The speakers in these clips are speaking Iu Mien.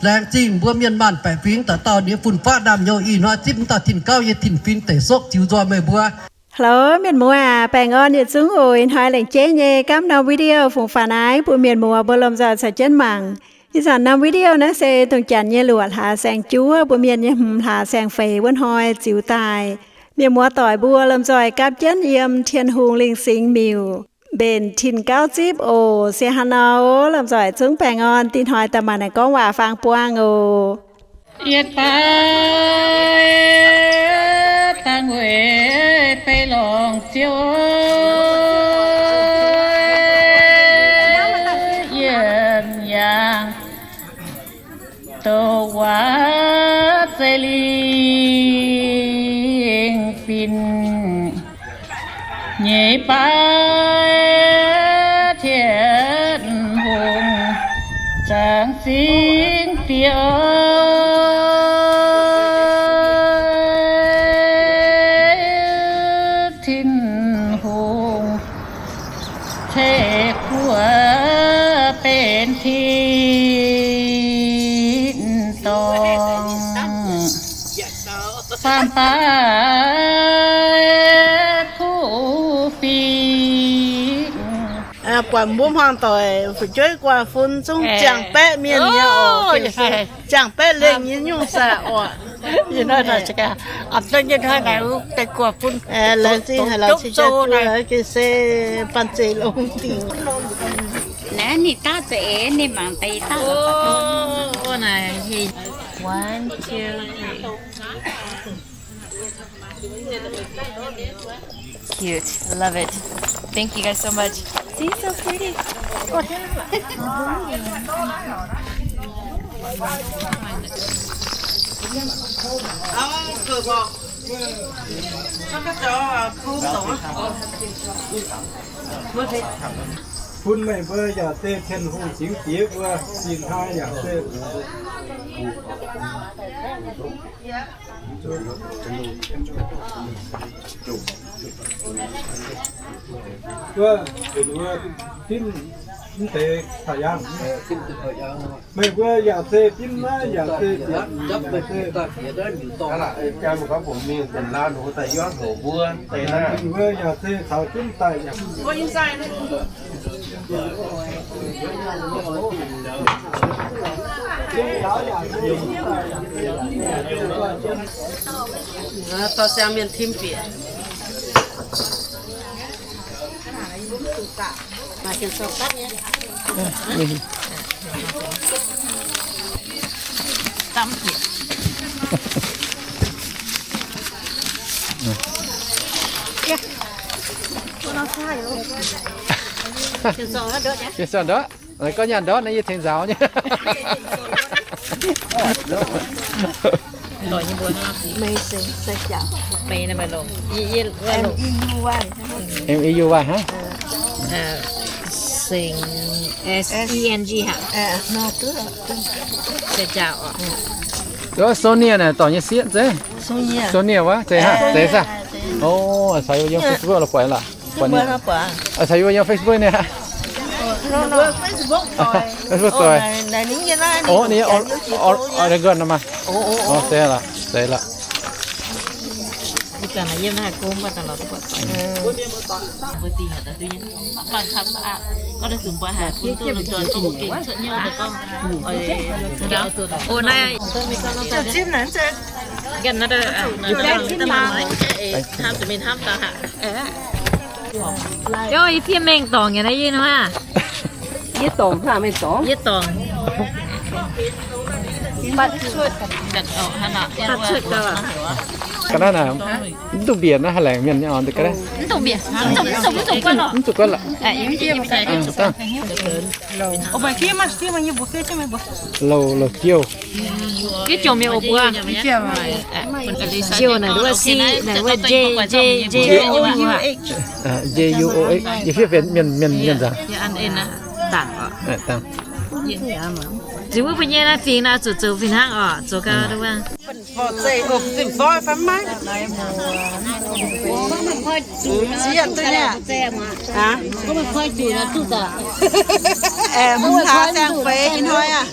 Laengz zingh mbuo mienh maanh baeqc fingx dauh dauh nyei fun-faqv naamh nyouz ih hnoi zipv dauh tin-gauv nyei tin-fingx deic sopv ziux nzoih meih mbuo. Hello mienh muoz aac, baengh orn yietc zungv oc. Ih hnoi lengc jeiv nyei gapv norm video fungx faaux naaiv bun mienh muoz mbuo lomh nzoih caux jienv mangc. Ih zanc norm video naaiv se dongh janx nyei luoqc hlaax saeng-juov, mbuo mienh nyei hmz hlaax saeng-feix wuov hnoi ziux daaih. Mienh muoz doic mbuo lomh nzoih gapv jienv yiem Tin-Hungh Lingh Singx Miuc mbenc tin-gauv zipv oc. Se hnangv nor, lomh nzoih zungv baengh orn, dinh hnoi daaih maaih naaiv gorngv waac faang buangh oc. Yietc baaix dangh weic bei lorngc Ziouv yiem yaangh douc waac zeiz lingh fin. Nyeic baaix Tin-Hungh zaangc Singx Diex, Tin-Hungh ceix guoqv benx tin-dorngh. Faam baaix kuv fingx. Buatc mbuo hmuangx doic fu'jueiv guaax fun zungv ziangh baeqv mienh nyei oc. Ziangh baeqv lengh nyei nyungc saah oc. Laengz zingh haiz lorz cing jaa juov ga'sie banh zeic longx dingc. Naaiv ninh daav za'eix, ninh mangc deix daav. One, two, three. Cute. Love it. Thank you guys so much. See, so pretty. Bun meih mbuo yaac se Tin-Hungh Singx Diex mbuo, zinh hnoi yaac se Wuov, wuov, dimv mv deix taux yangh. Meih mbuo yaac se dimv naaiv, yaac se bieqc, yaac se, meih mbuo yaac se caux dimv daaih yangh. Dorh siang mienh tim bieqc. Gorngv nyaanh ndortv naaiv yie tengx nzaaux nyei. M E U Y, hnangv? Seng, S E N G, hnangv? Sonia naaic dorngc nyei sieqv zeiv. Sonia wuov zeiz, hnangv zeiz saah? O, caux yie yiem Facebook la'buatc lorqc. Caux yie yiem Facebook nyei. Facebook doic. O, ninh Oregon nor maah. O, zeiz lorqc, zeiz lorqc. Yie fiev mengh dorngc nyei naaiv yie nor. Yie dorngc, yie dorngc. Ga'naaiv naaic, mv duqv mbiec naaiv, haaix laengc mienh nyei oc, ga'naaiv. Mv zuqc guanh lorqc. Louc, louc jiouh. Jiouh naaic wuov si, naaic wuov J, J, J O U H. J U O H. Yie fiev benx mienh, mienh, mienh nzaangc. Dangc. Ziux wuov mbuo nyei naaiv fingx naaiv zuqc zoux fih hnangv oc, zoux gau duqv wuov. Hmz hlaax saeng-feix ih hnoi aac.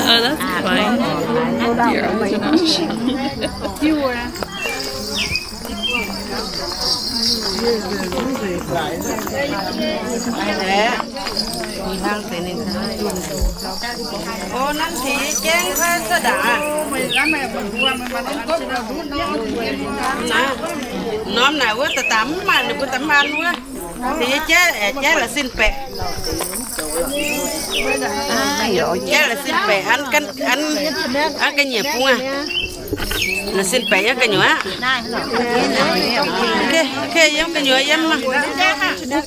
Oh, that's fine. The original. Ov, nanv teix jengv kuaaiv cuotv ndaangc. Norm naaic wuov da'daaih mv maaih ninh mbuo da'manh wuov. Teix jaiv, jaiv la'sin baeqc. Jaiv la'sin baeqc an, an, an ga'nyiec bung aqv. La'sin baeqc yiem gu'nyuoz aqv. Yiem gu'nyuoz yiem.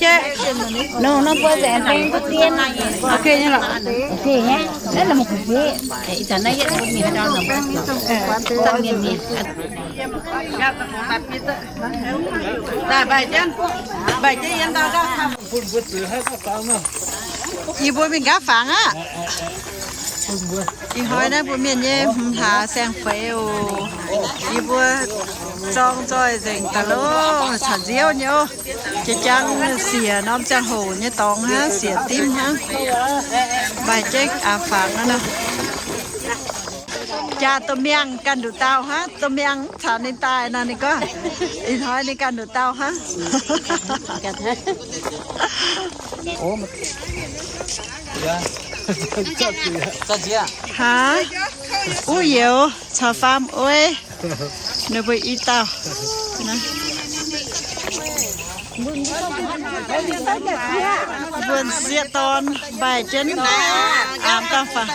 Jaiv. Daaih mbaih jienv, mbaih jienv yiem ndau gaav. Yie mbuo mingh nqaapv fangx aqv. Ih hnoi naaiv mbuo mienh nyei hmz hlaax saeng-feix oc. Yie mbuo zorng zoih nzengc daaih loh, caux nziouv nyei oc. Jiex jangv siec norm ziangh hoc nyei dorngx hnangv, siec dimv hnangv. Mbaih jienv aqc fangx aqv nor. Jaa domh miangh ganh nduqc dauh hnangv, domh miangh caux ninh daaih nor, ninh gorngv, ih hnoi ninh ganh nduqc dauh hnangv. Haa, uv youz caux faam oix, ninh mbuo i dauh. Mbuo sieqv dorn mbaih jienv aamx dangh faaux.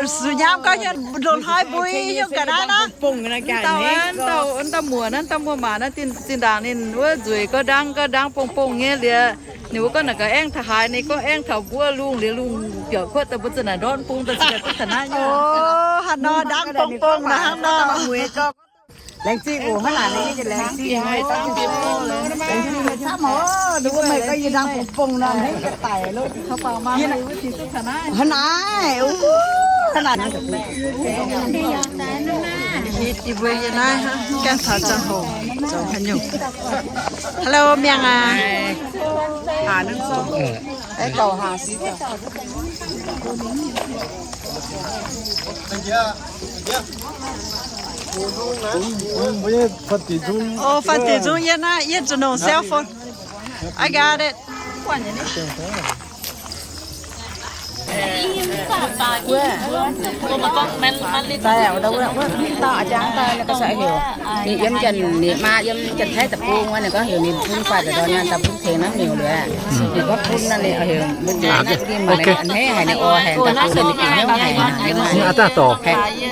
Suv nyaam gauh hietv ndongc hnoi mbui hiuv ga'naaiv nor. Dauh, dauh muoc naaiv, dauh muoc-maac naaiv, zinh ndaangc ninh wuov nzueic gauh ndangv, gauh ndangv bong-bong nyei liuz, ninh mbuo gorngv naaic ga'aengv taux haaix, ninh gorngv aengv taux mbuo lungh liuz lungh biauc kuotv daaih mbuo za'naaic ndortv bung daaih za'naaic duqv taux naaiv nyei. Hnangv nor ndangv bong-bong nor hnangv nor. Laengz zingh oc, hnangv naaic nyei laengz zingh. Laengz zingh camv oc, nduov meih gorngv yie ndangv bong-bong nor, hnangv ga'daic loh. Hnangv naaic, hnangv naaic. Yie mbuo yie naaiv gaengh taux ziangh hoc zoux haaix nyungc. Hello, miangh aac. Oh, Faanh Diex Nzung yie naaiv, yie zuqc nongc cell phone. I got it. Ninh yiem Janx-Meiv, yiem Janx-Taiv deic-bung wuov, ninh gorngv heuc ninh bun faah za'ndorn nyaanh daaih bun tengx naaiv miuc liuz, ninh gorngv bun nor, ninh heuc mbuo nyanc naaiv dingh maaih a'hneiv haic, ninh oix haic daaih bun ninh bieqc hnyouv haic. Aa, daaih dorc,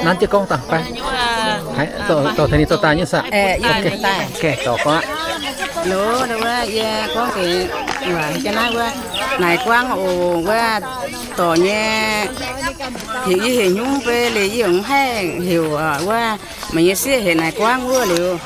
nanv jienv gorngv dangh fai. Dorc tengx ninh dorh daaih nyei saah? Dorc gorngv aqv. Loz, wuov yie gorngv deix waac jienv naaiv wuov, Naaic Guangv oc, wuov dorc nyei, heuc yie heuc hnyouv fai liuz yie yaac mv haih heuc wuov, meih nyei sieqv heuc Naaic Guangv wuov liuz,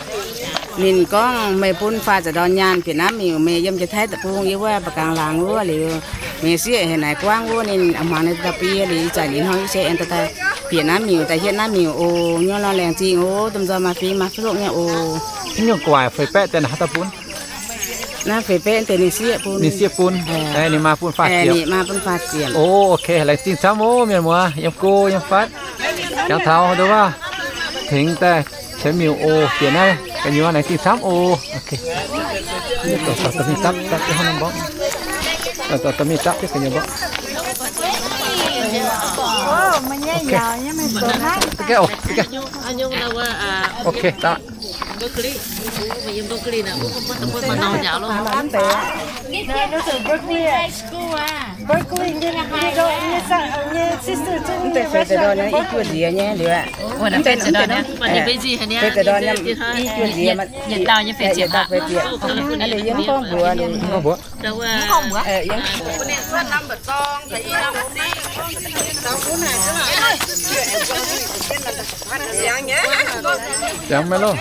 ninh gorngv meih bun faah za'ndorn nyaanh bieqc naaiv miuc, meih yiem Janx-Taiv deic-bung yiem wuov Mba'gangx laangz wuov liuz, meih nyei sieqv heuc Naaic Guangv wuov, ninh a'hmuangx ninh daaih bun yie liuz, ih zanc ih hnoi yie se aengx daaih bieqc naaiv miuc, daaih hietv naaiv miuc oc. Nyuoz nor laengz zingh oc, domh nzoih maaih fingx maaih fuqv hnyouv oc. Haaix nyungc gu'nguaaic feix baeqv daaih naaic haaix dauh bun? Naaiv feix baeqv deix ninh sieqv bun. Ninh sieqv bun. Ninh maa bun faah ziepc. Ninh maa bun faah ziepc. O, ok, laengz zingh camv oc mienh muoz, yiem go yiem fatv. Jangx taux nduov waac tengx daaih qiemx miuc oc. Bieqc naaiv gu'nyuoz laengz zingh camv oc. Ok. Dorh mingh dapv, dapv jienv hnangv nor mborqv. Dorh mingh dapv jienv gu'nyuoz mborqv. Ok, dapv. Berkeley. Mbuo yiem Berkeley naaic, mbuo mbuo mbuo mangc njaaux loh. Berkeley, Berkeley nyei, nyei sister zungv nyei restaurant. Mv deix deix ndorn i juoh nziex nyei liuz aqv. Mv deix deix ndorn i juoh nziex, yietc dauh nyei feix ziepc aqv. Aa, liuz yie mv gorngv mbuox liuz. Yie mv gorngv mbuox. Ziangx maiv loh.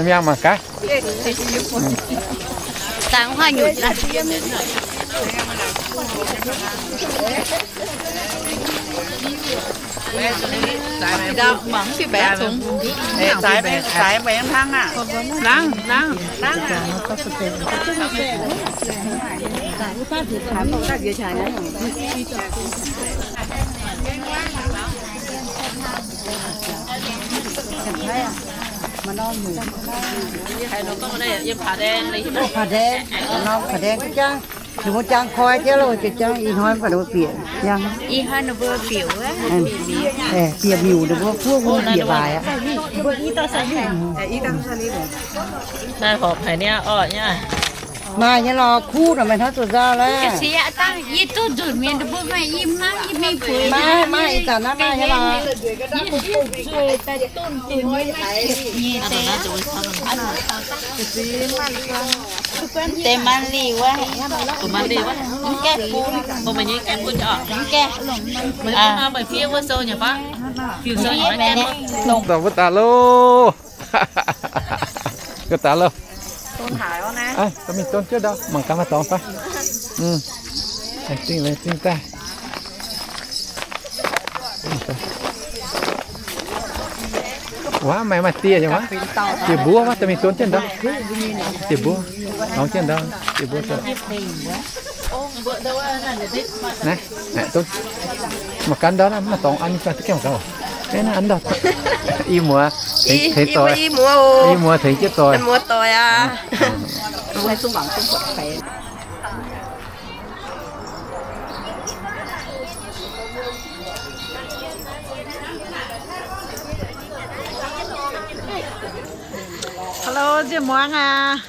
Miangh mangc gaax. Dangh huaav nyutc. Mangc fih baeqc congx. Zaaix, zaaix baeqc hnangv aqv. Laangh, laangh, laangh aqv. Phả đen, phả đen, jang, ninh mbuo jang koi jienv loh, jang ih hnoi mv baac ninh mbuo bieqc, jang ih hnoi ninh mbuo bieqc wuov, bieqc miuc ninh mbuo kuv mbuo bieqc waaic aqv. Naaiv horpc haic niaa, orqv nyei. Maaih nyei lorh, kuv nor meih hnamv zuqc nzauh lorqc. Yie duqv nzunc mienh mbuo maaih i hnangv yie mingh bueix. Maaih, maaih ih zanc naaiv maaih nyei lorh. Deix man lic wuov, man lic wuov, mv gaengh bun, mv gaengh, meih fiev wuov sou nyei fai? Fiev sou nyei fai? Dongh wuov daaih loh. Ga'daaih loh. Aa, mingh don jienv ndau, mangc gaax maaih dorngx fai. Zingh, zingh daaih. Wuov, maaih, maaih dieh nyei wuov. Dieh mbuov wuov, daaih mingh don jienv ndau. Dieh mbuov, dorngx jienv ndau, dieh mbuov. Naaiv, naaiv, mangc gaax ndau naaiv, maaih dorngx an fai, duqv gaengh mangc gaax oc. Naaiv an ndau. I muoz, i muoz tengx jienv doic. Hello, nziec muangx aac.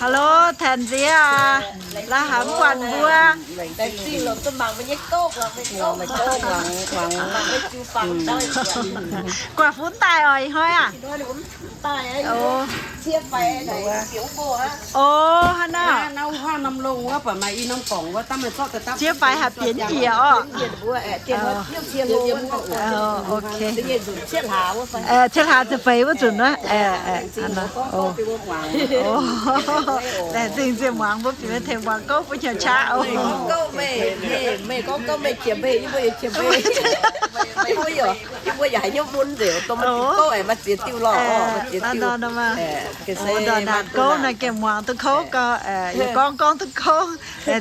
Hello, Tanh Nziex aac. La'haux buatc mbuo. Guaax fun daaih oc, ih hnoi aac. O, hnangv naaiv. Ziex faix haih bienx njiec orqc. Ok. Ciex hlaax ziepc feix wuov nzunc wuov. Laengz zingh nziec muangx mbuo bieqc tengx muangx gouv mbuo nyei qaqv oc. Yie mbuo yaac haiz hnyouv mun nzengc, dongh maaih diuh gouv aengx maaih ziex diuh lorh, maaih ziex diuh. Ndongc naaic gouv naaic gengh muangx duqv kouv gau, yie gorngv gorngv duqv kouv.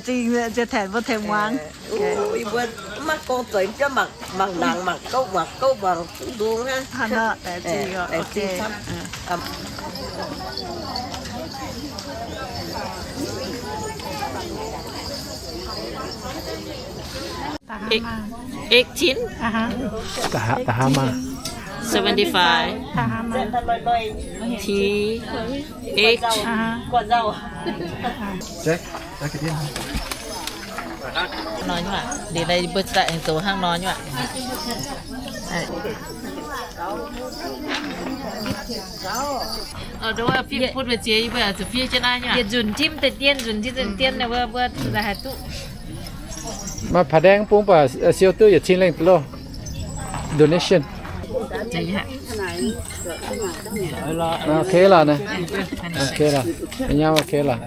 Zingh ziex taenx mbuo tengx muangx. Yie mbuo mv maaih gong zoux, yie mbuo mangc, mangc nangx, mangc gouv, mangc gouv, mangc ndung hnangv. Eighteen. Tahama. Seventy-five. T H. Nor nyei aqv. Liuz naaiv mbuo daaih aengx zoux hnangv nor nyei aqv. Yietc nzunc tim deix dien, nzunc tim deix dien, mbuo, mbuo haih duqv. Maaih ผาแดง bung baac siou duqv yietc cin lengh loh. Donation. Ok lorqc naaiv. Ok lorqc. Nyei ok lorqc.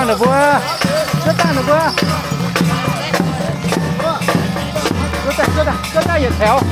Ninh mbuo, cuotv daaih ninh mbuo, cuotv daaih, cuotv daaih, cuotv daaih yietc taux.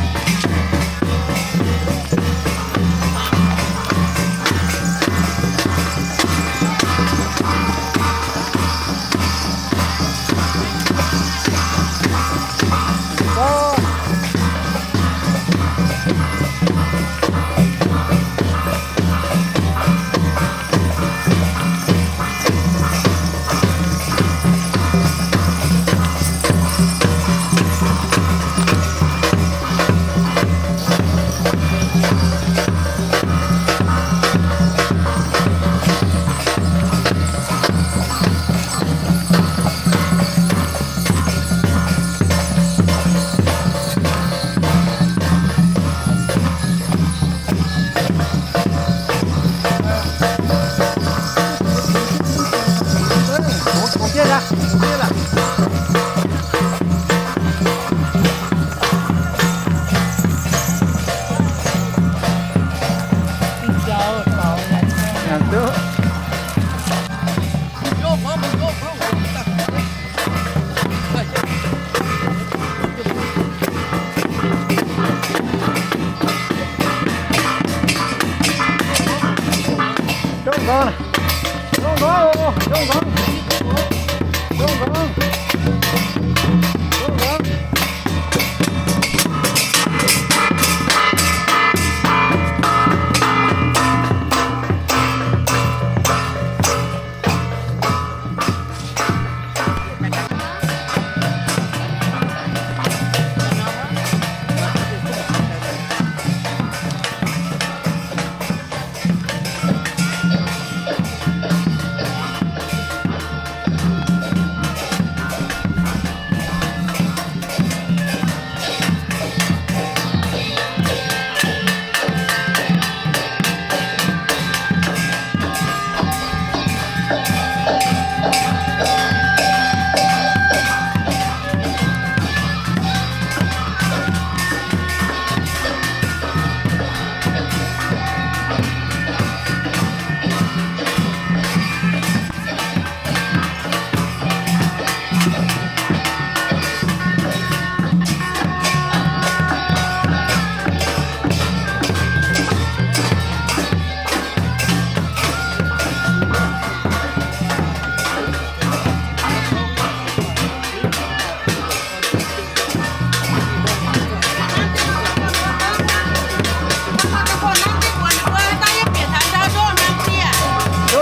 Ndoqv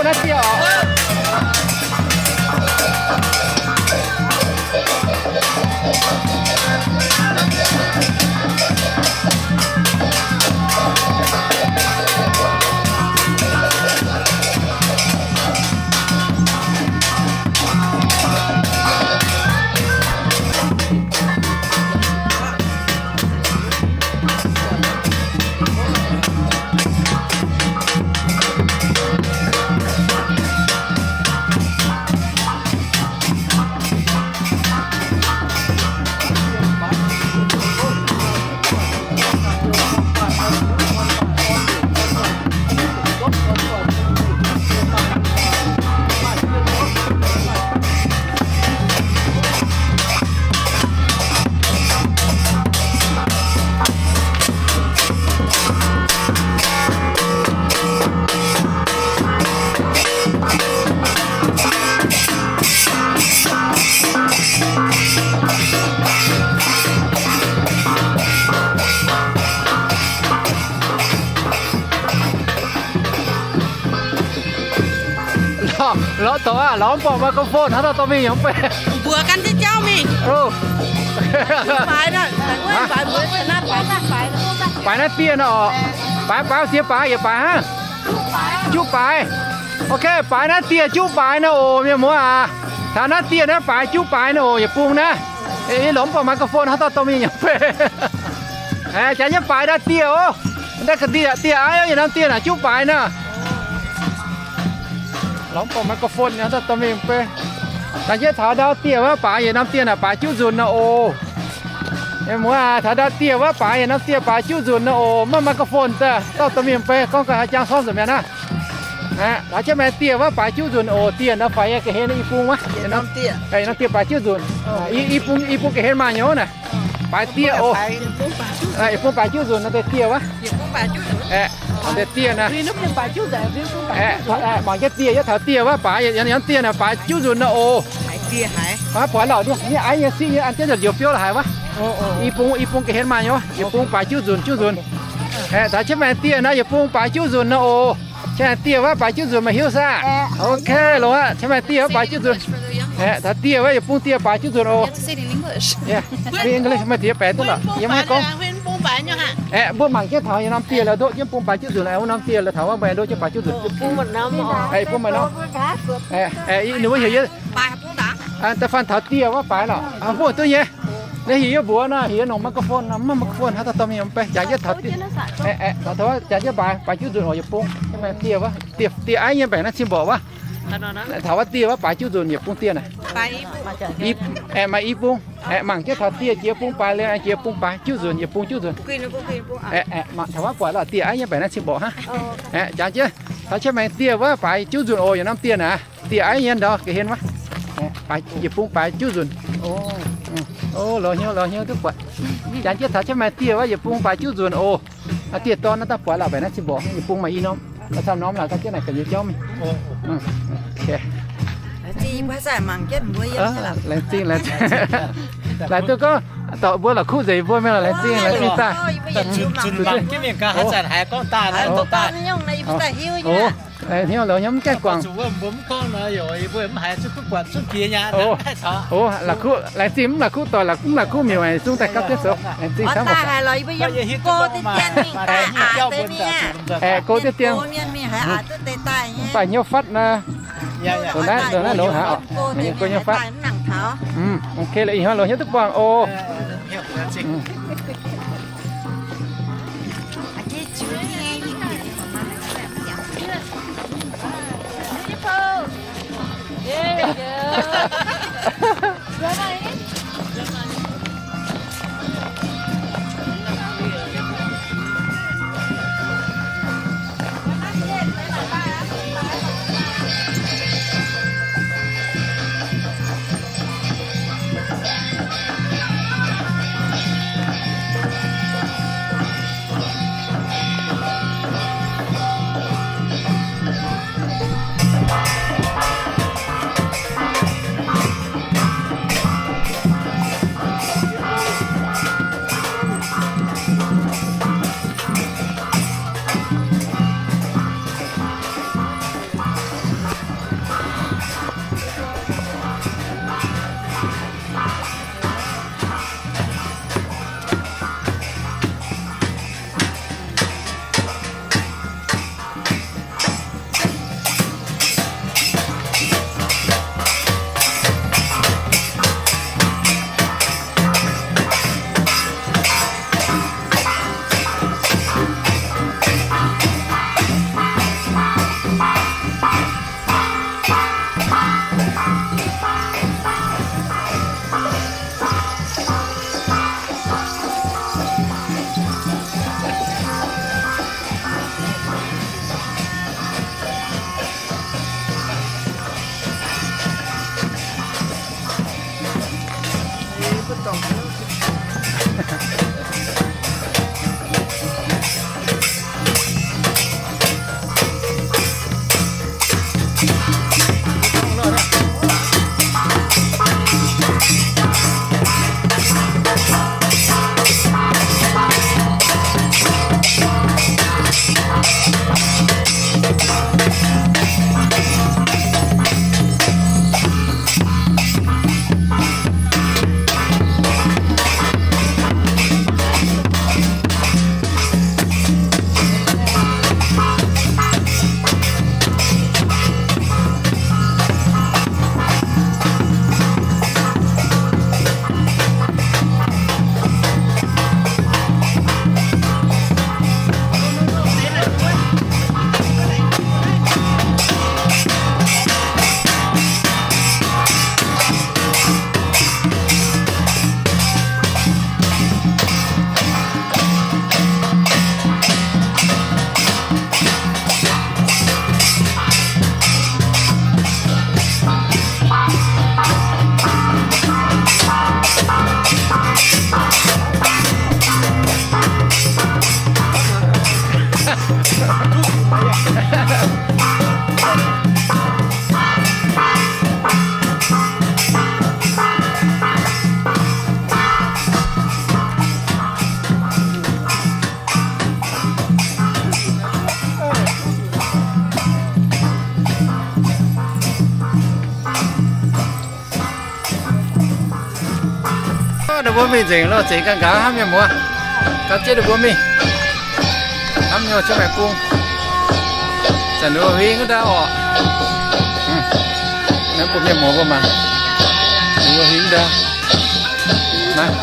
naaiv dieh oc. Lorz doqc aqv, lorz mv buatc microphone, hnangv dauh dorh mingh yaac mv bei. Mbuox ganh jienv jauv mingh. Baaix naaiv dieh nor oc. Baaix, baaix, siex baaix yietc baaix hnangv. Juqv baaix. Ok, baaix naaiv dieh juqv baaix nor oc, mienh muoz aac. Taux naaiv dieh naaiv baaix juqv baaix nor oc, yietc bung naaiv. Lorz mv buatc microphone, hnangv dauh dorh mingh yaac mv bei. Jaax nyei baaix naaiv dieh oc. Naaiv ga'ndiev dieh aqv, yietc norm dieh naaic juqv baaix nor. Lorz mv buatc microphone, hnangv dauh dorh mingh mv bei. Naaiv yie taux ndau dieh wuov baaix, yietc norm dieh naaic baaix juqv nzunc nor oc. Mienh muoz aac, taux ndau dieh wuov baaix, yietc norm dieh baaix juqv nzunc nor oc. Maiv maaih microphone daaih, dauh dorh mingh mv bei, gorngv ga'haaix jangx corngv nzunc mi'aqv naaiv. Aa, taux jienv maaih dieh wuov baaix juv nzunc oc. Dieh nor faix nyei ga'hlen i bung wuov. Norm dieh baaix juv nzunc. I bung, i bung ga'hlen maaih nyei naaic. Baaix dieh oc. I bung baaix juv nzunc nor deix dieh wuov. Deix dieh naaic. Mangc jienv dieh, yie taux dieh wuov baaix, yiem dieh naaic baaix juv nzunc nor oc. Maiv buatc lorqc, ninh aiv nyei siqv nyei an jienv njoux biouv la'haaix wuov. I bung, i bung ga'hlen maaih nyei wuov, yietc bung baaix juv nzunc, juv nzunc. Aeqv, taux jienv maaih dieh nor, yietc bung baaix juv nzunc nor oc. Jienv dieh wuov baaix juv nzunc meih hiuv saah? Ok, longx aqv. Jienv maaih dieh wuov baaix juv nzunc. Aeqv, taux dieh wuov yietc bung dieh baaix juv nzunc oc. Speak English, meih ziex baeqc duqv lorqc, yie maiv gorngv. Aeqv, mbuo mangc jienv taux yiem norm dieh la'ndoqv jienv bung baaix juv nzunc, wuov norm dieh la'taux wuov mbuo ndoqv jienv baaix juv nzunc. Bung maaih norm. Ninh mbuo heuc yie da'faanh taux dieh wuov baaix lorqc. Mbuo duqv nyei. Ninh heuc yie mbuox nor, heuc yie nongc microphone nor, maiv microphone hnangv, daaih dorh mingh mv bei, jangx jienv taux dieh. Taux jangx jienv baaix, baaix juv nzunc oc, yietc bung. Jienv maaih dieh wuov, dieh aiv nyei mbaengx naaiv cin mborqc wuov. Taux wuov dieh wuov baaix juv nzunc yietc bung dieh naaic. Aeqv, maaih i bung. Aeqv, mangc jienv taux dieh jiex bung baaix liuz, jiex bung baaix juv nzunc, yietc bung juv nzunc. Aeqv, mangc taux wuov buatc lorqc, dieh aiv nyei mbaengx naaiv cin mborqc hnangv. Aeqv, jangx jienv taux jienv maaih dieh wuov baaix juv nzunc oc, yiem norm dieh naaic. Dieh aiv nyei ndau ga'hlen wuov. Yietc bung baaix juv nzunc. O, lorz hnyouv, lorz hnyouv duqv buatc. Jangx jienv taux jienv maaih dieh wuov yietc bung baaix juv nzunc oc. Dieh dorn naaiv daaih buatc lorqc, mbaengx naaiv cin mborqc, yietc bung maaih i norm. Camv norm lorqc, gauh jienv naaic ga'nyuoz jauv mingh. Laengz zingh, laengz zingh. Laengz duqv gorngv dorc mbuo la'kuqv nzengc mbuo mingh lorqc, laengz zingh, laengz zingh daaih. Hnyouv lorz hnyouv mv gaengh guangc. O, la'kuqv, laengz zingh mv la'kuqv doic, mv la'kuqv miuc, zungv daaih gapv jienv zoux. Laengz zingh camv. Aeqv, go jienv dien. Mv baac hnyouv fatv nor. Ndongc naaiv, ndongc naaiv longx haic oc. Go hnyouv fatv. Ok, lorz hnyouv duqv buangh oc. Ninh mbuo mingh nzengc lo, zeix ganh nqa'haav hnamv mienh muoz. Gapv jienv ninh mbuo mingh. Hnamv nyei cuotv maengx bung. Zanc ninh mbuo huingx wuov ndaauv oc. Naaiv bun mienh muoz mbuo mangc. Ninh mbuo huingx wuov ndaauv. Naaiv.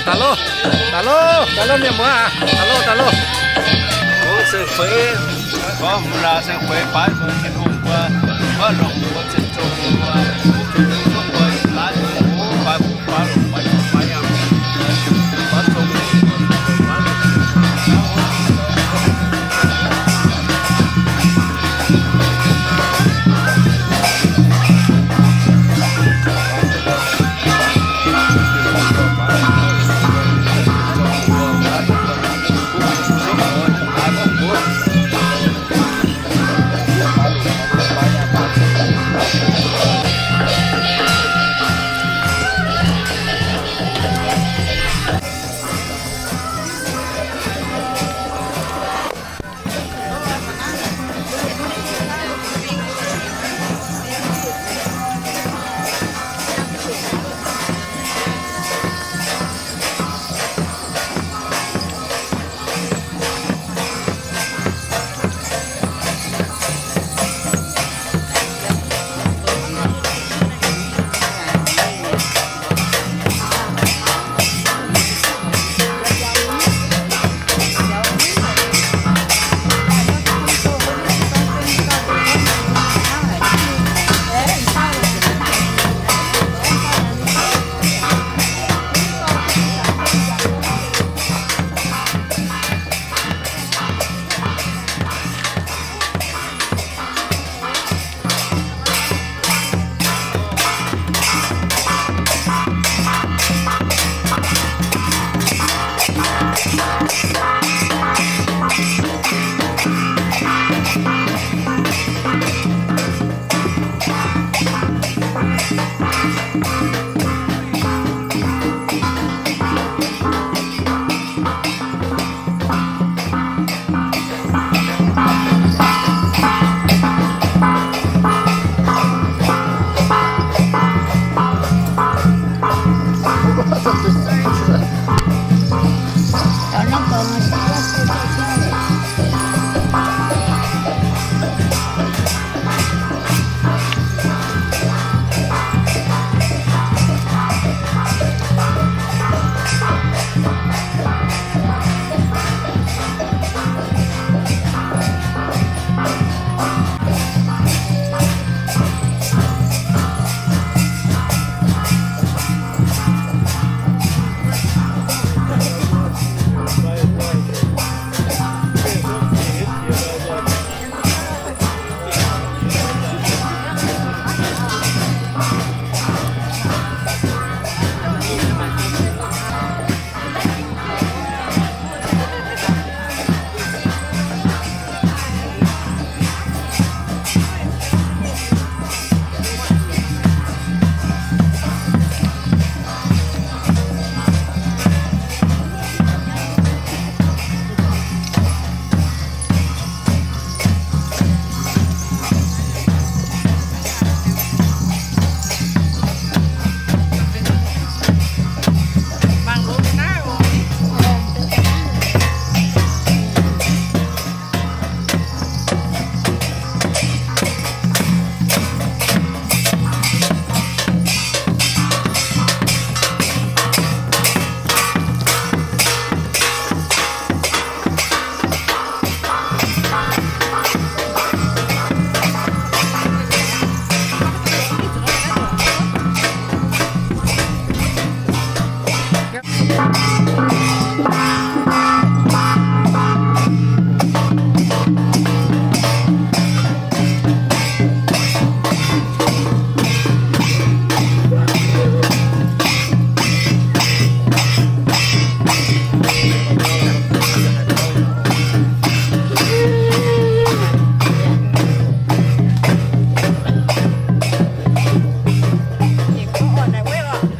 Daaih loh, daaih loh, daaih loh mienh muoz aac, daaih loh, daaih loh. Gorngv mv laaix se feix baaix nzunc Tin-Hungh mbuo, mbuo longc mbuo ziex zong mbuo, mbuo zuqc mbuo laaix mbuo baaix mbuo baaix longc baaix baaix yangh.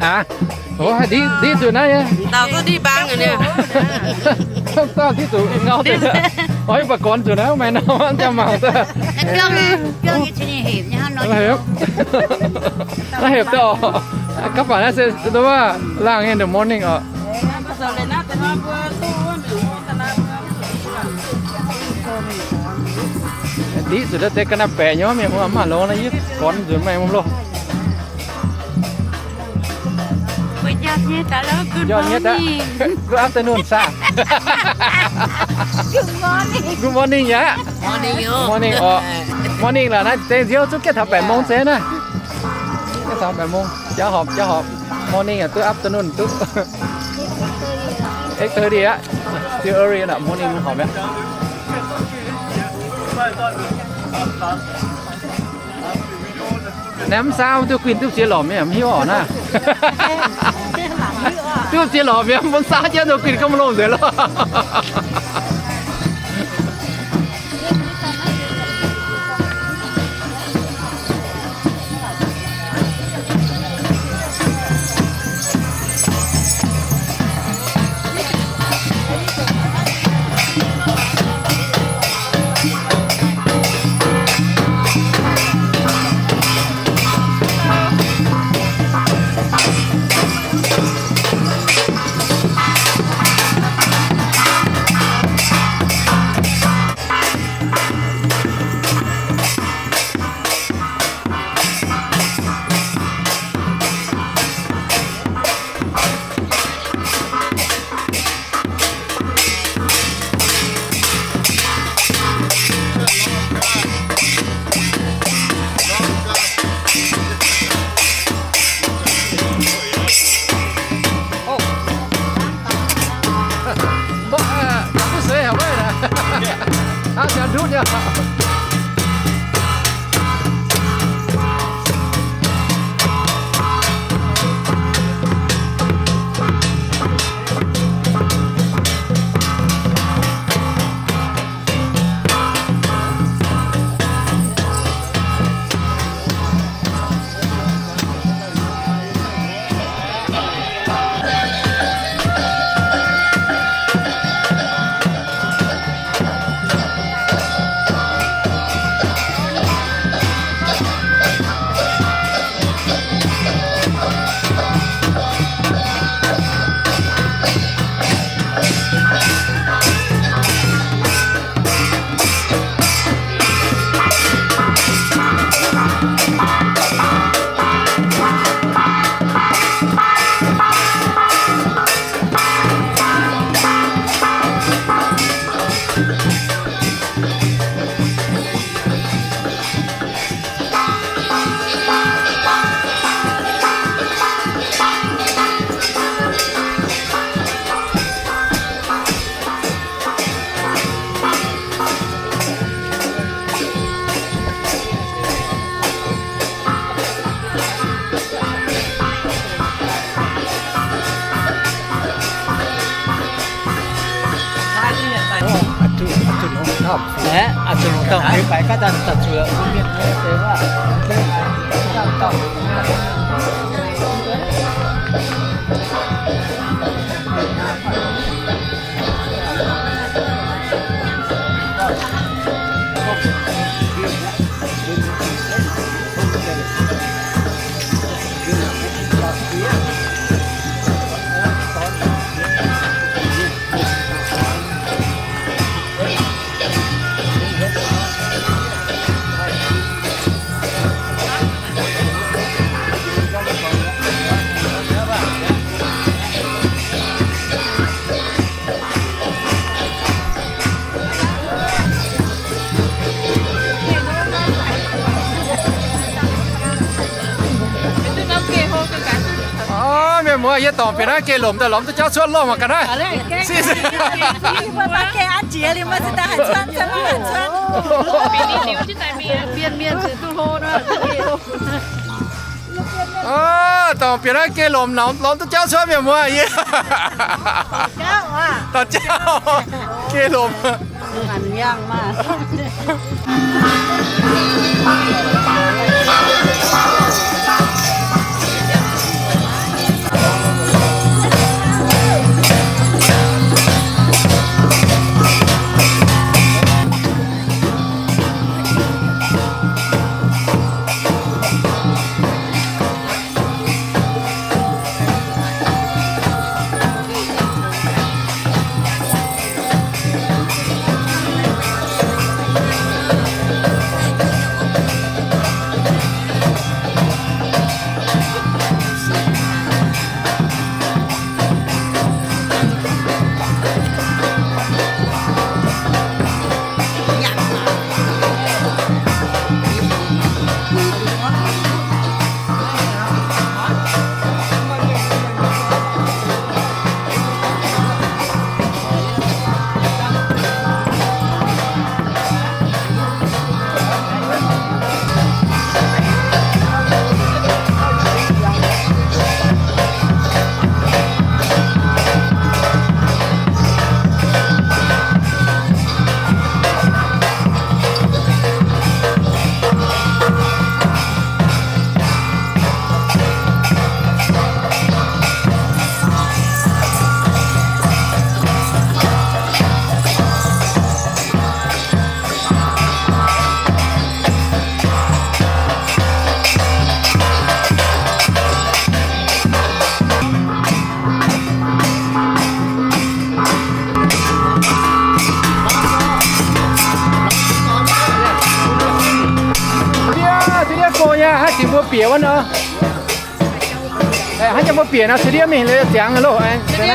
Aa, ov, haih ndiqv zuqc naaiv nyei. Dauh duqv ndiqv bang nyei. Dauh ndiqv zuqc ngau deix. Oix baac gorn nzunc naaiv, maaih norm jaa-mangc daaih. Naaiv hepc, naaiv hepc daaih oc. Gapv baac naaiv se duqv laangh in the morning oc. Diqv zuqc daaih deix ga'naaiv-baeqc nyei mienh mbuo mv maaih longx naaiv, yie gorn nzunc maengx mv loh. Good afternoon, sir. Good morning, yaac. Morning oc. Morning lorqc, naaiv deix nziouv zuqc gaengh taux แปดโมง zeiz naaiv. Gaengh taux แปดโมง. Jauv horpc, jauv horpc. Morning yaac duqv, afternoon duqv. Eight thirty aqv. Still early aqv. Morning horpc mi'aqv. Naaiv mv saauv duqv guinh duqv ziex lorqc mi'aqv, mv hiuv orqc naaiv. Duqv ziex lorqc mi'aqv, mv saauv jienv duqv guinh gorngv mv longh nzengc loh. Mbuo, mbuo sueih haic wuov. Hnangv siang ndutv nyei. Orv, mienh muoz, yie dorngc bieqc naaiv geh lomc daaih lorz duqv jauv cuotv lorngh mangc gaax naaiv. Orv, dorngc bieqc naaiv geh lomc, lorz duqv jauv cuotv, mienh muoz, yie dorngc jauv, geh lomc. Mbuo bieqc wuov nor. Hnangv jang mbuo bieqc nor, ceix ndiev mingh liuz ziangx loh. Ceix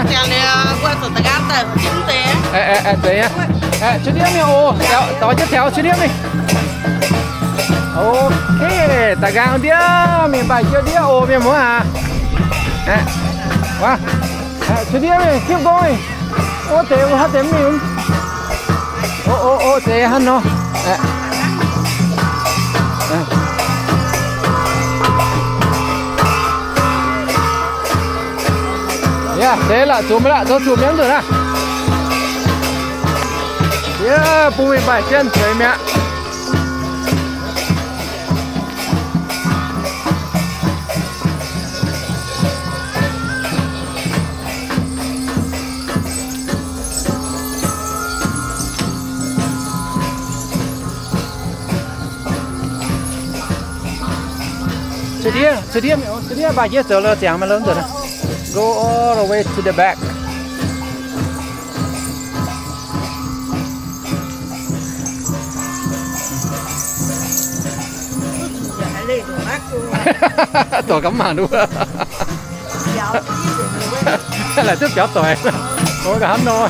ndiev mingh oc. Dorh jienv taux ceix ndiev mingh. Ok, da'nqaang ndiev mingh, mbaih jienv ndiev oc mienh muoz aac. Ceix ndiev mingh, keep going. Wuov deix, wuov deix mingh. O, o, o, deix hnangv nor. Yaac deix la'zuqc mi'aqv, zoux zuqc mi'aqv nzunc aqv. Yaac bun mingh mbaih jienv zueiz mi'aqv. Ceix ndiev, ceix ndiev, ceix ndiev mbaih jienv zoux la'ziangx maiv lorz nzunc. Go all the way to the back. Dorh gaax mangc duqv. Laaic duqv biaux doic. Hnangv nor.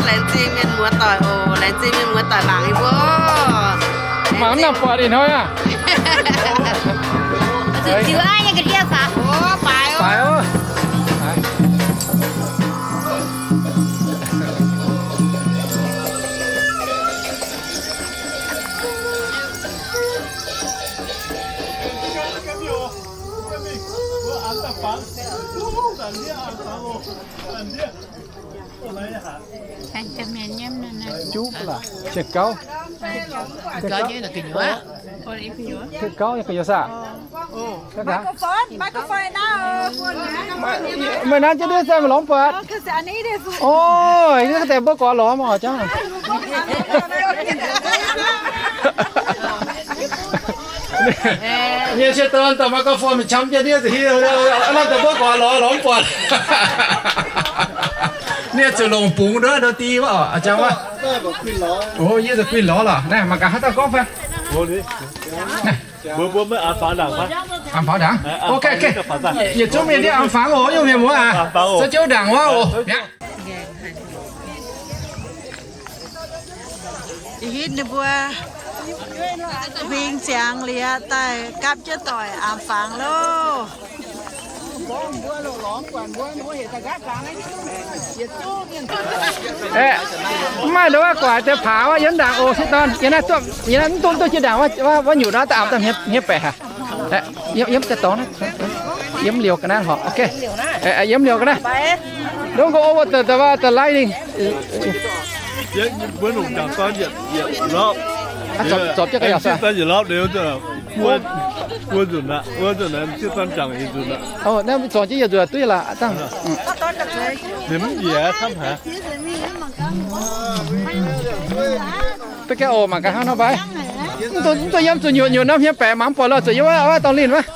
Laengz zingh mienh muoz doic oc, laengz zingh mienh muoz doic mangc yie mbuo. Mangc naaiv buatc ih hnoi aqv. Ziux aqv, nyei ga'ndiev faaux, faaux oc. Juv laac, ziepc gauv. Ziepc gauv nyei gu'nyuoz saah? Microphone, microphone now. Meih naaiv jienv ndiev se meih lorz mv buatc. Orv, naaiv deix mbuo gorx lorz mv oix jangv. Nyei sieqv dorn dorh microphone mingh camv jienv ndiev hiuv, naaiv deix mbuo gorx lorz lorz mv buatc. Ninh zuqc longc bungx nduov, nduov di wuov oc, jangv wuov. Orv, yie zuqc guinh lorz lorqc. Naaiv mangc gaax haaix dauh gorngv fai. Mbuo, mbuo maiv an faaux ndaangc fai? An faaux ndaangc. Ok, ok. Yietc zungv mienh ndiev an faaux oc, yie mienh muoz aac. Sou jienv ndaangc wuov oc. Ih hitv ninh mbuo huing ziangx liuz daaih gapv jienv doic an faaux loh. Aeqv, mv maaih nduov guaix deix paax wuov yiem ndaangc oc, sieqv dorn. Yiem naaiv duqv, yiem naaiv mv duqv, mv duqv jienv ndaangc wuov, wuov nyutc nor daaih aapv daaih hmien baeqc haic. Yiem daaih dorngx naaiv, yiem liouh ga'naaiv horpc. Ok, yiem liouh ga'naaiv. Don't go over the, the, the lighting. Zorpc jienv ga'naaiv. Zorpc jienv yietc nzunc aqv. Naaiv zorpc jienv yietc nzunc duqv laaix dangh. Mv njiec camv haic. Da'ganh oc, mangc gaax hnangv nor mbaih. Mv dungx yiem zuqc nyutc nyutc norm hmien baeqc mangc mv buatc lorh, zuqc yiem wuov dorngx linh wuov.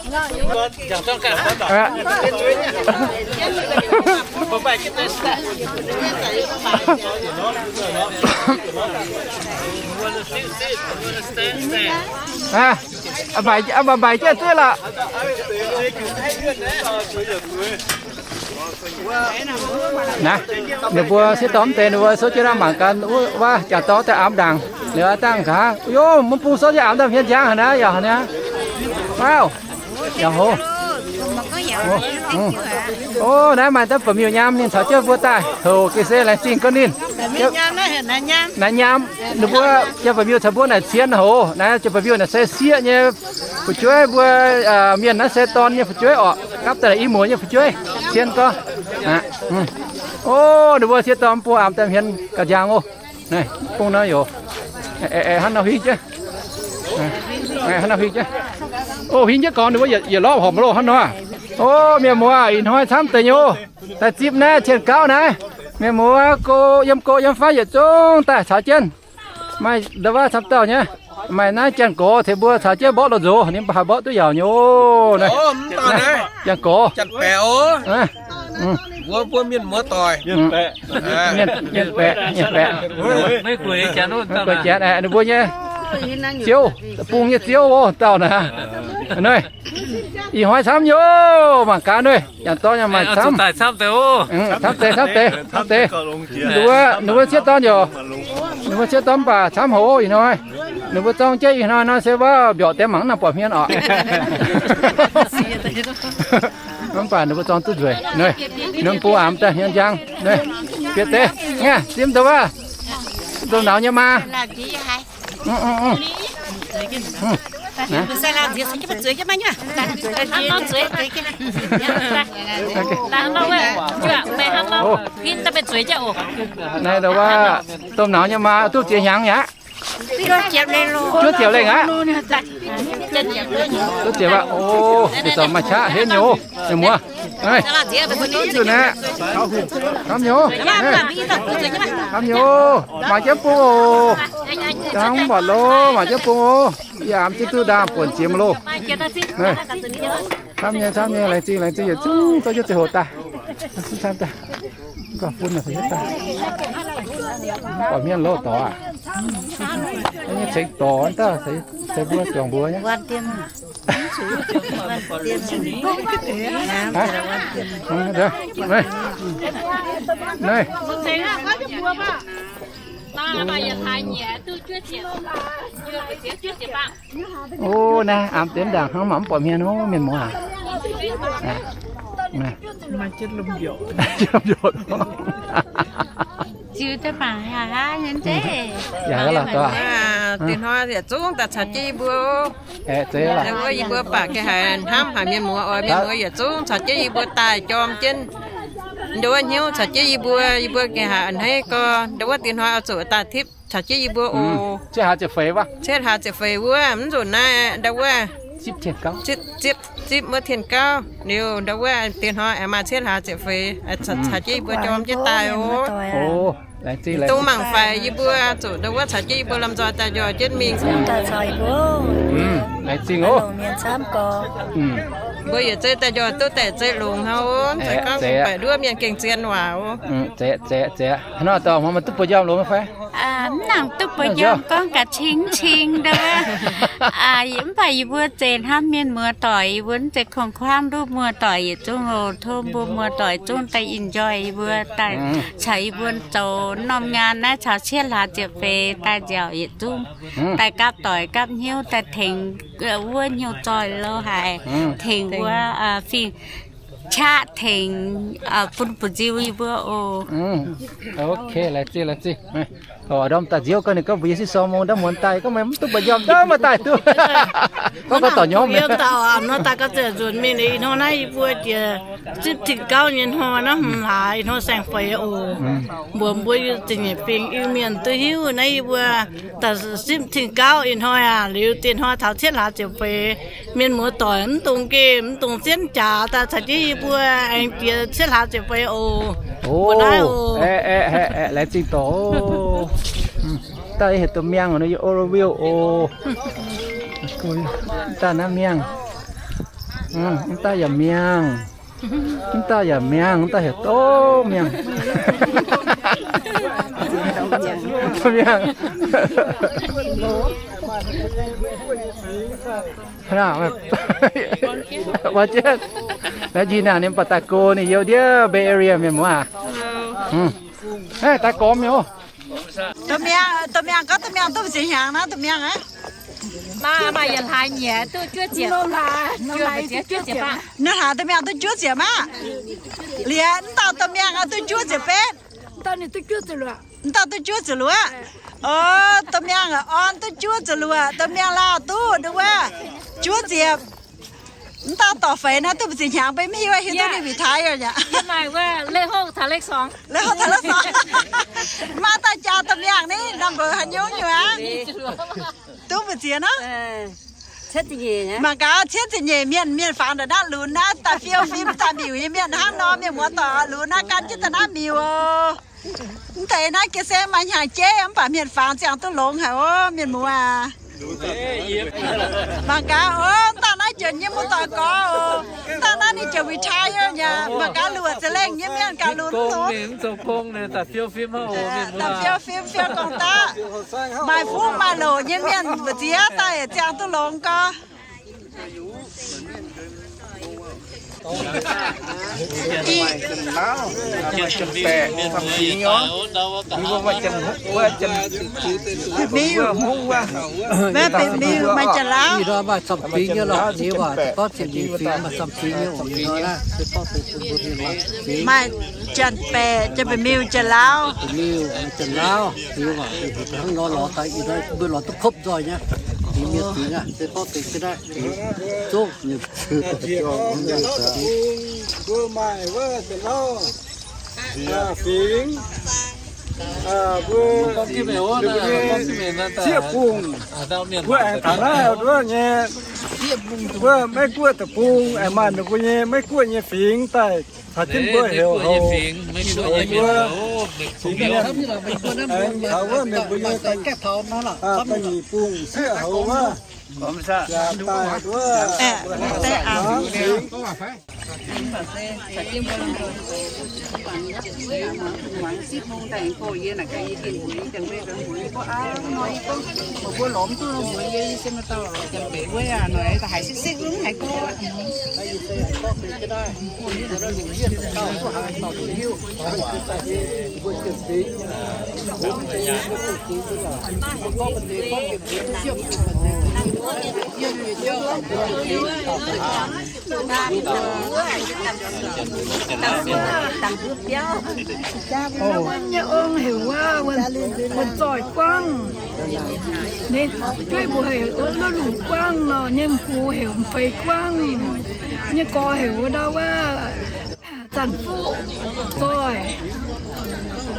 Mbaih, mbaih jienv duqv lorqc. Naaiv, ninh mbuo sieqv dorn mv deix, ninh mbuo souv jienv naaiv mangc gaax wuov jangc dorn daaih aapv ndaangc. Liuz dangh gaax, yov, mv bung souv jienv aapv daaih hmien njang haic naaiv, yaac haic naaiv. Wow. Yaac hov. O, naaiv maaih deix ba'miuh nyaam ninh caux jienv mbuo daaih. Hoc ga'sie laengz zingh gorngv ninh. Naaiv nyaam, ninh mbuo jiex ba'miuh caux mbuo naaic cien hoc. Naaiv jiex ba'miuh naaic se sieqv nyei fu'jueiv, mbuo mienh naaiv se dorn nyei fu'jueiv orqc. Gapv daaih i muoz nyei fu'jueiv, cien gorngv. O, ninh mbuo sieqv dorn bung aapv daaih hmien ga'njang oc. Naaiv bung nor yoc. Hnangv nor huing jienv. Hnangv nor huing jienv. O, huing jienv gorngx ninh mbuo yietc lorpv horpc loh hnangv nor. O, mienh muoz, ih hnoi camv deix nyei oc. Daaih zipv naaiv cien gauv naaiv. Mienh muoz, go yiem go yiem fai yietc zungv daaih caux jienv. Maaih nda'waav camv dauh nyei. Maaih naaiv janx-gorx tengx mbuo caux jienv mborqv loz-nzox, ninh mbuo haih mborqv duqv yaauc nyei oc. Janx-gorx. Mbuo mienh muoz-doic. Mienh baeqc, mienh baeqc. Maiv gueix janx, ninh mbuo nyei ziouv, bung nyei ziouv oc, dauh naaiv. Naaiv, ih hnoi camv nyei oc, mangc gaax naaiv, janx-dorn yaac maaih camv. Camv deix, camv deix, camv deix. Ninh mbuo, ninh mbuo sieqv dorn yaac, ninh mbuo sieqv dorn mv baac camv hoc ih hnoi. Ninh mbuo zorng jienv ih hnoi nor se wuov mbiorqc deix mangc naaiv buatc hmien oc. Mv baac ninh mbuo zorng duqv nzueic. Ninh mbuo aamx daaih hmien njang. Bieqc deix, ngaah, zimv deix wuov. Domh nauz nyei maa. Naaiv deix wuov, domh nauz nyei maa duqv ziex hnyangx aqv. Juov ziepc lengh aqv. Juov ziepc aqv. O, mienh zoux maaih qaqv henv nyei oc, mienh muoz. Duqv nzuqc naaiv. Camv nyei oc. Camv nyei oc. Mangc jienv bung oc. Dangh mv buatc loh, mangc jienv bung oc. Yie aamx jienv duqv ndaangc buonc jiex loh. Camv nyei, camv nyei, laengz zingh, laengz zingh yietc zungv zorqv jienv ziangh hoc daaih. Gorngv fun naaic daaih. Buatc hmien loh dorngx aac. Nyei cengx dorngx daaih, se mbuo juangc mbuox nyei. Naaiv. O, naaiv aamx deix ndaangc hnangv mv buatc hmien ov, mienh muoz aac. Ziux deix baac haic nyei. Deix hnoi yietc zungv daaih caux jienv yie mbuo. Wuov yie mbuo baac gengh haiz hnamv haic mienh muoz oc. Mienh muoz yietc zungv caux jienv yie mbuo daaih jorm jienv. Ndau wuov hnyouv caux jienv yie mbuo, yie mbuo gengh haiz a'hneiv gorx. Ndau wuov deix hnoi oix zuqc daaih tipv caux jienv yie mbuo oc. Cietv hlaax ziepc feix wuov, mv nzunc naaiv ndau wuov Zipv tien gauv. Zipv, zipv wuov tien gauv liuz, ndau wuov diex hnoi aengx maaih cietv hlaax ziepc feix, caux jienv yie mbuo jorm jienv daaih oc. Dongh mangc faix yie mbuo zuqc ndau wuov caux jienv yie mbuo lomh nzoih daaih njoih jienv mingh. Laengz zingh oc. Mbuo yietc zei daaih njoih duqv daaih zei longx hnangv oc. Zeiz gorngv baeqc nduov mienh gengh zien waac oc. Zeiz, zeiz, zeiz. Hnangv nor dorh hmuangx maaih duqv buoz njormh longx fai? Mv nangc duqv buoz njormh, gorngv gaax cing cing ndau wuov. Mv baac yie mbuo zeiz hnamv mienh muoz doic, yie mbuo mv zeiz kungx kuangv nduov muoz doic yietc zungv oc. Tov mbuo muoz doic zungv daaih enjoy yie mbuo daaih, caux yie mbuo zoux norm nyaanh naaiv caux cietv hlaax ziepc feix daaih nziaauc yietc zungv, daaih gapv doic gapv hnyouv daaih tengx wuov nyungc zoih lo haic, tengx wuov fingx qaqv, tengx bun buoz nziu yie mbuo oc. Ok, laengz zingh, laengz zingh. Ndorm daaih nziouv gorngv ninh gorngv mbuo yie sieqv sorng mong ndau muonz daaih, gorngv meih mv duqv buoz njormh ndau maaih daaih duqv. Gorngv gorngv dorh nyormv. Nor daaih ga'zeix nzuonx mingh liuz, ih hnoi naaiv yie mbuo jiex zipv tin gauv nyei hnoi naaiv, hmz hlaax ih hnoi saeng-feix oc. Mbuox mbuo zingh nyeic fingx Iu-Mienh duqv hiuv naaiv yie mbuo daaih zipv tin gauv ih hnoi aac, liuz diex hnoi taux cietv hlaax ziepc feix, mienh muoz doic mv dungx nqemh mv dungx sienv jaax daaih caux jienv yie mbuo aengx jiex cietv hlaax ziepc feix oc. Mbuo naaiv oc. Laengz zingh dorc oc. Daaih heuc doh miangh nor, yie Oroville oc. Daaih naaiv miangh. Mv daaih yaac miangh. Mv daaih yaac miangh, mv daaih heuc doh miangh. Miangh. Naaiv njiec naaic ninh mv baac daaih go ninh youz ndiev Bay Area mienh muoz aac. Daaih gormx mienh oc. Doh miangh, doh miangh, gorngv doh miangh duqv mbu'ziex hnyangx naaiv doh miangh aqv? Maaih, maaih yietc hlaax nyei duqv juov ziepc. Juov ziepc, juov ziepc baav. Naaiv hlaax doh miangh duqv juov ziepc maah? Liuz mv dauh doh miangh duqv juov ziepc betv. Mv dauh duqv juov ziepc luoqc. O, doh miangh orn duqv juov ziepc luoqc, doh miangh lauh duqv nduov wuov juov ziepc. Mv dauh dorc feix naaiv duqv mbu'ziex hnyangx, mbuo mv hiuv, hiuv duqv ninh retire aqv. Maaih wuov เลขหก taux เลขสอง. เลขหก taux เลขสอง. Maaih dauh jaa doh miangh ni, number haaix nyungc nyei aqv? Duqv mbu'ziex nor? Mangc gaax, cietv ziepc nyeic mienh, mienh fangx ndongc naaiv lunx naaiv, daaih fiou fim daaih miuc nyei mienh hnangv nor, mienh muoz doic lunx naaiv gan jienv daaih naaiv miuc oc. Mv deix naaiv ga'sie maaih hnyangx jeiv, mv baac mienh fangx ziangh duqv longx haic oc, mienh muoz aac. Mangc gaax oc, mv dauh naaiv jiex nyei muoz doic gorx oc. Mv dauh naaiv ninh jiex retire nyei, mangc gaax luoqc za'lengh nyei mienh gauh lunx longx. Daaih fiou fim fiou gong daqv. Maaih fuqv maaih loc nyei mienh mbu'ziex daaih ziangh duqv longx gorx. Mv baac maaih janx-laauv, maaih janx-baeqc, janx-baeqc miuc, janx-laauv. Hnangv nor lorz daaih, mbuo lorz duqv kopv nzoih nyei. Mienh fingx aac, se gorngv deix jienv naaiv, zungv mienh. Mbuo maaih wuov janx-laauv, fingx, mbuo sieqv bungh, mbuo aengx taux naaiv nduov nyei, mbuo Meiv-Guoqv deic-bung aengx maaih ninh mbuo nyei Meiv-Guoqv nyei fingx daaih caux jienv mbuo heuc houx, mbuo fingx mienh aengx taux wuov ninh mbuo nyei da'nyeic bungh sieqv houx wuov. Wuov nyei ong heuc wuov, wuov zoih guangv. Jueiv mbuo heuc wuov lungh guangv nor, nyei mbuo heuc mfeix guangv. Nyei gorx heuc wuov ndau wuov, zanc fuqv zoih.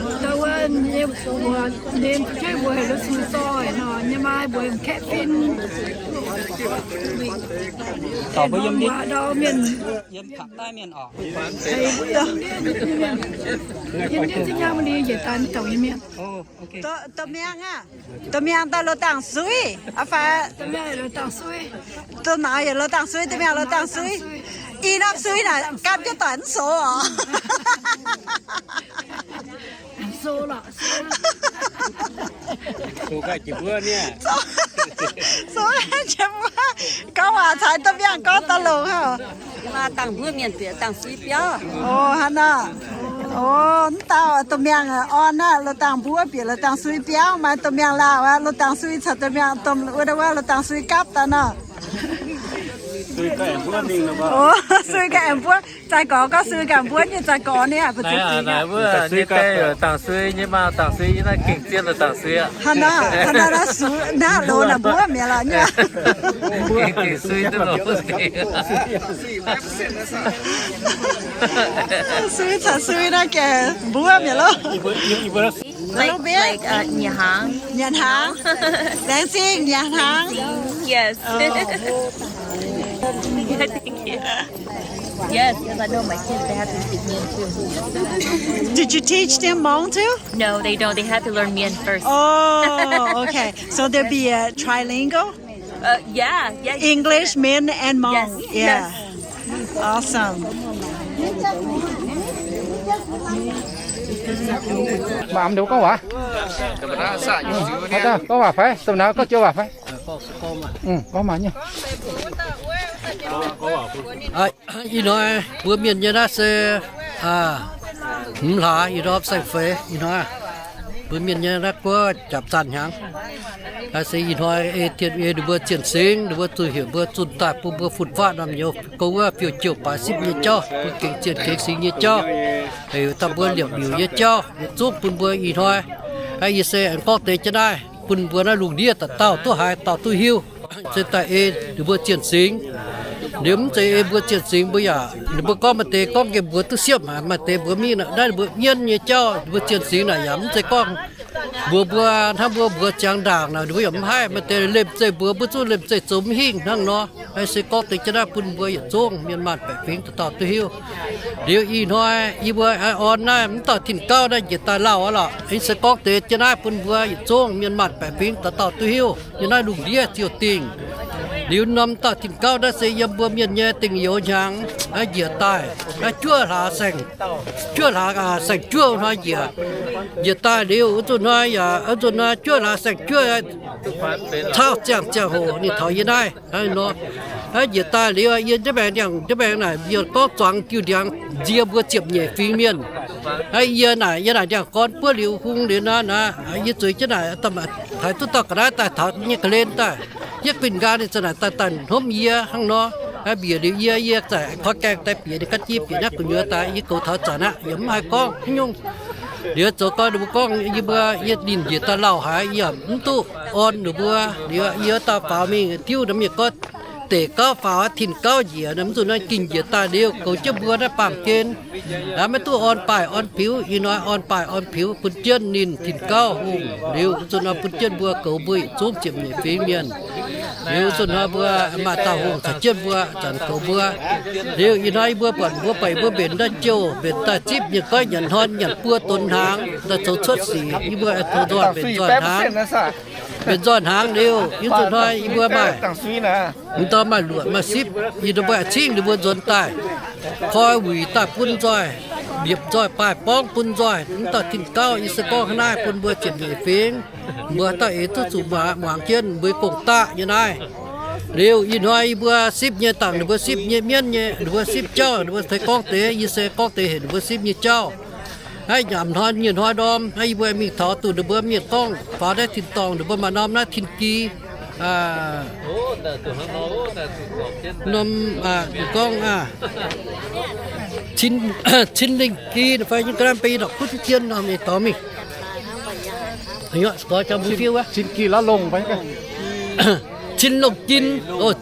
Ndau wuov nyei mbuox, ninh fu'jueiv mbuo heuc Lu Su Zoih nor, nyei maa mbuo heuc Kaeqv Fin. Dorh mbuo yiem ndau mienh, yiem kangx daaih mienh oc. Yiem ndiev zinh nyaanh mbuo ninh njiec daaih douc nyei mienh. Douc miangh aqv. Douc miangh daaih loz dangh suiv, aa fai? Douc naaiv yaac loz dangh suiv, douc miangh loz dangh suiv. I norm suiv naaic gapv jienv doic mv sox oc. Gorngv waac caux douc miangh gorngv daaih longx haic. Dangh mbuov mienh bieqc dangh suiv biauv. O, hnangv naaic. O, mv dauh douc miangh orn aqv, loz dangh mbuov bieqc loz dangh suiv biauv. Maaih douc miangh lauh aqv, loz dangh suiv caux douc miangh domh wuov, wuov loz dangh suiv gapv daaih nor. O, sui ga'naaiv mbuov, zaaih gorx gorngv sui ga'naaiv mbuov nyei, zaaih gorx ni aqv, ba'ziex jiex aqv. Wuov nyei deix loz dangh suiv, nyei maa dangh suiv, yie naaiv gengh zien loz dangh suiv aqv. Hnangv naaiv, hnangv naaiv, naaiv suiv naaiv loz naaic mbuov mi'aqv lorqc nyei. Gengh sui duqv loz deix. Sui caux sui naaiv gengh mbuov mi'aqv lorqc. Like, like, uh, nyiec hnaangx. Nyiec hnaangx. Laengz zingh nyiec hnaangx. Yes. Oh. Yes, 'cause I know my kids, they have to speak Mien too. Did you teach them Hmong too? No, they don't. They have to learn Mien first. Oh, okay. So they'll be, uh, trilingual? Uh, yeah, yeah, you can say that. English, Mien, and Hmong. Yes, yeah. Yes. Awesome. Mangc mv deix gorngv waac. Haaix dauh gorngv waac fai? Dongh naaiv gorngv joux waac fai? Gorngv maaih nyei. Ih hnoi mbuo mienh nyei naaiv se hmz hlaax, ih hnoi saeng-feix, ih hnoi mbuo mienh nyei naaiv guoqv japc zaanh hnyangx. Naaiv se ih hnoi ei tien ei ninh mbuo zien singx, ninh mbuo zuqc heuc mbuo zunh daaih bun mbuo fun-faqv norm nyouz gouv wuov fiou jiouv baaix sipv nyei jauv, mbuo gengx zien gengx singx nyei jauv, heuc daaih mbuo liepc liuc nyei jauv, yietc zungv bun mbuo ih hnoi. Yie se aengx gorngv deix jienv naaiv bun mbuo naaiv lungh ndiev dauh dauh duqv haiz dauh duqv hiuv. Se daaih ei ninh mbuo zien singx. Liuz mv zeiz ei mbuo zien singx mbuo yaac, ninh mbuo gorngv maaih deix gorngv nqemh mbuox duqv siepv haic, maaih deix mbuox mingh naaiv ninh mbuo mienv nyei jauv, ninh mbuo zien singx naaic yaac mv zeiz gorngv mbuox mbuo hnangv mbuo mbuox ziangx ndaangc naaic ninh mbuo yaac mv haih. Maaih deix lemh zeih mbuox mbuo zungv lemh zeih zoux mv hingh hnangv nor. Se gorngv deix jienv naaiv bun mbuo yietc zungv mienh maanh baeqc fingx dauh dauh duqv hiuv. Liuz ih hnoi yie mbuo orn naaiv mv dauh tin-gauv naaiv njiec daaih lauh aqv lorqc. Yie se gorngv deix jienv naaiv bun mbuo yietc zungv mienh maanh baeqc fingx dauh dauh duqv hiuv nyei naaiv lungh ndiev ziouc dingh. Liuz norm dauh tin-gauv naaiv se yiem mbuo mienh nyei dingh youz hnyangx naaiv njiec daaih, naaiv juov hlaax saeng, juov hlaax saeng-juov hnoi njiec, njiec daaih liuz wuov nzunc hnoi yaac wuov nzunc hnoi juov hlaax saeng-juov cauv ziangh ziangh hoc ninh taux yie naaiv. Hnangv nor, njiec daaih liuz yie ndiev maengx ndiangx, ndiev maengx naaic yie gorngv zuangx diuh ndiangx nzie mbuo ziepc nyeic fingx mienh. Yie naaic, yie naaic ndiangx-gorn buov liuz hung liuz naaiv naaic, yie zueiz jienv naaic, haaix duqv dauh ga'naaiv daaih taux nyei ga'hlen daaih, yie guinh nqaang ninh za'naaic daaih daaih hnamv yie hnangv nor. Mbiec liuz yie, yie za'gengh koi gaengh daaih bieqc ninh ga'jiex, bieqc naaiv gu'nyuoz daaih yie goux taux zanc aqv, yaac mv haih gorngv haaix nyungc. Liuz zoux gau ninh mbuo gorngv yie mbuo, yie ninh njiec daaih lauh haic, yie mv duqv orn ninh mbuo. Liuz yie dauh faaux mingh tiuv nor mienh gorngv deic gauv faaux tin-gauv njiec, mv zuqc naaiv gingh njiec daaih liuz goux jienv mbuo naaiv baamh gen. Maiv duqv orn baaih orn piux, ih hnoi orn baaih orn piux bun jienv ninh tin-gauv hungh liuz, mv zuqc naaiv bun jienv mbuo goux mbuo yietc zungv ziepc nyeic fingx mienh. Liuz mv zuqc naaiv mbuo maaih dauh hungh caux jienv mbuo zanc goux mbuo. Liuz ih hnoi yie mbuo buatc mbuo baeqc mbuo mbenc naaiv jouh mbenc daaih zipv mienh goiv nyanc hnon nyanc buo donx hnaangx daaih zoux cuotv sic, yie mbuo aengx zoux nzoih mbenc nzoih hnaangx. Mbenc nzoih hnaangx liuz, yie zuqc hnoi yie mbuo maaih, mv dau maaih luoqc maaih sipv, yie mbuo aengx cingv ninh mbuo nzuonx daaih, koi wuic daaih bun nzoih, liepc nzoih baaih borngv bun nzoih. Mv dauh tin-gauv yie se gorngv hnangv naaiv bun mbuo ziepc nyeic fingx, mbuo haaix dauh eix duqv zuqc muangx jienv mbuo gong-daqv nyei naaiv. Liuz ih hnoi yie mbuo sipv nyei dangc ninh mbuo sipv nyei mienv nyei, ninh mbuo sipv jauv, ninh mbuo se gorngv deix, yie se gorngv deix heuc ninh mbuo sipv nyei jauv. Naaiv nyanc hnoi nyei hnoi norm, naaiv yie mbuo mingh taux duqv ninh mbuo mienh gorngv faaux naaiv tin-dorngh, ninh mbuo maaih norm naaiv tin-gi, norm, gorngv, cin lengh gi fai nyei ga'naaiv beiv yie nor kuv jienv norm nyei dorngx mingh. Cin longh gin,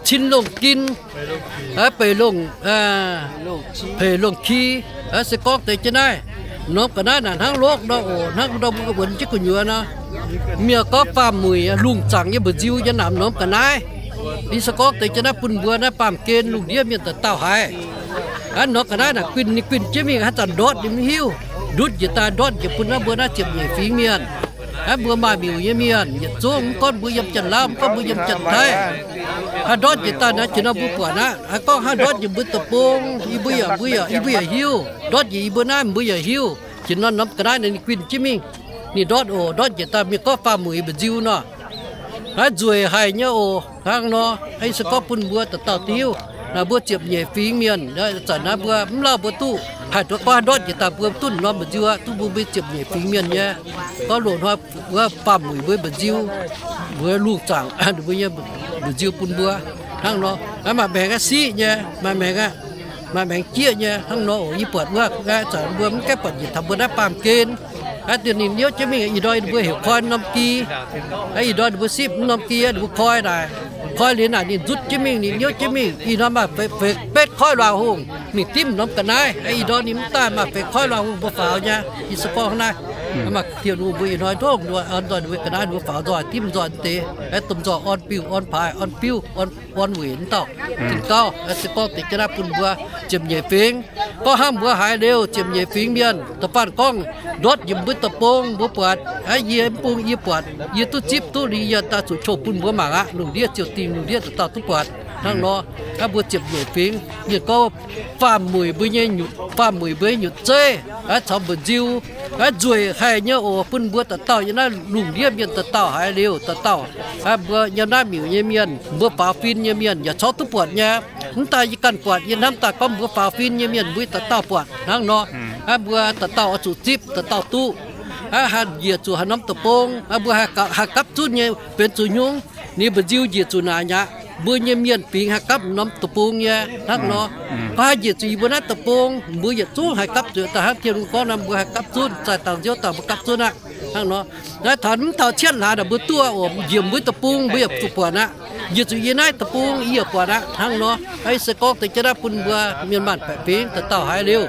cin longh gin, beic longh, peic longh ki, se gorngv deix jienv naaiv. Norm ga'naaiv naaic hnangv lokv nor oc, hnangv ndau mbuo wuonx jienv gu'nyuoz nor. Mienh gorngv faam-muic lungh zaangc nyei mba'nziu yiem naaic norm ga'naaiv. Yie se gorngv deix jienv naaiv bun mbuo naaiv baamh gen lungh ndiev mienh dauh dauh haiz. Aa, norm ga'naaiv naaic guinh ninh guinh jienv mingh haaix zanc ndortv ninh mv hiuv. Ndutv njiec daaih ndortv njiec bun naaiv mbuo naaiv ziepc nyeic fingx mienh. Aa, mbuo maaih miuc nyei mienh yietc zungv, mv gorngv mbuo yiem Janx-Lauv, mv gorngv mbuo yiem Janx-Taiv. Aa, ndortv njiec daaih naaiv jiex nor mbuo buatc aqv. Aa, gorngv hnangv ndortv njiec mbuo deic-bung, yie mbuo yaac, mbuo yaac, yie mbuo yaac hiuv. Ndortv njiec yie mbuo naaiv mbuo yaac hiuv. Jiex nor norm ga'naaiv naaic ninh guinh jienv mingh. Ninh ndortv oc, ndortv njiec daaih mienh gorngv faam-muic mba'nziu nor. Naaiv nzueic haic nyei oc. Hnangv nor, yie se gorngv bun mbuo dauh dauh hiuv. Naaiv mbuo ziepc nyeic fingx mienh, zanc naaiv mbuo mv lauh mbuo duqv haih duqv gorngv ndortv njiec daaih mbuo duqv norm mba'nziu aqv, duqv mbuo mbuo ziepc nyeic fingx mienh nyei. Gorngv loz-hnoi wuov faam-muic mbuo mba'nziu, mbuo lungh zaangc ninh mbuo nyei mba'nziu bun mbuo. Hnangv nor, naaiv maaih maengx aqv siqv nyei, maaih maengx aqv, maaih maengx jieqv nyei. Hnangv nor oc, yie buatc wuov zanc mbuo mv gaengh buatc njiec taux mbuo naaiv baamh gen. Aa, dien ninh niouv jienv mingh, ih hnoi ninh mbuo heuc koi norm gi. Aa, ih hnoi ninh mbuo sipv norm gi, ninh mbuo koi naaic. Koi liuz naaic ninh nzutv jienv mingh, ninh niouv jienv mingh. Ih hnoi maaih feix betv koiv luangh hungh mingh dimv norm ga'naaiv. Aa, ih hnoi ninh mv daaih, maaih feix koiv luangh hungh mbuo faaux nyei. Yie se gorngv naaiv, maaih Tin-Hungh mbuo ih hnoi ndongc nduov an nzoih ninh mbuo ga'naaiv ninh mbuo faaux nzoih, dimv nzoih deix, aa, domh nzoih orn biuh, orn paaix, orn biuv, orn, orn weic wuov dauh. Tin-Gauv se gorngv deix jienv naaiv bun mbuo ziepc nyeic fingx. Gorngv hnangv mbuo haiz liuz ziepc nyeic fingx mienh, da'faanh gorngv ndortv njiec mbuo deic-bung mbuo buatc, aa, yie mv bung yie buatc, yie duqv zipv duqv liuz yie daaih zuqc qouh bun mbuo mangc aqv. Lungh ndiev ziouc dingh, lungh ndiev dauh dauh duqv buatc. Hnangv nor, aa, mbuo ziepc nyeic fingx, mienh gorngv faam-muic mbuo nyei nyutc, faam-muic mbuo nyei nyutc zeiv, aa, caux mba'nziu, aa, nzueic haic nyei oc, bun mbuo dauh dauh yiem naaiv lungh ndiev mienh dauh dauh haiz liuz dauh dauh, aa, mbuo yiem naaiv miuc nyei mienh, mbuo faaux fin nyei mienh yaac corc duqv buatc nyei. Mv daaih yie ganh buatc, yie hnamv daaih gorngv mbuo faaux fin nyei mienh mbuo dauh dauh buatc hnangv nor. Aa, mbuo dauh dauh oix zuqc zipv, dauh dauh duqv. Aa, haih njiec zuqc haaix norm deic-bung, aa, mbuo haih gapv, haih gapv zunv nyei benx zuqc nyungc, ninh mba'nziu njiec zuqc naaic aqv. Mbuo nyei mienh fingx haih gapv norm deic-bung nyei hnangv nor. Gorngv haih njiec zuqc yie mbuo naaiv deic-bung, mbuo yietc zungv haih gapv zuqc daaih hnangv Tin-Hungh gorngv nor, mbuo haih gapv zunv, zaih dangh nziouv daaih mbuo gapv zunv aqv hnangv nor. Naaiv taux mv taux cietv hlaax naaic mbuo duqv oc, njiec mbuo deic-bung mbuo yaac zuqc buatc aqv. Njiec zuqc yie naaiv deic-bung yie yaac buatc aqv hnangv nor. Aa, se gorngv deix jienv naaiv bun mbuo mienh maanh baeqc fingx dauh dauh haiz liuz,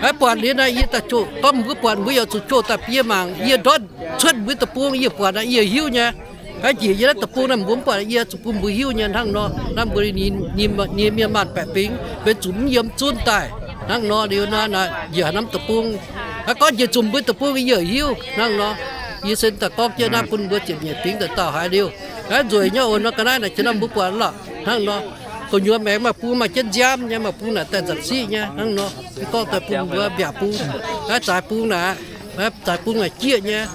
aa, buatc liuz naaic yie daaih qouh, gorngv mbuo buatc mbuo yaac zuqc qouh daaih bun yie mangc. Yie ndortv cuotv mbuo deic-bung yie buatc naaic yie hiuv nyei. Aa, njiec yie naaiv deic-bung naaic mbuo mv buatc yie zuqc bun mbuo hiuv nyei hnangv nor. Naaiv mbuo nyei mienh maanh baeqc fingx benx zuqc mv yiem zunv daaih hnangv nor liuz nor, njiec haaix norm deic-bung, aa, gorngv njiec zuqc mbuo deic-bung yie yaac hiuv hnangv nor. Yie se daaih gorngv jienv naaiv bun mbuo ziepc nyeic fingx dauh dauh haiz liuz, aa, nzueic nyei oc. Nor ga'naaiv naaic jiex nor mbuo buatc lorqc hnangv nor. Gu'nyuoz maengx maaih bung maaih jienv nziaamv nyei, maaih bung naaic daaih nzapc siqv nyei hnangv nor. Se gorngv daaih bun mbuo mbiaauc bung, aa, zaaix bung naaic, aa, zaaix bung naaic jieqv nyei,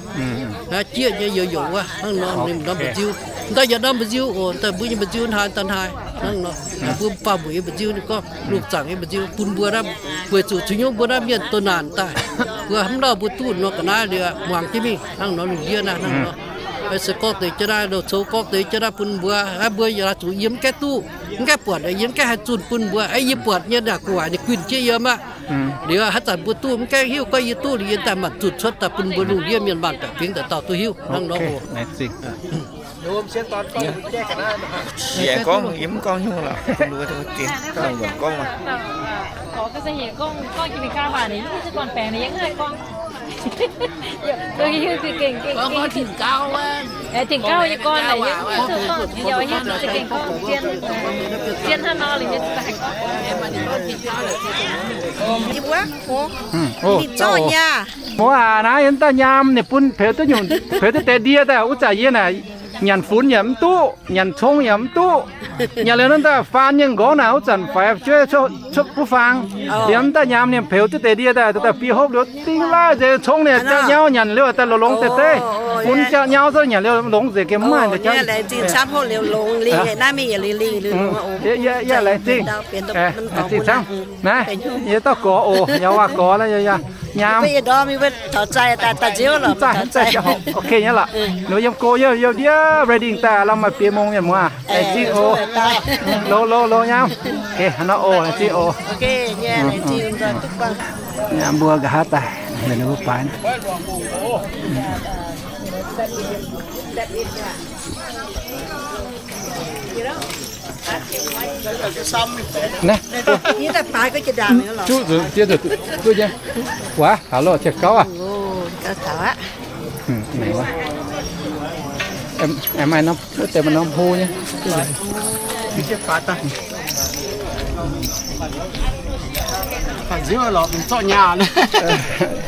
aa, jieqv nyei youz-youz wuov hnangv nor. Ninh norm mba'nziu, daaih yietc norm mba'nziu oc. Daaih mbuo nyei mba'nziu hnangv daaih hnangv hnangv nor. Mbuo faam-muic nyei mba'nziu, ninh gorngv lungh zaangc nyei mba'nziu bun mbuo naaiv, weic zuqc zuqc nyungc mbuo naaiv mienh doh naanc daaih, mbuo mv lauh mbuo duqv nor ga'naaiv liuz muangx jienv mingh hnangv nor lungh ndiev naaiv hnangv nor. Se gorngv deix jienv naaiv, loz-cou gorngv deix jienv naaiv bun mbuo, aa, mbuo yaac zuqc yie mv gaengh duqv, mv gaengh buatc, yie mv gaengh haih zunh bun mbuo. Aa, yie buatc nyei naaic gu'nguaaic ninh guinh jienv yiem aqv. Liuz haaix zanc mbuo duqv mv gaengh hiuv, gorngv yie duqv liuz yie daaih maanc zunh cuotv daaih bun mbuo lungh ndiev mienh maanh baeqc fingx dauh dauh duqv hiuv hnangv nor oc. Yie gorngv, yie mv gorngv nyungc lorqc. Gorngv, gorngv, gorngv. Mv baac naaiv yie mv daaih nyaam ninh bun peux duqv nyungc, peux duqv deix ndie daaih wuov zanc yie naaic nyanc funx yaac mv duqv, nyanc cong yaac mv duqv. Nyanc liuz naaiv daaih faan nyei nqorngv naaic wuov zanc faix cuotv, cuotv buv faang. Liuz mv daaih nyaam ninh peux duqv deix ndie daaih, daaih fih hopv liuz dingh laaih nzengc cong ninh jauv nyauv nyanc liuz daaih longx longx deix deix. Funx jauv nyauv zouv nyanc liuz longx nzengc gengh mv maaih jauv. Yie laengz zingh camv. Naaiv, yie dauh gorx oc, yaac waac gorx laaix yaac nyaam. Ok nyei lorqc. Ninh yiem go yiem ndiev ready daaih, lamh maaih biei mong mienh muoz. Laengz zingh oc. Loz loz loz nyaam. Ok, hnangv nor oc, laengz zingh oc. Mbuo nqa'haav daaih, ninh mbuo baaix. Naaiv, juqv nzuqc jiex nzuqc duqv nyei. Waac, haaix loh, ziec gauv aqv. Aengx maaih norm, wuov deix maaih norm hlo nyei.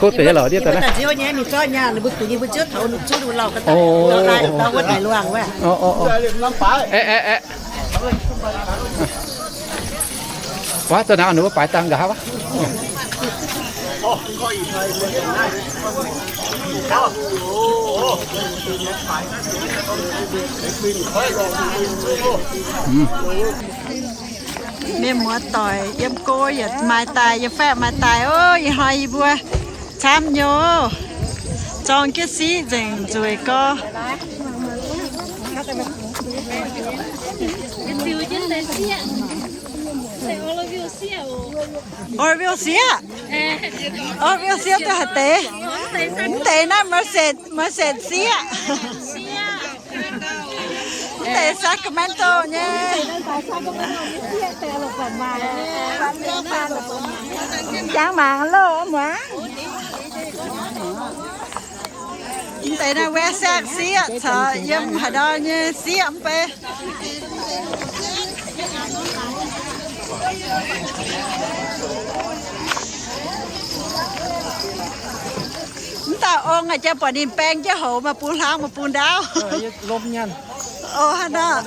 Gouv deix lorqc ndiev daaih naaiv. Waac, za'naaiv ninh mbuo baaix dangh nqa'haav wuov. Mienh muoz doic yiem go yietc maaih daaih, yiem faeqv maaih daaih. Ov, ih hnoi yie mbuo camv nyei, zorng jienv siqv nzengc nzueic gorx. Orville sieqv, Orville sieqv duqv haaix deix? Mv deix naaiv Merced sieqv. Mv deix Sacramento nyei. Jangx mangc loh muangx. Mv deix naaiv West Sac sieqv caux yiem haaix ndau nyei sieqv mv bei. Mv dauh ong aqv, jang buatc ninh baeng jienv houx maaih bung hlang maaih bung ndaauv. Ov, hnangv nor.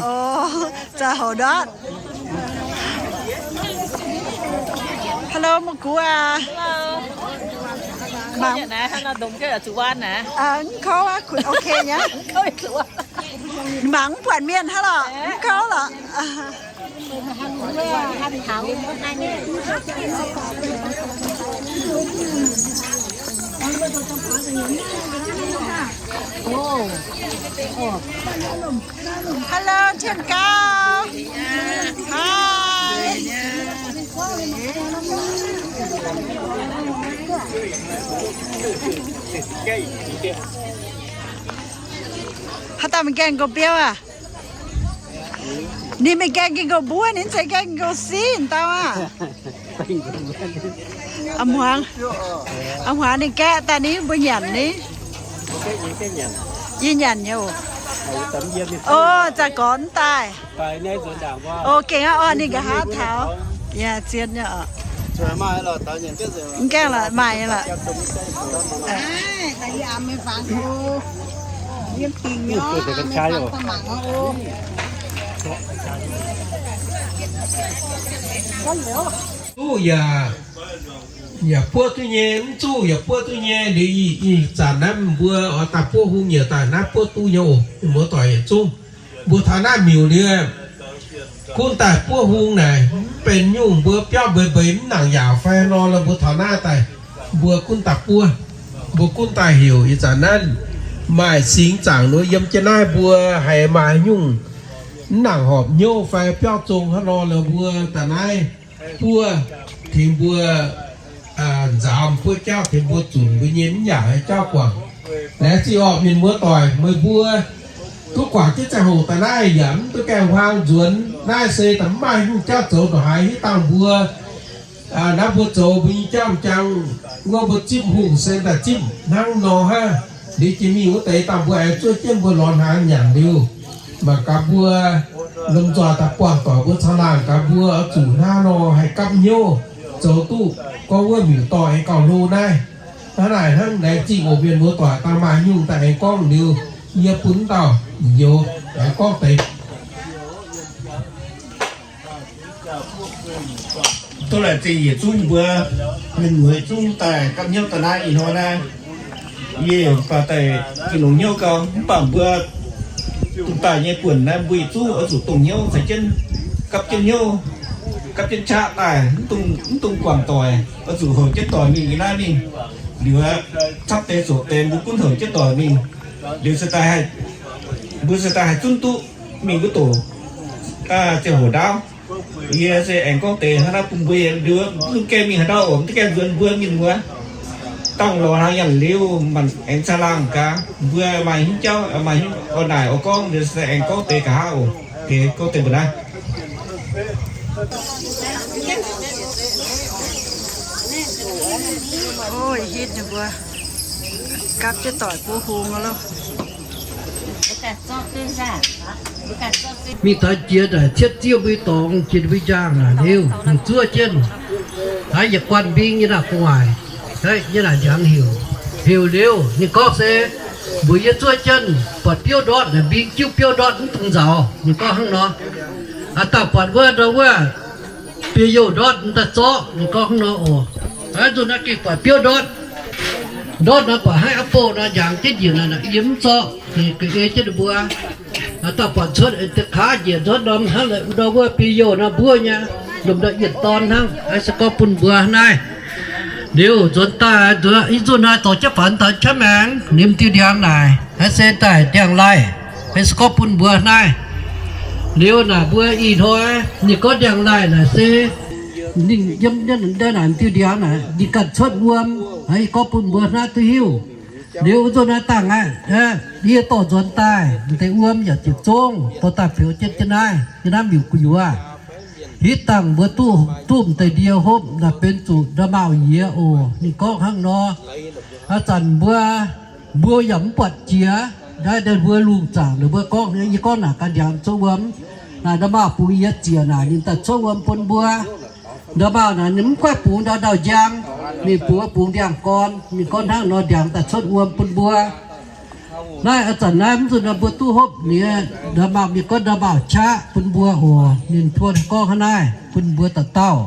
Ov, za'houx ndortv. Hello, mv gu aac. Mangc, mv kouv aqv, okay nyei. Mangc mv buatc mienh hnangv lorqc, mv kouv lorqc. Hello, Tien Gauv. Hi. Haaix dauh mingh gaengh nqox biouv aac? Ninh mingh gaengh nqox mbuov, ninh mv zeiz gaengh nqox siqv dauh aac. A'hmuangx, a'hmuangx ninh gaeqv daaih, ninh mbuo nyanc ni. Yie nyanc nyei oc. O, za'gorx mv daaih. O, gengh aqv, orn ninh nqa'haav taux. Yaac zien nyei oc. Mv gaengh lorqc, maaih nyei lorqc. Zuqv yaac, yaac buov duqv nyei, mv zuqv yaac buov duqv nyei. Liuz ih zanc naaiv mbuo oix daaih buov hung yaac daaih naaiv buov duqv nyei oc. Mienh muoz doic yietc zungv, mbuo taux naaiv miuc liuz, gunv daaih buov hung naaic mv benx nyungc, mbuo biauv mbeix mbeix mv nangc yaauc fai nor, mbuo taux naaiv daaih, mbuo gunv daaih buov, mbuo gunv daaih heuc. Ih zanc naaiv maaih singx zaangc nor yiem jienv naaiv, mbuo haiz maaih nyungc mv nangc horpc hnyouv fai biauv zong hnangv nor, mbuo daaih naaiv buov, tengx mbuo nzaaux mbuo jauv, tengx mbuo zunc mbuo nyei mv yaac jauv guangc. Laengz zingh orqc, mienh muoz doic, meih mbuo duqv guangc jienv ziangh hoc daaih naaiv yaac mv duqv gaengh huaang nzuonx. Naaiv se daaih mv maaih nyungc jauv zoux ndongc haaix. Hitv dangh mbuo naaiv mbuo zoux mbuo nyei jauv m'jangc wuov, mbuo zipv hungh se daaih zipv hnangv nor hnangv. Liuz jiex mingh wuov deix dangh mbuo aengx zuov jienv mbuo lorz hnaangx nyanc liuz, mangc gaax mbuo lomh nzoih daaih buangh doic mbuo caangh laangh gaax mbuo oix zuqc hnangv nor haih gapv hnyouv zoux duqv gorngv wuov miuc-doic aengx gauh hlo naaiv. Hnangv naaic hnangv, laengz zingh oc mienh muoz doic, dangh maaih nyungc daaih aengx gorngv liuz, yie bun dauh njoux aengx gorngv deix. Tov laengz zingh yietc zungv mbuo mienh muoz zungv daaih gapv hnyouv daaih naaiv ih hnoi naaiv. Yie baac daaih gengh longx hnyouv gau, mv baac mbuo dongh daaih nyei buonc naaiv mbuo yietc zungv oix zuqc dongh hnyouv caux jienv gapv jienv hnyouv, gapv jienv qaqv daaih, mv dungx guangc doic, oix zuqc houc jienv doic mingh. Ih naaiv mingh liuz, capv deix zoqc deix mbuo gunv houc jienv doic mingh, liuz se daaih haih, mbuo se daaih haih zunv duqv mingh wuov doc ziangh hoc ndaauv. Yie se aengx gorngv deix hnangv naaiv bun mbuo, liuz mv dungx gaengh mingh haaix ndau oc, mv dungx gaengh nzuonx mbuo mienh muoz. Dangh lorz hnaangx nyanc liuz, manc aengx caangh laangh gaax, mbuo maaih hnyouv jauv, maaih hnyouv oix naaic oix gorngv, liuz se aengx gorngv deix nqa'haav oc. Geh gouv deix mbuo naaiv. Ov, hitv ninh mbuo gapv jienv doic buov hung loh. Mingh taux jiex naaic cietv ziev mbuo dorngx jiex mbuo njaangh naaic liuz, zuov jienv haaix yietc guanh mbing nyei naaic gu'nguaaic, nyei naaic ndiangx heuc. Heuc liuz ninh gorngv se, mbuox yie zuov jienv buatc biouv ndortv naaic, mbing jiuv biouv ndortv mv dungx nzaaux. Ninh gorngv hnangv nor. Aa, dauh buatc wuov ndau wuov biouv youh ndortv mv daaih zorqv. Ninh gorngv hnangv nor oc. Aa, nzunc naaiv gengh buatc biouv ndortv, ndortv nor buatc haaix aqv bouh nor, ndiangx jienv njiec naaic, yie mv zorqv, ninh ga'ei jienv ninh mbuo. Aa, dauh buatc cuotv deix kaav njiec nzuonx norm hnangv la'ndau wuov biouv youh nor mbuov nyei, lomh ndau yietc dorn hnangv. Aa, se gorngv bun mbuo naaiv. Liuz nzuonx daaih, i nzunc naaiv dorh jienv faaux taux qaqv maengx, nimc diuh ndiangx naaic, aa, se daaih ndiangx-laih. Aa, se gorngv bun mbuo naaiv. Liuz naaic mbuo ih hnoi ninh gorngv ndiangx-laih naaic se ninh yiem naaic diuh ndiangx naaic ninh ganh cuotv wuom. Aa, gorngv bun mbuo naaiv duqv hiuv. Liuz nzunc naaiv dangh aqv, yie dorh nzuonx daaih m'deix wuom yaac ziepc zungv dorh daaih fioux jienv jienv naaiv, jienv naaiv miuc gu'nyuoz. Hitv dangh mbuo duqv, duqv m'deix ndie hopv naaic benx zuqc nda'maauh yie oc. Ninh gorngv hnangv nor. Aa, zanc mbuo, mbuo yaac mv buatc jiex. Naaiv mbuo lungh zaangc ninh mbuo gorngv, yie gorngv naaic ganh ndiangx cuotv wuom. Naaic nda'maauh bungx yie ziec naaic ninh daaih cuotv wuom bun mbuo. Nda'maauh naaic ninh mv goiv bungx ndau ndau njang, ninh bungx, bungx ndiangx-gorn. Ninh gorngv hnangv nor ndiangx daaih cuotv wuom bun mbuo. Naaiv a'zanc naaiv mv zuqc nor mbuo duqv hopv ninh, nda'maauh mingh gorngv nda'maauh qaqv bun mbuo oc. Ninh tov gorngv hnangv naaiv bun mbuo dauh dauh.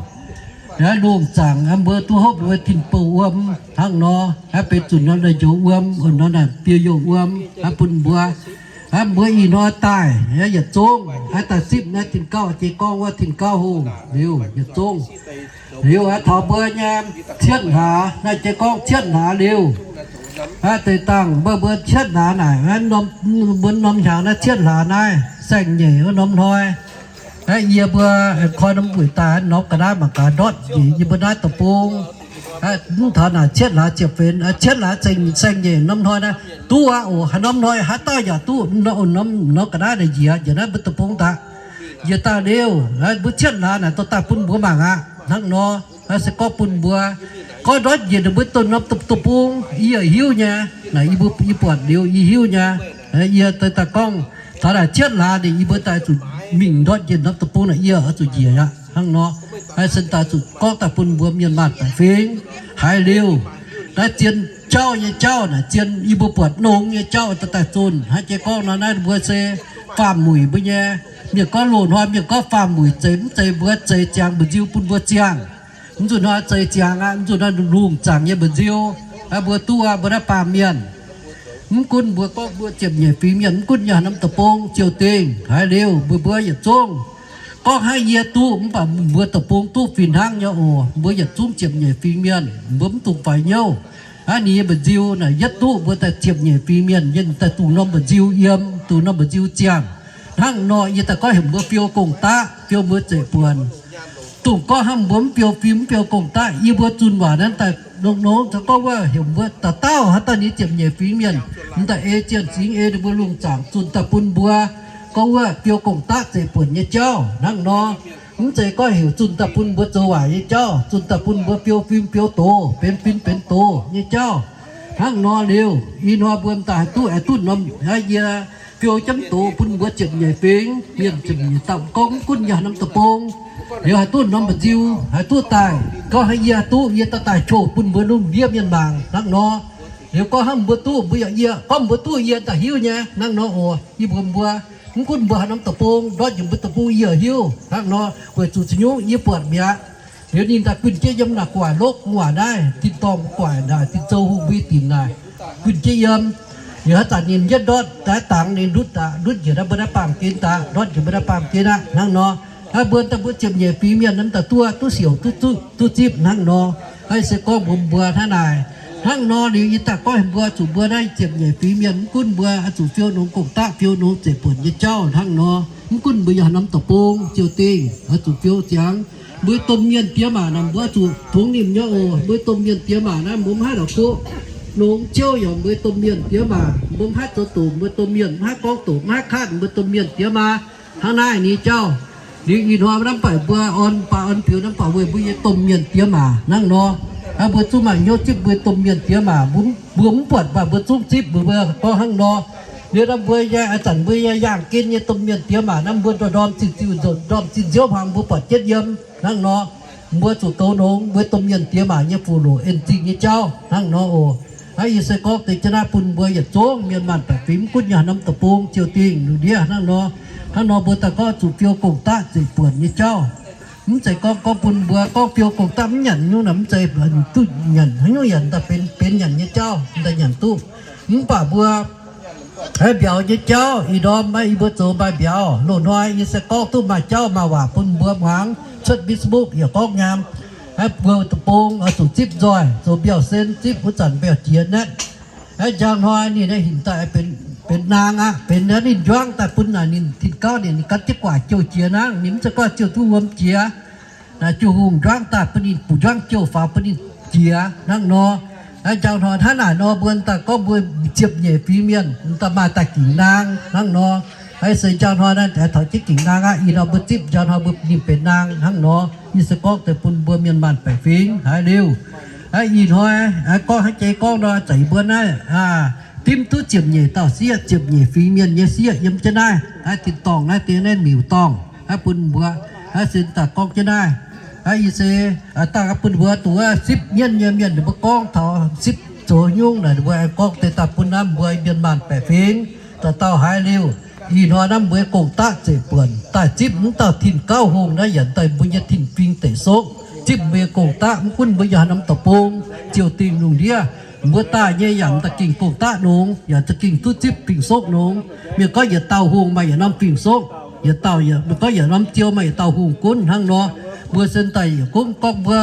Naaiv lungh zaangc mbuo duqv hopv mbuo tin-bouh wuom hnangv nor, aa, benx zuqc nor naaic njoux wuom, nor naaic biouv youh wuom, aa, bun mbuo. Aa, mbuo ih hnoi daaih yietc zungv, aa, daaih zipv naaiv tin-gauh, jiex gorngv wuov tin-gauh hungh liuz yietc zungv. Liuz aa, taux mbuo nyei cietv hlaax, naaiv jiex gorngv cietv hlaax liuz, aa, deix dangh mbuo, mbuo cietv hlaax naaic, mbuo norm hnyangx naaiv cietv hlaax naaiv saeng-nyeic wuov norm hnoi. Aa, yie mbuo koi norm wuic daaih norm ga'naaiv mangc gaax ndortv njiec yie mbuo naaiv deic-bung. Aa, mv taux naaic cietv hlaax ziepc fenx, aa, cietv hlaax saeng-nyeic norm hnoi naaiv duqv aqv oc. Haaix norm hnoi haaix dauh yaac duqv norm, norm ga'naaiv naaic njiec, njiec naaiv mbuo deic-bung daaih. Njiec daaih liuz, mbuo cietv hlaax naaic dorh daaih bun mbuo mangc aqv. Hnangv nor, se gorngv bun mbuo, gorngv ndortv njiec ninh mbuo dongh norm deic-bung, yie hiuv nyei. Naaic yie mbuo, yie buatc liuz yie hiuv nyei. Yie daaih gorngv taux naaic cietv hlaax ninh yie mbuo daaih zuqc mingh ndortv njiec norm deic-bung naaic yie oix zuqc njiec aqv. Hnangv nor, se daaih zuqc gorngv daaih bun mbuo mienh maanh baeqc fingx haiz liuz. Naaiv zien jauv nyei jauv naaic, zien yie mbuo buatc nongx nyei jauv daaih zunh. Hnangv jiex gorngv nor naaiv mbuo se faam-muic mbuo nyei. Mienh gorngv loz-hnoi mienh gorngv faam-muic zeix mv zeiz mbuo zeix ziangx mba'nziu bun mbuo ziangh. Mv zuqc hnoi zeix ziangx aqv, mv zuqc hnoi lungh zaangc nyei mba'nziu. Mbuo duqv mbuo naaiv baamh mienh, mv gunv mbuo gorngv mbuo ziepc nyeic fingx mienh, mv gunv yaac norm deic-bung ziouc dingh haiz liuz mbuo, mbuo yietc zungv gorngv hnangv yie duqv mv baac mbuo deic-bung duqv fih hnangv nyei oc. Mbuo yietc zungv ziepc nyeic fingx mienh, mbuo mv dungx faix hnyouv. Hnangv ninh nyei mba'nziu naaic yietv duqv mbuo daaih ziepc nyeic fingx mienh yie daaih dungx norm mba'nziu yiem, dungx norm mba'nziu ziangh. Hnangv nor yie daaih gorngv heuc mbuo fiou gong-daqv, fiou mbuo zeiv-buonc. Dongh gorngv hnangv mbuo mv fiou fim, mv fiou gong-daqv, yie mbuo zunh waac naaiv daaih nongx nongx gorngv wuov heuc mbuo dauh dauh haaix dauh nyei ziepc nyeic fingx mienh, mv daaih ei zienh zingx ei ninh mbuo lungh zaangc zunh daaih bun mbuo gorngv wuov fiou gong-daqv zeiv-buonc nyei jauv hnangv nor. Mv zeiz gorngv heuc zunh daaih bun mbuo zoux waaic nyei jauv, zunh daaih bun mbuo fiou fim fiou doz, benx fin benx doz nyei jauv. Hnangv nor liuz, ih hnoi mbuo m'daaih haih duqv, haih duqv norm, yie fiou jienv doz bun mbuo ziepc nyeic fingx mienh, ziepc nyeic dauh gorngv mv gunv yie haaix norm deic-bung, liuz haih duqv norm mba'nziu, haih duqv daaih, gorngv hnangv yie haih duqv, yie daaih daaih qouh bun mbuo lungh ndiev mienh mangc hnangv nor. Liuz gorngv hnangv mbuo duqv, mbuo yaac yie, gorngv mbuo duqv yie daaih hiuv nyei hnangv nor oc. Yie mbuox mbuo, mv gunv mbuo haaix norm deic-bung, ndortv njiec mbuo deic-bung yie hiuv hnangv nor, weic zuqc ziex nyungc yie buatc mi'aqv. Liuz ninh daaih guinh jienv yiem naaic gu'nguaaic lov gu'nguaaic naaiv, tin-dorngh gu'nguaaic naaic, Tin-Zou Hungh mbuo nyei dinc naaic, guinh jienv yiem. Liuz haaix zanc ninh yietv ndortv daaih dangx ninh ndutv daaih, ndutv njiec naaiv mbuo naaiv baamh gen daaih, ndortv njiec mbuo naaiv baamh gen aqv hnangv nor. Hnangv mbuo daaih mbuo ziepc nyeic fingx mienh naaiv daaih duqv, duqv siouc duqv zuqv, duqv zipv hnangv nor. Hnangv se gorngv mbuox mbuo hnangv naaic. Hnangv nor liuz yie daaih gorngv mbuo zuqc mbuo naaiv ziepc nyeic fingx mienh mv gunv mbuo oix zuqc fiou nongx gong-daqv, fiou nongx zeiv-buonc nyei jauv hnangv nor. Mv gunv mbuo yaac haaix norm deic-bung ziouc dingh oix zuqc fiou ziangx. Mbuo domh mienh diex maac naaic mbuo oix zuqc fungx nimc nyei oc. Mbuo domh mienh diex maac naaiv mbuo mv haih la'kuqv nongx ciouv yaac mbuo domh mienh diex maac, mbuo mv haih zoux doqc mbuo domh mienh, mv haih gorngv doqc, mv haih katv mbuo domh mienh diex maac. Hnangv naaiv nyei jauv, liuz ih hnoi mv baac mbuo orn baac orn piux mv baac weic mbuo nyei domh mienh diex maac hnangv nor. Aa, mbuo zungv maaih hnyouv zipv mbuo domh mienh diex maac, mbuo mv buatc mv baac mbuo zungv zipv mbuo gorngv hnangv nor. Liuz nor mbuo nyei a'zanc mbuo nyei yaangh gen nyei domh mienh diex maac naaiv mbuo ndorm-ndorm zinh ziouc ndorm-ndorm zinh nziouv hmuangx mbuo buatc jienv yiem hnangv nor. Mbuo zuqc goux nongx mbuo domh mienh diex maac nyei fuqv-loqc en zingh nyei jauv hnangv nor oc. Aa, yie se gorngv deix jienv naaiv bun mbuo yietc zungv mienh maanh baeqc fingx mv gunv yiem haaix norm deic-bung ziouc dingh lungh ndiev hnangv nor. Hnangv nor mbuo daaih gorngv zuqc fiou gong-daqv zeiv-buonc nyei jauv. Mv zeiz gorngv, gorngv bun mbuo gorngv fiou gong-daqv mv nyanc nyungc naaic mv zeiz duqv nyanc haaix nyungc, yaac daaih benx, benx nyanc nyei jauv, daaih nyanc duqv. Mv baac mbuo mbiauz nyei jauv ih ndorm yie mbuo zoux maaih mbiauz. Loz-hnoi yie se gorngv duqv maaih jauv maaih waac bun mbuo muangx cuotv Facebook yaac gorngv nyaam. Mbuo deic-bung oix zuqc zipv nzoih, zoux mbiauz-sen zipv wuov zanc mbiauz-jiex naetv. Njang hnoi ninh hinc daaih benx naang aqv, benx ninh njuangv daaih bun naaic ninh tin gauv ninh ganh jienv guaax jouh jiex nangv, ninh mv zeiz gorngv ziouc duqv wuom jiex. Naaic jiu-hungh njuangv daaih bun ninh, buqc njuangv jouh faaux bun ninh jiex hnangv nor. Njang hnoi hnangv naaic nor mbuo daaih gorngv mbuo ziepc nyeic fingx mienh daaih maaih daaih gingc naang hnangv nor. Aa, se njang hnoi naaiv taux jienv gingc naang aqv. Ih hnoi mbuo zipv, njang hnoi mbuo ninh benx naang hnangv nor. Yie se gorngv deix bun mbuo mienh maanh baeqc fingx haiz liuz. Aa, ih hnoi gorngv hnangv jiex gorngv nor, za'gengh mbuo naaiv dimv duqv ziepc nyeic dauh sieqv, ziepc nyeic fingx mienh nyei sieqv yiem jienv naaiv, naaiv tin-dorngh naaiv deix naaiv miuc-dorngh, aa, bun mbuo, aa, se daaih gorngv jienv naaiv. Aa, yie se daaih bun mbuo duqv zipv mienv nyei mienh ninh mbuo gorngv taux zipv zoux nyungc naaic, ninh mbuo aengx gorngv deix daaih bun naaiv mbuo mienh maanh baeqc fingx dauh dauh haiz liuz. Ih hnoi naaiv mbuo nyei gong-daqv zeiv-buonc daaih zipv mv dauh tin-gauv hungh naaiv yaac daaih mbuo nyei tin-fingx deic sokv, zipv mbuo nyei gong-daqv mv gunv mbuo yiem haaix norm deic-bung ziouc dingh lungh ndiev. Mbuo daaih nyei yaac daaih gingh gong-daqv nongx, yaac za'gengh duqv zipv fingx-sokv nongx. Mienh gorngv yietc dauh hungh maaih yietc norm fingx-sokv, yietc dauh, mienh gorngv yietc norm ziou maaih yietc dauh hungh gunv hnangv nor. Mbuo se daaih yietc gunv gorngv mbuo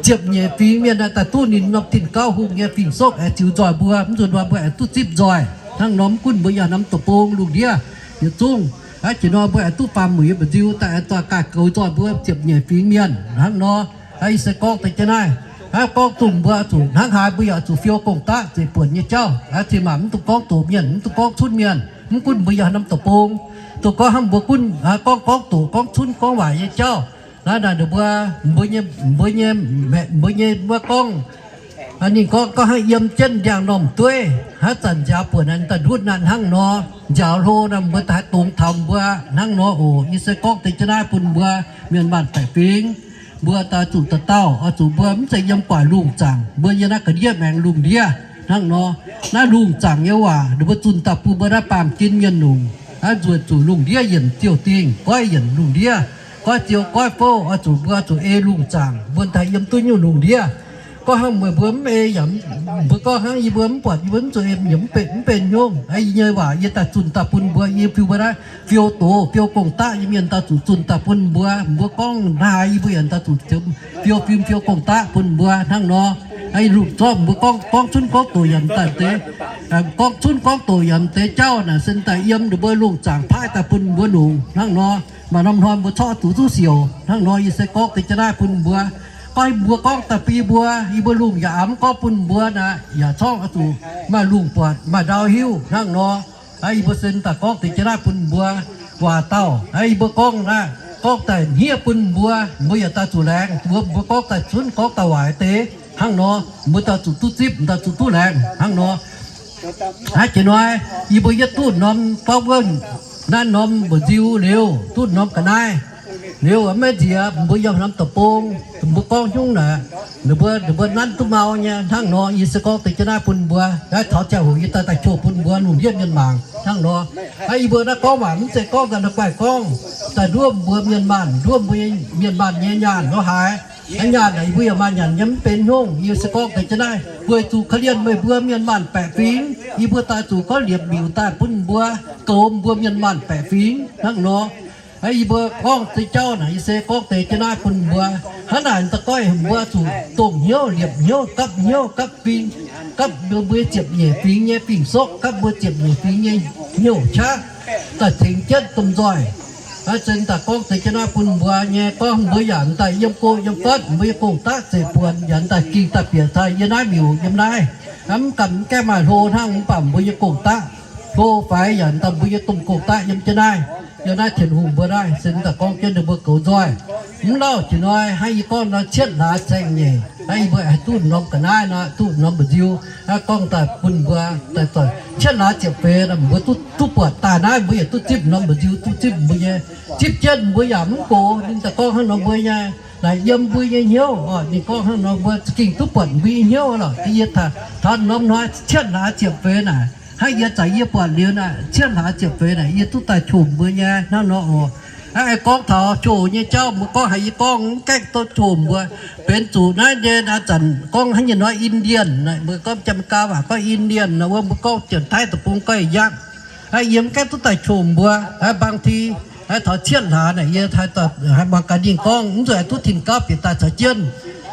ziepc nyeic fingx mienh naaiv daaih duqv ninh norm tin-gauv hungh nyei fingx-sokv aengx ziux nzoih mbuo, mv nzunc nor mbuo aengx duqv zipv nzoih hnangv nor. Mv gunv mbuo yiem haaix norm deic-bung lungh ndiev yietc zungv, aa, jiex nor mbuo aengx duqv faam mueic yiem mba'nziu daaih aengx daaih ganh goux nzoih mbuo ziepc nyeic fingx mienh hnangv nor. Aa, yie se gorngv deix jienv naaiv, aa, gorngv dongh mbuo zuqc hnangv haaix mbuo yaac zuqc fiou gong-daqv zeiv-buonc nyei jauv. Aa, cin-maanc mv dungx gorngv doqc mienh, mv dungx gorngv cunv mienh, mv gunv mbuo yiem haaix norm deic-bung. Dongh gorngv hnangv mbuo gunv, aa, gorngv, gorngv doqc, gorngv cunv, gorngv waaic nyei jauv, naaiv naaic ninh mbuo, mbuo nyei, mbuo nyei, mbuo nyei mbuo gorngv, ninh gorngv, gorngv hnangv yiem jienv ndiangx-normh dueiv, haaix zanc nziaaux buonc naaiv daaih ndutv naaiv hnangv nor, nziaaux hlo naaiv mbuo daaih haih dongz taux mbuo hnangv nor oc. Yie se gorngv deix jienv naaiv bun mbuo mienh maanh baeqc fingx, mbuo daaih zuqc dauh dauh oix zuqc mbuo mv zeiz yiem gu'nguaaic lungh zaangc, mbuo yiem naaiv ga'ndiev maengx lungh ndiev hnangv nor. Naaiv lungh zaangc nyei waac ninh mbuo zunh daaih bun mbuo naaiv baamh gen mienh longc, naaiv nzuonx zuqc lungh ndiev yienc ziouc dingh, goiv yienc lungh ndiev, goiv ziou goiv fouv, oix zuqc mbuo zuqc ei lungh zaangc mbuo daaih yiem duqv nyungc lungh ndiev. Gorngv hnangv meih mbuo mv ei yaac, mbuo gorngv hnangv yie mbuo mv buatc, yie mbuo mv zuqc ei, yie mv benx, mv benx nyungc. Yie nyei waac yie daaih zunh daaih bun mbuo, yie fiou mbuo naaiv fiou doz fiou gong-daqv nyei mienh daaih zuqc zunh daaih bun mbuo. Mbuo gorngv naaiv yie mbuo yaac daaih zuqc fiou fim fiou gong-daqv bun mbuo hnangv nor. Lungh zorqv mbuo gorngv, gorngv cunv gorngv doqc yaac daaih deix, gorngv cunv gorngv doqc yaac deix jauv naaic se daaih yiem ninh mbuo lungh zaangc paaiv daaih bun mbuo longc hnangv nor. Maaih norm hnoi mbuo corc duqv zuqv siouc hnangv nor. Yie se gorngv deix jienv naaiv bun mbuo, gorngv mbuo gorngv daaih bun yie mbuo, yie mbuo lungh yaac mv gorngv bun mbuo naaic, yaac corc oix zuqc maaih lungh buatc maaih ndau hiuv hnangv nor. Yie mbuo se daaih gorngv deix jienv naaiv bun mbuo waac dauh. Yie mbuo gorngv naaiv, gorngv daaih hniev bun mbuo, mbuo yaac daaih zuqc laengz. Mbuo, mbuo gorngv daaih cunv gorngv daaih waaic deix hnangv nor, mbuo daaih zuqc duqv zipv, daaih zuqc duqv laengz hnangv nor. Hnangv jiex hnoi, yie mbuo yietv duqv norm gorngv wuov naaiv norm mba'nziu liuz, duqv norm ga'naaiv liuz, maiv nziex mbuo yiem norm deic-bung, mbuo gorngv nyungc naaic, ninh mbuo, ninh mbuo nanv duqv mau nyei hnangv nor. Yie se gorngv deix jienv naaiv bun mbuo, naaiv taux ziangh hoc yie daaih daaih qhox bun mbuo lungh ndiev mienh mangc hnangv nor. Aa, yie mbuo naaiv gorngv waac mv zeiz gorngv daaih naaiv guaih gorngv, daaih nduov mbuo mienh maanh, nduov mbuo mienh maanh nyei nyaanh nor haaix. Aa, nyaanh naaic yie mbuo yaac maaih nyanc nyei mv benx nyungc. Yie se gorngv deix jienv naaiv weic zuqc korv-lienh meih mbuo mienh maanh baeqc fingx, yie mbuo daaih zuqc gorngv liepc miuc daaih bun mbuo, goux mbuo mienh maanh baeqc fingx hnangv nor. Aa, yie mbuo gorngv deix jauv naaic, yie se gorngv deix jienv naaiv bun mbuo. Hnangv naaic da'goiv mbuo zuqc dongh hnyouv, liepc hnyouv, gapv hnyouv, gapv fingx, gapv mbuo, mbuo ziepc nyeic fingx nyei fingx-sokv, gapv mbuo ziepc nyeic fingx nyei hnyouv qaqv daaih tengx jienv domh nzoih. Aa, se daaih gorngv deix jienv naaiv bun mbuo nyei, gorngv mbuo yaac daaih yiem go yiem fatv, mbuo nyei gong-daqv zeiv-buonc yaac daaih ging daaih bieqc daaih yiem naaiv miuc yiem naaiv. Aa, mv ganh mv gaengh maaih hlo hnangv mv baac mbuo nyei gong-daqv hlo faix yaac daaih mbuo nyei domh gong-daqv yiem jienv naaiv. Yiem naaiv Tin-Hungh mbuo naaiv se daaih gorngv jienv ninh mbuo goux nzoih. Mv lauh jiex hnoi hnangv yie gorngv nor cietv hlaax saeng-nyeic, hnangv yie mbuo haih duqv norm ga'naaiv nor, duqv norm mba'nziu, hnangv gorngv daaih bun mbuo daaih zoih cietv hlaax ziepc feix nor, mbuo duqv, duqv buatc daaih naaiv, mbuo yaac duqv zipv norm mba'nziu, duqv zipv mbuo nyei, zipv jienv mbuo yaac mv gox. Ninh daaih gorngv hnangv nor mbuo nyei, naaic yiem mbuo nyei hnyouv oc. Ninh gorngv hnangv nor mbuo za'gengh duqv buatc mbuo nyei hnyouv oc. Yie taux norm hnoi cietv hlaax ziepc feix naaic, hnangv yie za'gengh yie buatc liuz naaic, cietv hlaax ziepc feix naaic yie duqv daaih qomc mbuo nyei hnangv nor oc. Hnangv aengx gorngv taux qomc nyei jauv, mbuo gorngv haiz yie gorngv mv gaengh duqv qomc mbuo. Benx zuqc naaiv nyei naaiv zanc gorngv hnangv nyei hnoi Indian naaic, mbuo gorngv jiem gaa waac gorngv Indian nor, wuov mbuo gorngv Janx-Taiv deic-bung gorngv yangh. Hnangv yie mv gaengh duqv daaih qomc mbuo, hnangv bang ti, hnangv taux cietv hlaax naaic yie haiz muangx gaax ninh gorngv mv zuqc haih duqv tin gauv bieqc daaih caux jienv.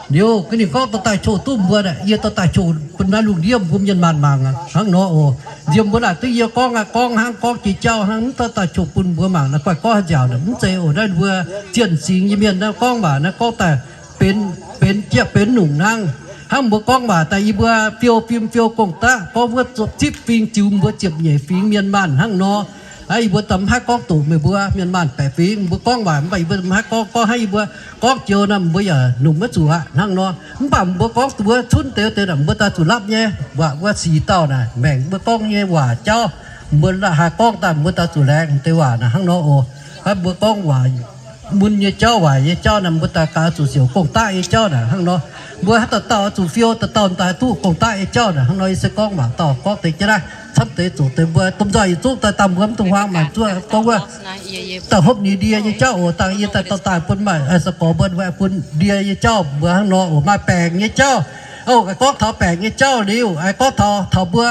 Liuz gaax ninh gorngv dorh daaih qomc duqv mbuo naaic, yie dorh daaih qomc bun naaiv lungh ndiev mbuo mienh maanh mangc aqv hnangv nor oc. Nziex mbuo naaic duqv yie gorngv aqv, gorngv hnangv gorngv jiex jauv hnangv, mv dorh daaih qomc bun mbuo mangc naaiv guaih gorngv haaix nziaauc naaic mv zeiz oc. Naaiv mbuo zienh singx nyei mienh naaiv gorngv waac naaiv gorngv daaih benx, benx jieqv benx nungc hnangv. Hnangv mbuo gorngv waac daaih yie mbuo fiou fim fiou gong-daqv gorngv wuov zipv fing ziux mbuo ziepc nyeic fingx mienh maanh hnangv nor. Aa, yie mbuo daaih mv haih gorngv doqc meih mbuo mienh maanh baeqc fingx. Mbuo gorngv waac mv baac yie mbuo mv haih gorngv, gorngv hnangv yie mbuo gorngv joux naaic mbuo yaac longc maiv zuqc aqv hnangv nor. Mv baac mbuo gorngv duqv wuov cunv deix wuov deix naaic mbuo daaih zuqc lapv nyei. Waac wuov six dauh naaic maengc mbuo gorngv nyei waac jauv, mbuo la'haaix gorngv daaih mbuo daaih zuqc laengz deix waac naaic hnangv nor oc. Aa, mbuo gorngv waac mun nyei jauv, waaic nyei jauv naaic mbuo daaih gaax zuqc siouc gong-daqv nyei jauv naaic hnangv nor. Mbuo haaix dauh dauh zuqc fiou, dauh dauh daaih duqv gong-daqv nyei jauv naaic hnangv nor. Yie se gorngv waac dauh gorngv deix jienv naaiv, camv deix zoqc deix mbuo domh nzoih yietc zungv daaih dangh mbuo mv dungx huaang maanc zuov gorngv wuov daaih hopv ninh ndie nyei jauv oc. Dangh yie daaih dorh daaih bun maaih se gorx mbuo bun ndie nyei jauv mbuo hnangv nor oc. Maaih baengc nyei jauv oc. Gorngv taux baengc nyei jauv liuz, gorngv taux, taux mbuo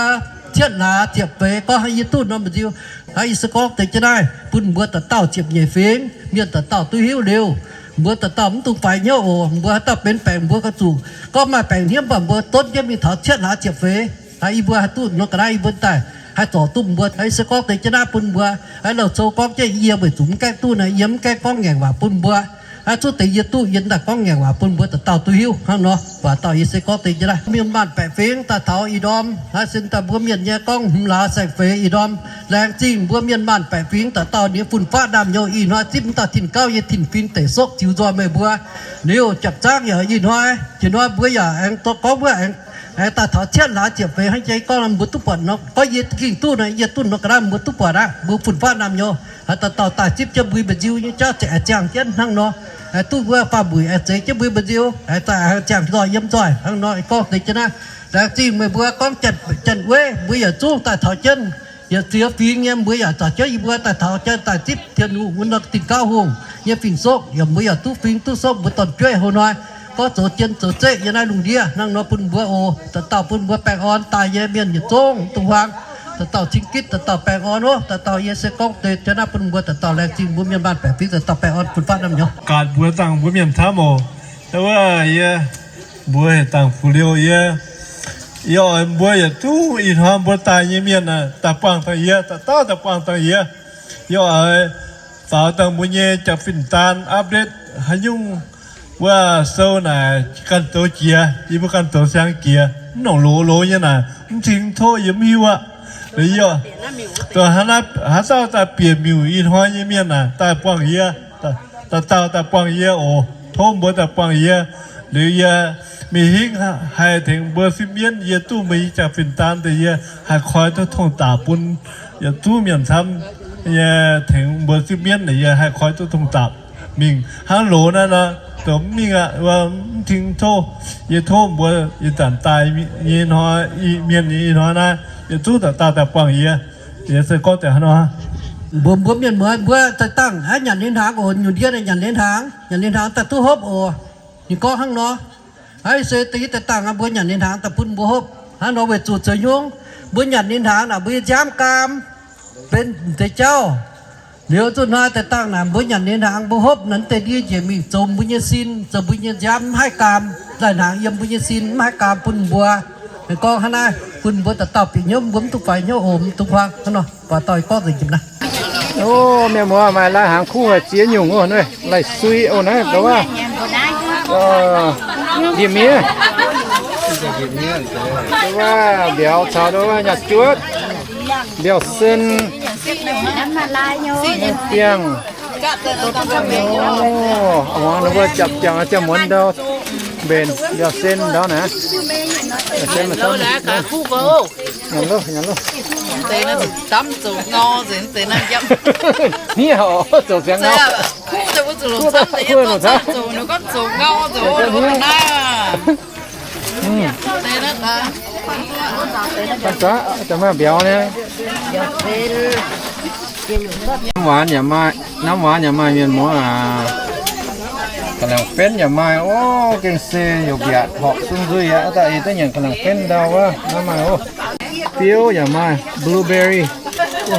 cietv hlaax ziepc feix gorngv hnangv yie duqv norm mba'nziu. Hnangv yie se gorngv deix jienv naaiv bun mbuo dauh dauh ziepc nyeic fingx mienh dauh dauh duqv hiuv liuz, mbuo dauh dauh mv dungx faix hnyouv oc. Mbuo haaix dauh benx baengc mbuo gauh zuqc gorngv maaih baengc hniev mv baac mbuo donv jienv mingh taux cietv hlaax ziepc feix. Aa, yie mbuo haih duqv nor ga'naaiv yie mbuo daaih haih zorc duqv mbuo. Aa, yie se gorngv deix jienv naaiv bun mbuo. Aa, Louh Cou gorngv jienv yie weic zuqc mv gaengh duqv naaic, yie mv gaengh gorngv ngaengc waac bun mbuo. Aa, cuotv deix yie duqv yie daaih gorngv ngaengc waac bun mbuo dauh dauh duqv hiuv hnangv nor. Waac dauh yie se gorngv deix jienv naaiv mienh maanh baeqc fingx daaih taux ih ndorm, aa, se daaih mbuo mienh nyei gorngv hmz hlaax saeng feix ih ndorm. Laengz zingh mbuo mienh maanh baeqc fingx dauh dauh nyei fun-faqv naamh nyouz ih hnoi zipv mv dauh tin gauv nyei tin-fingx deic sokv ziux nzoih meih mbuo. Liuz japc zaangv yaac ih hnoi, jiex hnoi mbuo yaac aengx gorngv wuov aengx, aengx daaih taux cietv hlaax ziepc feix hnangv jiex gorngv mbuo duqv buatc nor, gorngv yie gengh duqv naaic, yie duqv nor ga'naaiv mbuo duqv buatc aqv. Mbuo fun-faqv naamh nyouz haaix dauh dauh daaih zipv jienv mbuo mba'nziu nyei jauv ziangh jienv hnangv nor. Duqv mbuo faam-mbuic aengx zeix jienv mbuo mba'nziu, aengx ziangh nzoih yiem nzoih hnangv nor. Gorngv deix jienv naaiv, laengz zingh meih mbuo gorngv Janx-Weiv mbuo yietc zungv daaih taux jienv, yietc ziex fingx nyei mbuo yaac zaux jienv yie mbuo daaih taux jienv daaih zipv Tin-Hungh wuov norm Tin-Gauv Hungh nyei fing-soqv, yaac mbuo yaac duqv fing duqv soqv mbuo dorn-jueiv houv hnoi gorngv zoux jien zoux zeqv yiem naaiv lungh ndiev hnangv nor bun mbuo oc. Dauh dauh bun mbuo baengh orn daaih nyei mienh yietc zungv dongh huaang, dauh dauh cing gitv, dauh dauh baengh orn oc. Dauh dauh yie se gorngv deix jienv naaiv bun mbuo dauh dauh laengz zingh mbuo mienh maanh baeqc fingx dauh dauh baengh orn fun-faqv naamh nyouz. Gaatc mbuox dangh mbuo mienh camv oc. Wuov yie mbuox dangh fu'liouh yie, yie oix mbuo yietc zungv ih hnoi mbuo daaih nyei mienh aah, daaih buangh dangh yie, dauh dauh daaih buangh dangh yie. Yie oix faaux dangh mbuo nyei jaa-fin daan update haaix nyungc wuov sou naaic ganh zoux jiex, yie mbuo ganh zoux siang jiex, mv nongc loz-loz nyei naaic, mv cing tov yie mv hiuv aqv. Yie, haaix dauh daaih bieqc miuc ih hnoi nyei mienh aah, daaih buangh yie, dauh dauh daaih buangh yie oc. Tov mbuo daaih buangh yie. Liuz yie mingh hingv haih tengx mbuo sipv mienv, yie duqv mbuo nyei jaa-fin daan deix yie haih koi duqv tong daac bun yietc zungv mienh camv nyei, tengx mbuo sipv mienv naaic yie haih koi duqv tong daac mingh. Hnangv loz naaiv nor, zoux mv mingh aqv, mv cing tov. Yie tov mbuo ih zanc daaih nyei hnoi, mienh nyei ih hnoi naaiv, yietc zungv dauh dauh daaih buangh yie. Yie se gorngv deix hnangv nor. Mbuox mbuo mienh muoz mbuo daaih dangh aqv, nyanc ninh hnaangx oc. Nyungc ndie nyanc ninh hnaangx, nyanc ninh hnaangx daaih duqv hopv oc. Ninh gorngv hnangv nor. Aa, se deix daaih dangh aqv, mbuo nyanc ninh hnaangx daaih bun mbuo hopv. Hnangv nor weic zuqc zoux nyungc, mbuo nyanc ninh hnaangx naaic mbuo nyei nziaamv gaam benx deix jauv. Liuz zuqc hnoi daaih dangh naaic mbuo nyanc ninh hnaangx mbuo hopv naaic, deix ndie njiec mingh zoux mbuo nyei sin, zoux mbuo nyei nziaamv mv haih gaam. Laih hnaangx yiem mbuo nyei sin mv haih gaam bun mbuo. Gorngv hnangv naaiv bun mbuo dauh dauh bieqc hnyouv, mbuo mv duqv faix hnyouv oc, mv duqv huaang hnangv nor. Buatc dauh gorngv nzengc jiex naaiv. Ov, mienh muoz, maaih lai-hnaangx kuv haic, ziex nyungc oc, naaiv lai-sui oc, naaiv ndau wuov, ndie-miev, ndau wuov mbiauz caux ndau wuov nyaah juotv. Mbiauh sen, biangh. Muangx ninh mbuo japc jangc ziangh muonz ndau mbenc mbiauh sen ndau naaiv. Nyanc loh, nyanc loh. Hniev oc, zoux ziangx ngau. Kuv daaih mbuo zuqc longc camv, zoux, zoux ngau, zoux hniev. Daaih maaih mbiauz nyei. Namv waanz yaac maaih, namv waanz yaac maaih, mienh muoz aac. Ga'naaiv-benv yaac maaih, o, gengh se youc mbiaatc horpc sun nzuih aqv. Daaih ei duqv nyanc ga'naaiv-benv ndau wuov, naaiv maaih, o. Biouv yaac maaih, blueberry. O,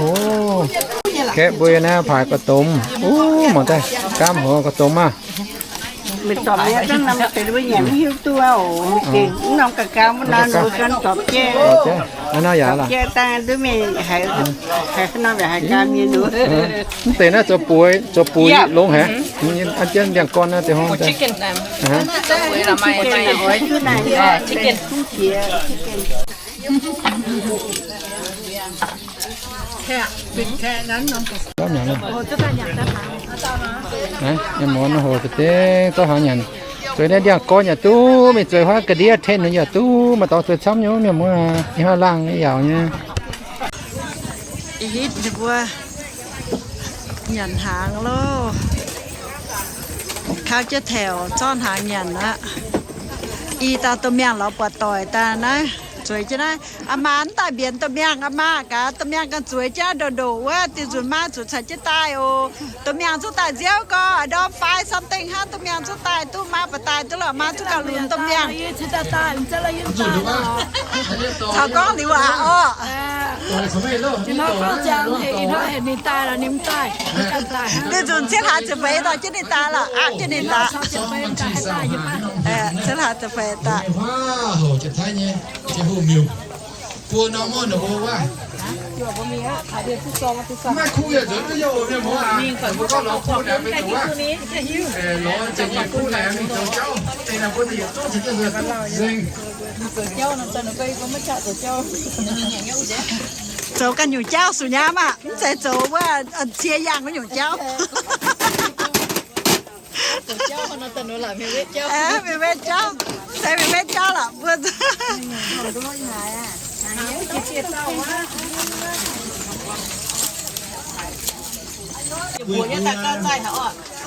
kaeqv mbuo naaiv paaix ga'domx. O, mangc daaih, gaamv hoz ga'domx maah. Meih zorpc nyei zungv nor, meih deix mbuo nyanc mv hiuv duqv oc. Gengh mv norm ga'gau mv nor, mbuo gan zorpc jaiv. Zorpc jaiv. Aa, naaiv yaac zorpc jaiv daaih duqv mingh haiz, haiz norm yaac haiz gan mienh nor. Mv deix naaiv zoux buix, zoux buix longx haic. An jienv ndiangx-gorn naaiv deix hnangv. Mienh muoz, hoc za'gengh zorqv haaix nyanc. Zueiz naaiv ndiangx-gorn yaac duqv, mingh zueiz huaav ga'ndiev ten yaac duqv, maaih dorngx zueiz camv nyei, mienh muoz. Ih hnoi laangh yaauc nyei. Ih hitv ninh mbuo nyanc hnaangx loh. Kauv jienv taux zorqv hnaangx nyanc aqv. Ih dauh domh miangh lorz buatc doic daaih naaiv, zueiz jienv naaiv. Aa maa, mv daaih mbienx domh miangh. Aa maa, gaax domh miangh ganh zueiz jienv ndoqc ndoqc wuov, diuh nzunc maa zuqc caux jienv daaih oc. Domh miangh zungv daaih nziouv gorx, I don't find something hnangv, domh miangh zungv daaih duqv, maa baac daaih duqv lorqc, maa zungv gauh lunx domh miangh. Caux gorngv liuz aqv orqc. Diuh nzunc ciev hlaax ziepc feix dorh jienv ninh daaih lorqc, aapv jienv ninh daaih. Ciev hlaax ziepc feix daaih. Buo norm mv norm mbuo wuov. Maiv kuv yaac nzuonx duqv yie oc, mienh muoz aac. Mbuo gorngv lorz kuv naaic mbuo zuqc wuov, lorz zengc nyei kuv naaic mingh zoux jauv. Deix naaic mbuo yietc zungv caux jienv nzengc. Zoux ganh nyungc jauv suqc nyei maah, mv zeiz zoux wuov cie yangh wuov nyungc jauv. Mingh wetv jauv, mv zeiz mingh wetv jauv lorqc mbuo.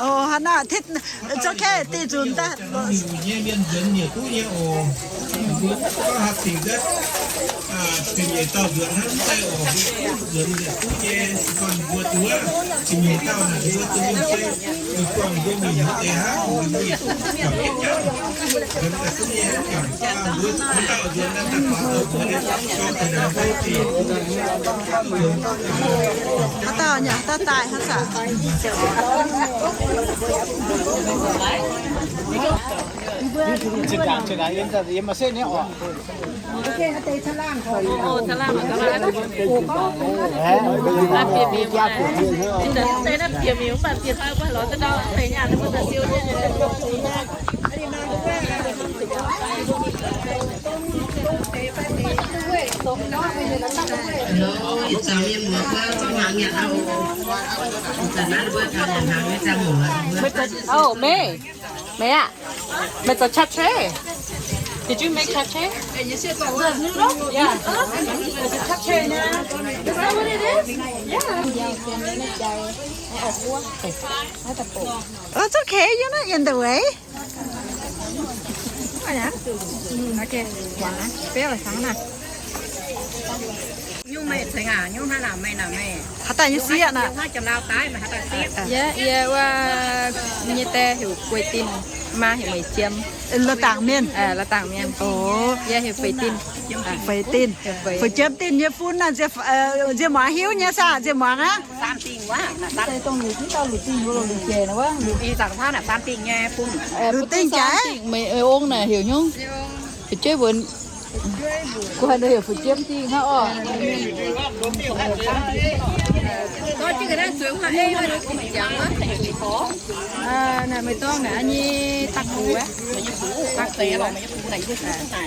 O, hnangv naaic, it's okay, dih nzunc daaih. Nyei mienh nzuonx nyei duqv nyei oc. Mbuo gorngv haaix dingc daaih, dingc nyei dauh nzuonx hnangv daaih oc. Mbuo nzuonx nyei duqv nyei, se gorngv mbuo duqv, dingc nyei dauh naaic mbuo duqv nyei, se gorngv mbuo mingh deix hnangv, mbuo yietc duqv gamh jienv jauv. Nzuonx daaih duqv nyei, gamh jienv mbuo, mbuo dauh nzuonx daaih daaih faaux zoux mbuo nyei jauv daaih naaic mbuo dingc. Haaix dauh nyei, haaix dauh daaih hnangv saah? Ih zanc mienh muoz mbuo zorqv hnaangx nyanc oc. Ih zanc naaiv mbuo taux nyanc hnaangx nyei ziangh hoc. Oh, Mei. Mei aqv. Mei zoux chap chae. Did you make chap chae? Yeah. Chap chae nyei. Is that what it is? Yeah. It's okay, you're not in the way. Haaix dauh nyei sieqv naaic? Yie, yie wuov, nyei die heuc Guei Din, maa heuc Meic Jiem. La'dangc mienh. La'dangc mienh. Yie heuc Feix Din. Feix Din. Feix Jiem Din nyei fun naaiv, nziex muangx hiuv nyei saah? Nziex muangx aqv. Luc Dingh jaaix? Meih ong naaic heuc nyungc? Fu'jueiv mbuo, guai nor heuc Fu'jueiv Dingh hnangv orqc. Naaic meih dorngx naaic nyei daaih gux aqv.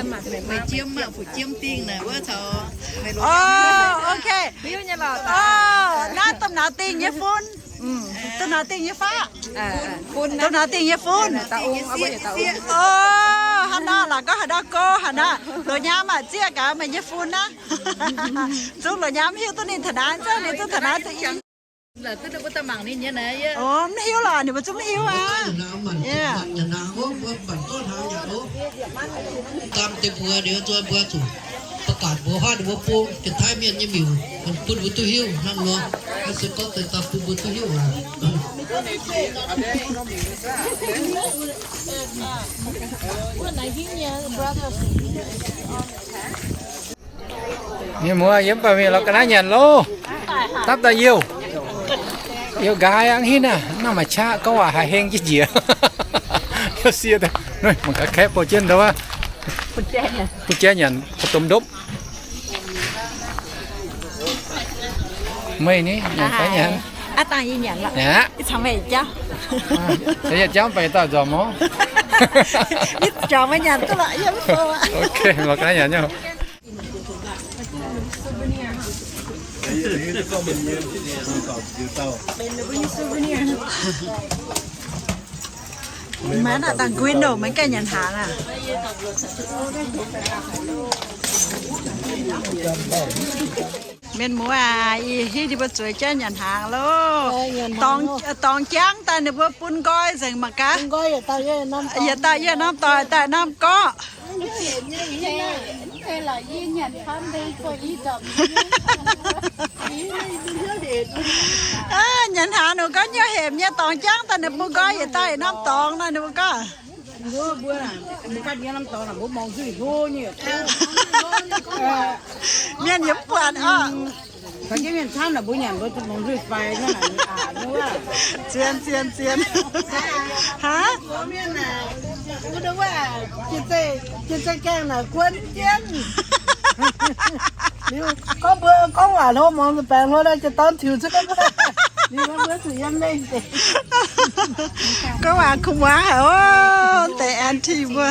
Meih Jiem maah, Fu'jueiv Dingh naaic wuov caux Oh, okay. Oh, naaiv domh nauz dingh nyei fun. Domh nauz dingh nyei faqv. Domh nauz dingh nyei fun. Oh, hnangv nor lorqc, gorngv haaix nor go haaix nor. Loz-nyaam maaih zieqv gaax meih nyei fun naaiv. Zungv loz-nyaam mv hiuv duqv ninh taux naaiv, zungv ninh zungv taux naaiv. Oh, mv hiuv lorqc, ninh mbuo zungv mv hiuv aqv. Dangh deix mbuo liuz nzunc mbuo zuqc ประกาศ mbuox haav ninh mbuo bung Janx-Taiv mienh nyei miuc, bun mbuo duqv hiuv hnangv nor. Naaiv se gorngv deix daaih bun mbuo duqv hiuv aqv. Mienh muoz, yiem mv baac mingh lorz ga'naaiv nyanc loh. Dapv daaih youh, youh nqa'haav aqv, hinv naaiv maaih qaqv gorngv waac haiz heng jienv njiec. Youh sie daaih, mangc gaax kaeqv bouh jienv ndou aqv. Bun jaiv nyanc, bun domh ndopv. Meih ni nyanc fai nyanc? Aqv, dangh yie nyanc lorqc. Aqv, caux meih jauv. Caux yie jauv mv baac yie dauh nzormc oc. Yie nzormc meih nyanc duqv lorqc, yie mv baac. Ok, lorz ga'naaiv nyanc nyei. Maiv nor dangh guin nor, maiv gaengh nyanc hnaangx aqv. Mienh muoz aac, ih hiuv ninh mbuo zueiz jaiv nyanc hnaangx loh. Dorngx jangv daaih ninh mbuo bun nqoi nzengc mangc gaax. Yietc dauh yie norm doic daaih norm gorqv. Nyanc hnaangx ninh mbuo gorngv hnyouv hepc nyei, dorngx jangv daaih ninh bun nqoi yietc dauh yietc norm dorngx nor ninh mbuo gorngv. Mienh yiem buatc oc. Zien, zien, zien. Haa? Gorngv mbuo gorngv waac hlo muangx baengx hlo, jiez dorn tiux cuotv. Gorngv waac kuh muangx haic oc, deix auntie mbuo.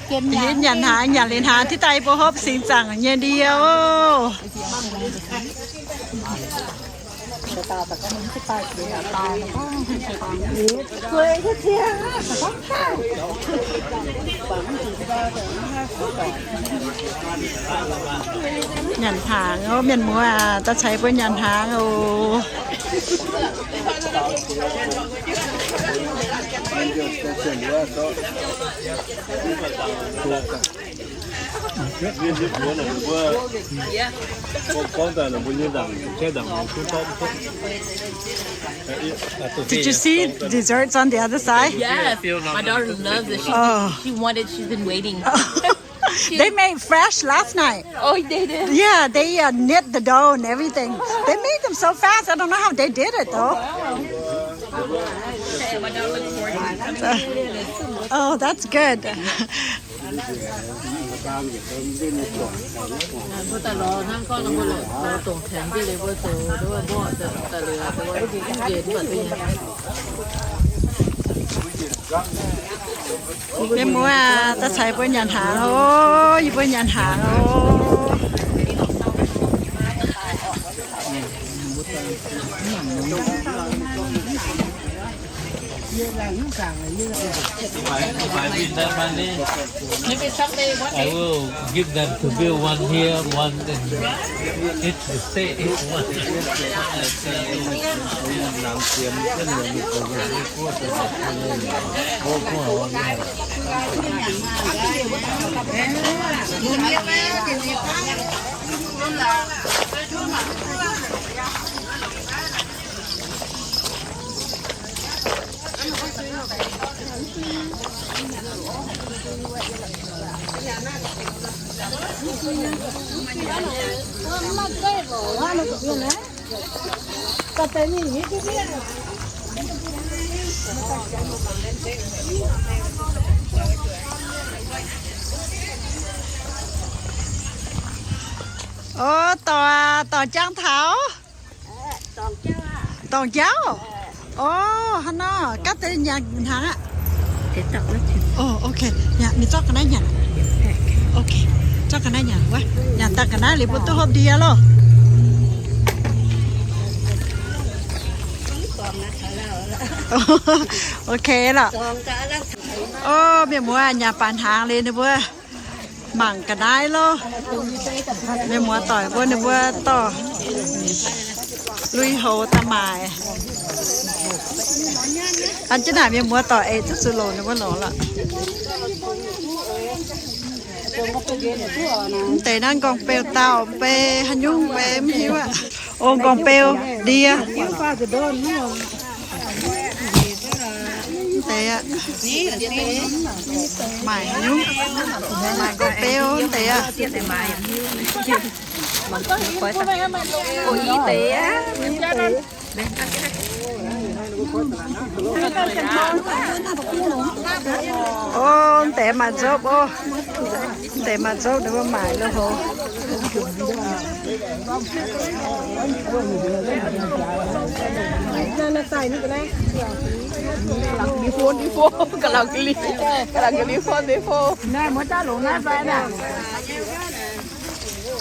Hitv nyanc hnaangx, nyanc liuz hnaangx, hitv daaih yie mbuo hopv singx zaangc nyei ndie oc. Nyanc hnaangx oc, mienh muoz aac, daaih caux yie mbuo nyanc hnaangx oc. Did you see desserts on the other side? Yes, my daughter loves it. She, oh, she wanted, she's been waiting. They made fresh last night. Oh, they did? Yeah, they uh, knit the dough and everything. They made them so fast. I don't know how they did it, though. Oh, that's good. Mienh muoz aac, daaih caux yie mbuo nyanc hnaangx oc. Yie mbuo nyanc hnaangx oc. If I, if I win that money, I will give them to build one here, one in each state, each one. Ov, dorngx, dorngx jangv taux. Dorngx jauv? Ov, hnangv nor, gapv deix nyanc hnaangx aqv. Oh, okay. Yaac mingh zorqv ga'naaiv nyanc. Okay. Zorqv ga'naaiv nyanc wuov. Nyanc daaih ga'naaiv liuz mbuo duqv hopv ndie loh. Okay lorqc. Ov, mienh muoz nyanc baac hnaangx liuz ninh mbuo mangc ga'naaiv loh. Mienh muoz doic mbuo ninh mbuo dorh lui-houx daaih maaic. An jienv naaic mienh muoz doic eix duqv zuqc longc ninh mbuo longc lorqc. Mv deix naaiv nqorngv-beu dauh mv bei haaix nyungc mbuo mv hiuv aqv. O, nqorngv-beu ndie. Mv deix aqv. Maaic haaix nyungc? Maaic nqorngv-beu mv deix aqv. O, mv deix maaih nzopv o. Mv deix maaih nzopv ninh mbuo maaic lui-houx.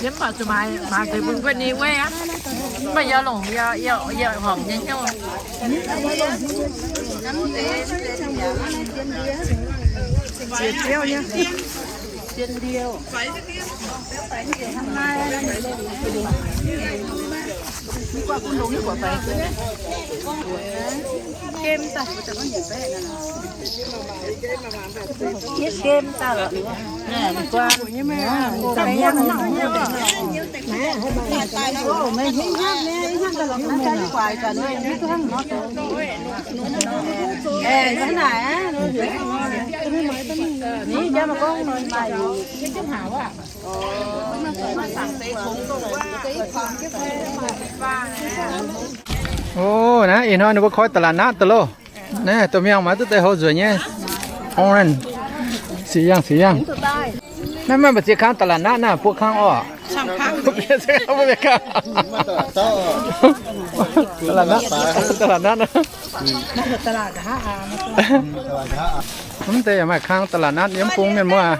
Yiem baac zuqc maaiz, maaiz deix bun guanh nyei wuov aqv. Mv baac yie longc, yie, yie, yie horpc nyei hnyouv. Ziex ziouv nyei. O, naaiv ih hnoi ninh mbuo koi ตลาดนัด daaih loh. Naaiv dorh mienh mangc duqv deix hoz nzueic nyei. Orange. Sic yangh, sic yangh. Naaiv maiv maaih ziex kang ตลาดนัด naaiv, buo kang orqc? ตลาดนัด ตลาดนัด naaiv. Mv deix yaac maaih kang ตลาดนัด yiem bung mienh muoz.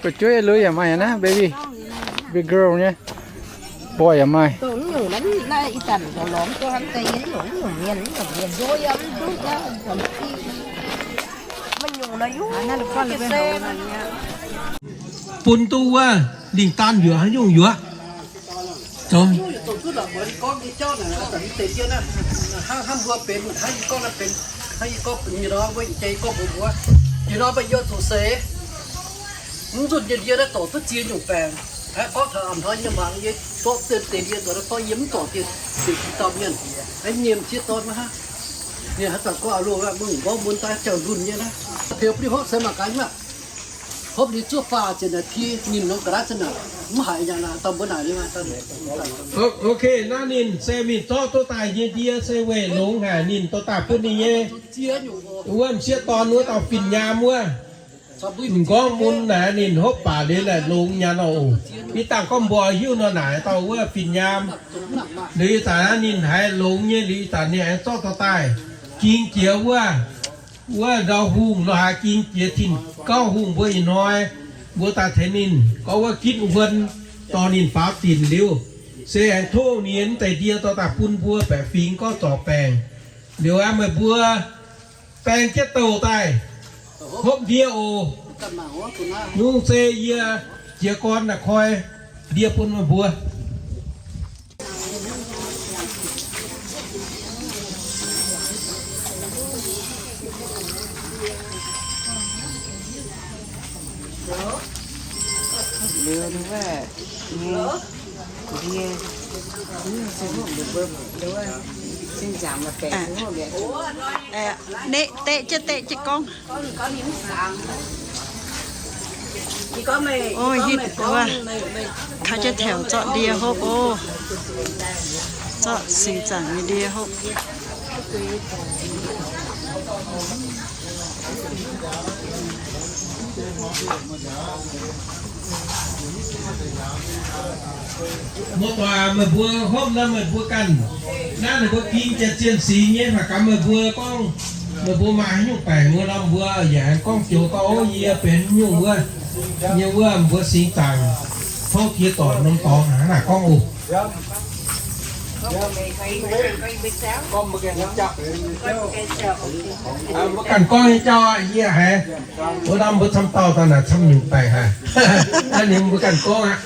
Gu'jueiv lui yaac maaih naaiv, baby, baby girl nyei. Boy yaac maaih. Bun duqv wuov lingh daan yuoqc haaix nyungc yuoqc. Hnangv mbuo benx, hnangv yie gorngv naaiv benx, hnangv yie gorngv benx nyei nor, mbuo jai gorngv mbuox mbuo, ih nor mbuo yie zuqc seix, mv nzunc nyei ndie naaiv dorc duqv ziex nyungc baengc. Hnangv gorngv taux a'hnoi nyei mangc nyei, zorqv deix ndie nzuonx naaiv gorngv yie mv dorc dieh, dieh dauh mienh, hnangv nyei m'sieqv dorn maiv hnangv. Ninh haaix zanc gorngv a'loh, mbuo m'nqorngv mun daaih jauv-ndunh nyei naaiv, peux bun ninh hopv seix mangc gaax nyei. Hopv liuz zuov faah ziepc naaiv ti ninh nor ga'naaiv za'naaic mv haiz nyanc naaic, dauh mbuo naaic ninh. Ok, naaiv ninh se mingh zorqv duqv daaih nyei ndie se weic longx haic, ninh dorh daaih bun ninh nyei wuov m'sieqv dorn wuov dauh fin-nyaam wuov. M'nqorngv mun naaic ninh hopv baac liuz laaic longx nyanc oc. Ih dangh gorngv mbuo hiuv nor naaic dauh wuov fin-nyaam. Liuz ih zanc ninh haiz longx nyei liuz ih zanc ninh aengx zorqv dorh daaih ging jiex wuov, wuov ndau hungh lo haaix ging jiex tin-gauh hungh mbuo ih hnoi, mbuo daaih tengx ninh gorngv wuov gitv wuon dorh ninh faaux dinc liuz, se aengx tov ninh nyei mv deix ndie dorh daaih bun mbuo baeqc fingx gorngv zorc baengc. Liuz aqv, meih mbuo baeng jienv douh daaih hopv ndie oc. Nyungc se yie jiez gorn naaic koi ndie bun meih mbuo. Neqv deqv jienv deqv jienv gorngv. O, hitv wuov, kaux jienv taux zorqv ndie hopv oc. Zorqv singx zaangc nyei ndie hopv. Muoz-doic, meih mbuo hopv nor meih mbuo ganh naaiv ninh mbuo ging jiex zienh singx nyei, mangc gaax meih mbuo gorngv Ninh mbuo maaih haaix nyungc baengc wuov norm mbuo yaac aengx gorngv joux gorngv, ov, yie benx nyungc wuov, nyei wuov mbuo singx zaangc, tov jiex doic norm dorngx hnangv naaic gorngv oc. Mbuo ganh gorngv nyei jauv aqv, yie haiz wuov norm mbuo camv dauh daaih naaic camv nyungc baengc haic. Ninh mbuo ganh gorngv aqv.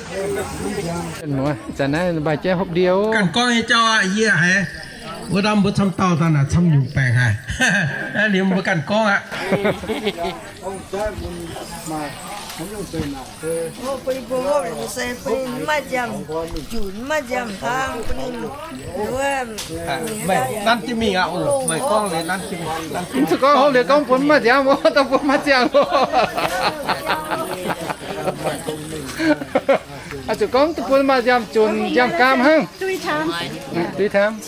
Zanc naaiv maaih jaiv hopv ndie oc. Ganh gorngv nyei jauv aqv, yie haiz wuov norm mbuo camv dauh daaih naaic camv nyungc baengc haic. Ninh mbuo ganh gorngv aqv. Maaih nziaamv-junc, maaih nziaamv-hlang, bun ninh, meih nanv jienv mingh aqv oc. Meih gorngv liuz nanv jienv mingh. Mv zuqc gorngv liuz gorngv bun maaih nziaamv oc, dongh bun maaih nziaamv oc. Oix zuqc gorngv duqv bun maaih nziaamv-junc nziaamv-gaam hnangv. Three times.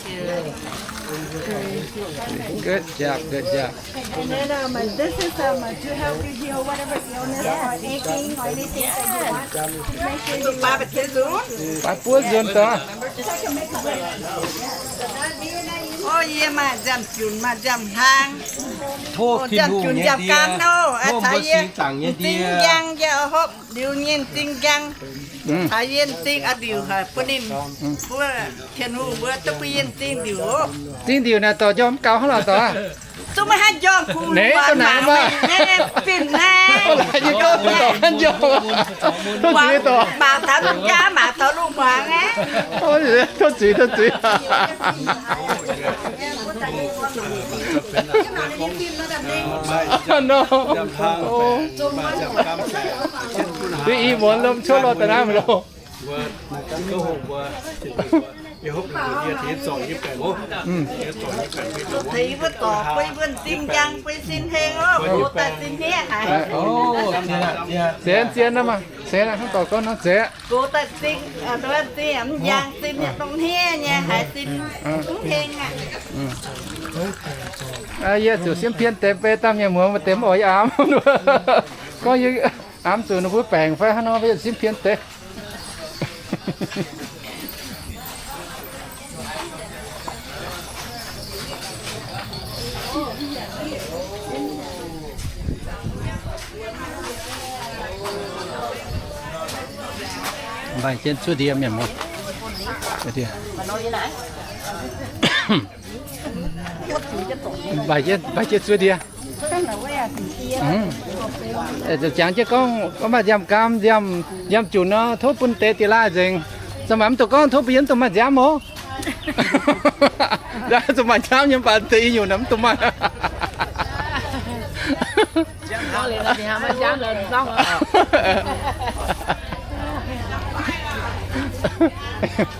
Good job, good job. And then, um, this is, um, to help you heal whatever illness or aching or anything that you want. Make sure you buatc buov nzuonx doc. Ov, yie maaih nziaamv-junc, maaih nziaamv-hlang. Tov Tin-Hungh nyei ndie, tov mbuo singx zaangc nyei ndie. M'zing njang, yie hopv ndiux nyei m'zing njang. Caux yie m'zing a'ndiuc haic bun ninh, mbuo Tin-Hungh mbuo duqv bun yie m'zing ndiuc oc. M'zing ndiuc naaic dorc njormh mv gaux hnangv lorqc dorc. Zungv maiv haih njormh kuv, ninh mangc mangc nyei, fih hnangv. Yie gorngv dorc maiv njormh. Tov zuiz dorc. Mangc taux lungh jaa, mangc taux lungh hmuangx aqv. Tov zuiz, tov zuiz. Nor. Duqv i muonz lomh cuotv lorh da'naaiv loh. Tengx wuov dorc bun mbuo m'zing njang, bun sin heng oc, gox daaih sin hniev haic. Zien, zien nor maah, zien hnangv dorc gorngv nor zeiz. Gox daaih sin, mv njang, sin hniev dongh hniev nyei haiz sin mv heng aqv. Yie zuqc siemv pien deix beiv, dangh mienh muoz maaih deix mv oix yie aamv. Gorngv yie aamv zuqc ninh mbuo baengc fai hnangv nor, mbuo yietc siemv pien deix. Mbaih jienv zuov ndie mienh muoz. Mbaih jienv, mbaih jienv zuov ndie. Jangx jienv gorngv, gorngv maaih nziaamv-gaam, nziaamv, nziaamv-junc nor, tov bun deix diex laaih nzengc. Ziouc maaih mv dungx gorngv tov bun yie mv dungx maaih nziaamv oc. Zuqc maaih nziaamv nyei, mv baac deix i nyungc naaic mv dungx maaih.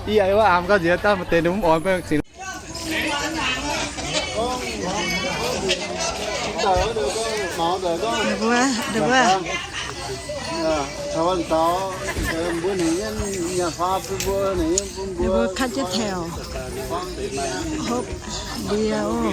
Ih aqv, wuov aamx gauh nziex daaih maaih deix ninh mv oix mv baac cingx. Ninh mbuo, ninh mbuo, ninh mbuo kaav jienv taux, hopv ndie oc.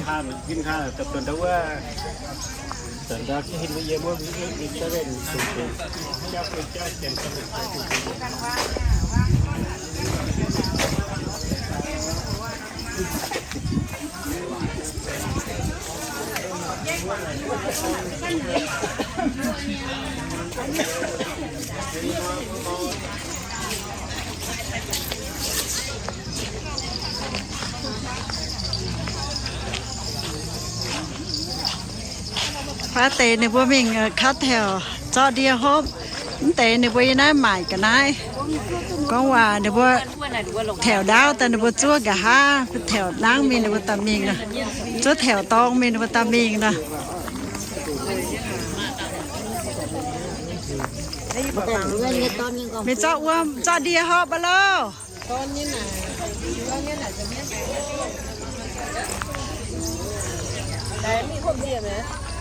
Faav deix ninh mbuo mingh kaav taux zorqv ndie hopv. Mv deix ninh mbuo yiem naaiv maaic ga'naaiv. Gorngv waac ninh mbuo taux ndaauv daaih ninh mbuo zuov nqa'haav, taux nangv mingh ninh mbuo daaih mingh nor. Zuov taux dorngx mingh ninh mbuo daaih mingh nor. Mingh zorqv wuom, zorqv ndie hopv aqv loh.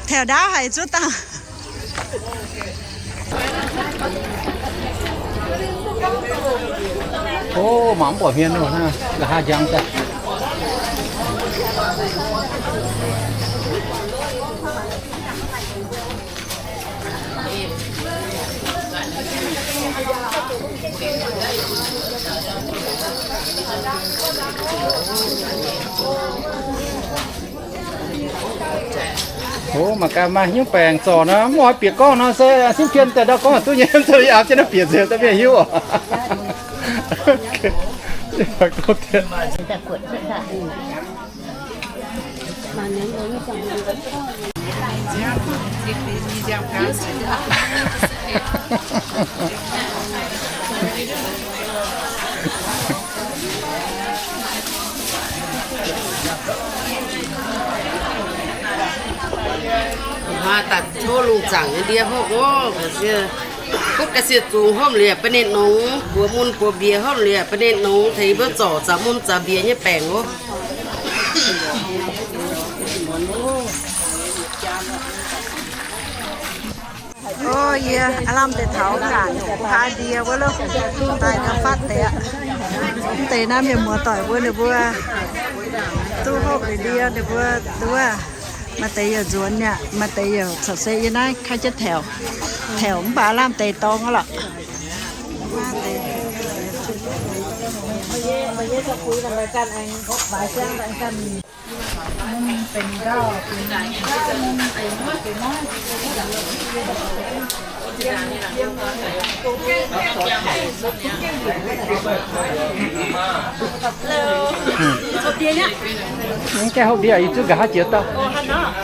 Taux ndaauv haic zuov dangh. Ov, mangc mv buatc hmien loh, nqa'haav njang daaih. Oc, mangc gaax maaih nyungc baengc zorc nor, mv oix bieqc gorngv nor se ซิมเปียน daaih ndau gorngv duqv nyei, mv zeiz yaac a'jiex naaiv bieqc nzengc, daaih mienh hiuv oc. Maa daaih tov lungh zaangc nyei ndie hopv oc, ga'sie, kuv ga'sie zungx hopv liuz ba'ninh nongx, buoz mun buoz mbiex hopv liuz ba'ninh nongx, tengx mbuo zorc zaux mun zaux mbiex nyei baengc oc. O, yie aav lamh deix taux naaic, mbuo haaix ndie wuov lo, daaih gauh fatv deix aqv. Mv deix naaiv mienh muoz-doic mbuo ninh mbuo duqv hopv liuz ndie ninh mbuo duqv, maaih deix yaac nzuonx mi'aqv, maaih deix yaac caux se yie naaiv kaav jienv taux, taux mv baac aav lamh deix dorngx aqv lorqc. Mv gaengh hopv ndie, yie zuqc nqa'haav jiex dauh.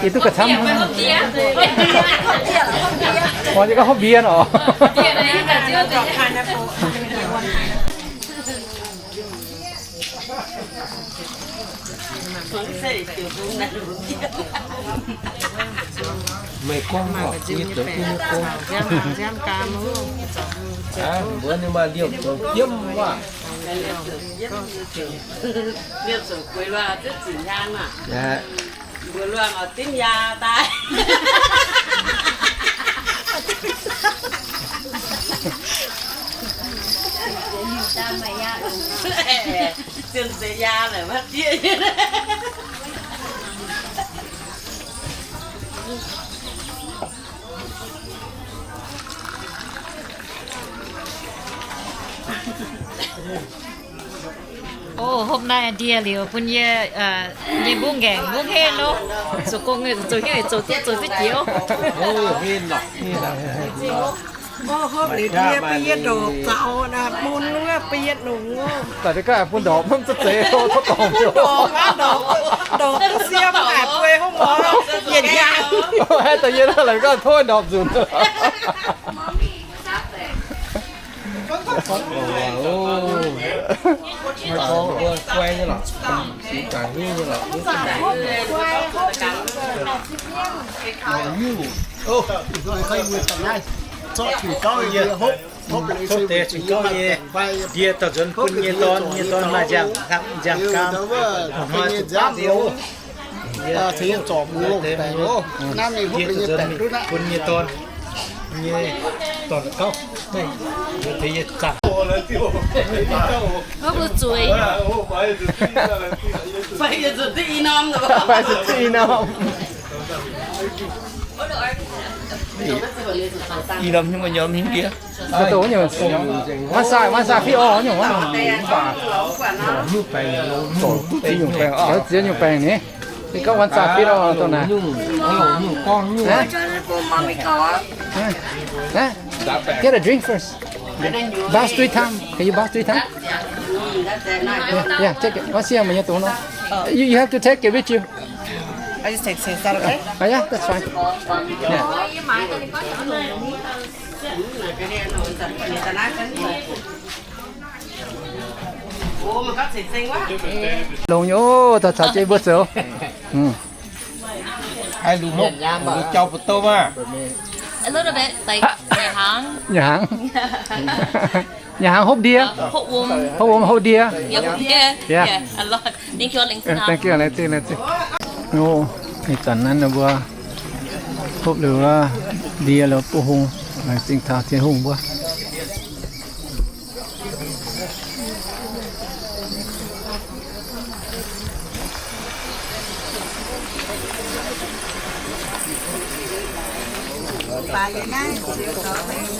Yie duqv ga'camv hnangv. Oc, yie gorngv hopv ndie oc. Meih gorngv oc, yie zoux duqv nyei gong. Mbuo ninh maaih liouh zoux jiemv waac. Liouh zoux gueix luangh zieqv zinc hiaang aac. Mbuox luangh oix dimv yaa daaih. Zien zeiz yaa laic maiv diev. O, hopv naaiv ndie liuz bun yie, yie mbungv ngaengc mbungv henv nor, zoux gong zoux hnyouv zoux duqv zoux duqv jiex. Hopv liuz ndie bun yie ndorpc zaux, mun wuov bun yie nongx. Daaih gaax bun ndorpc mv zeiz tov dorngx, ndorpc, ndorpc duqv siev haic bueix hopv mor yietc hnyangx. Daaih yie naaiv laaic gaax tov ndorpc nzunc. Tov deix cingx gauv nyei ndie dorh nzuonx bun nyei dorn, nyei dorn maaih nziaamv, nziaamv gaam, hnoi zuqc baamv ndie oc. Ndie dorh nzuonx bun nyei dorn, nyei dorn gauv, deix yie zaangc. Fai zuqc duqv i norm. I norm nyungc nyorm hingv ndie. Mv dongh wuov nyungc, one side, one side fit all nyungc wuov. Zoux duqv ziex nyungc baengc, zoux ziex nyungc baengc ni. Ninh gorngv one side fit all dongh naaic. Get a drink first. Bounce three times. Can you bounce three times? Yeah, yeah, take it. What's here, mah nyei dongh nor. You, you have to take it with you. I just take, is that okay? Oh, yeah, that's fine. Yeah. Longx nyei oc, taux caux jienv mbuo zoux. Ai, lungh hopv, lungh jauv butv-douh maah. A little bit, like, nyic hnaangx. Nyic hnaangx. Nyic hnaangx hopv ndie. Hopv wuom. Hopv wuom hopv ndie. Yeah, hopv ndie. Yeah. Yeah, a lot. Thank you, Laengz Zingh. Thank you, Laengz Zingh, Laengz Zingh. Oc, ih zanc naaiv ninh mbuo hopv liuz ndie liuz buov hung, Laengz Zingh taux Tin-Hungh mbuo. Baac yie naaiv ziouc dorh mengh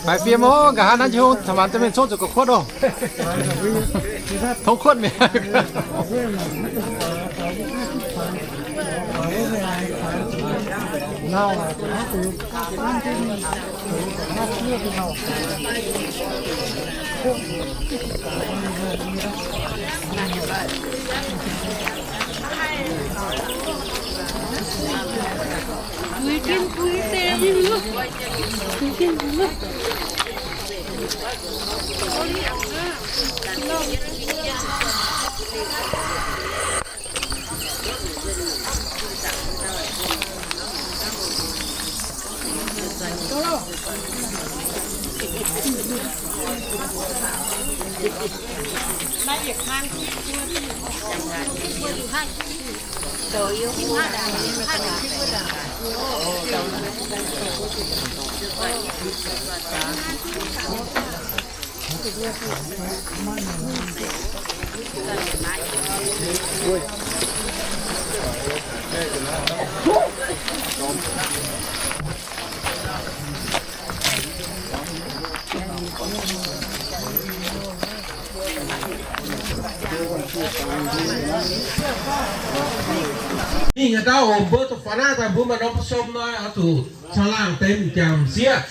Baaix fiem oc, nqa'haav naaiv Tin-Hungh caux maanc deix mienh congv zuqc gu'kuotv oc. Tov kuotv mi'aqv. Ninh nyei dauh oc, mbuo zuqc faaux naaiv daaih mbuo maaih norm ba'somv nor, oix zuqc caangh laangh deix m'jangc m'sieqv.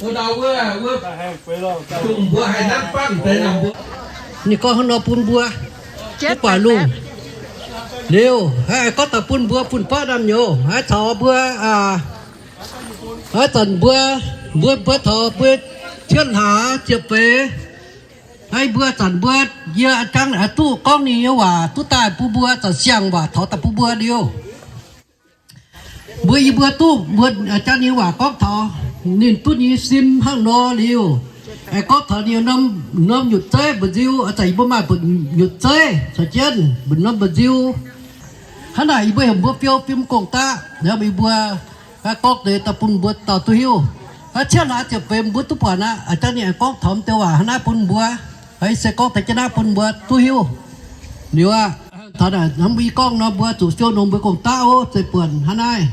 Wuov dauh wuov, wuov, dongh mbuo haih nanv banh deix naaic mbuo. Ninh gorngv hnangv nor bun mbuo, mv guaax lungh. Liuz, haiz gorngv daaih bun mbuo fun-faqv naamh nyouz, haiz caux mbuo, aa, haiz zanc mbuo, mbuo, mbuo caux mbuo cietv hlaax ziepc feix. Haiz mbuo zanc mbuo, yie jangv duqv gorngv ninh nyei waac duqv daaih bun mbuo zanc siang-waac taux daaih bun mbuo liuz. Mbuo yie mbuo duqv mbuo jangv ninh waac gorngv taux ninh duqv nyei sin hnangv nor liuz, aengx gorngv taux ninh norm, norm nyutc zeiv mba'nziu, aa, zanc yie mbuo maaih mbu'nyutc zeiv caux jienv mbu'norm mba'nziu. Hnangv naaic yie mbuo heuc mbuo fiou fim gong-daqv, yie mbuo gorngv deix daaih bun mbuo dauh duqv hiuv. Aa, cietv hlaax ziepc feix mbuo duqv buatc aqv, aa, jangv ninh aengx gorngv taux m'deix waac hnangv naaiv bun mbuo. Aa, yie se gorngv deix jienv naaiv bun mbuo duqv hiuv. Liuz aqv, taux naaic hnamv mbuo yie gorngv nor mbuo zuqc fiou nongx mbuo gong-daqv ov, zeiz buonc hnangv naaiv.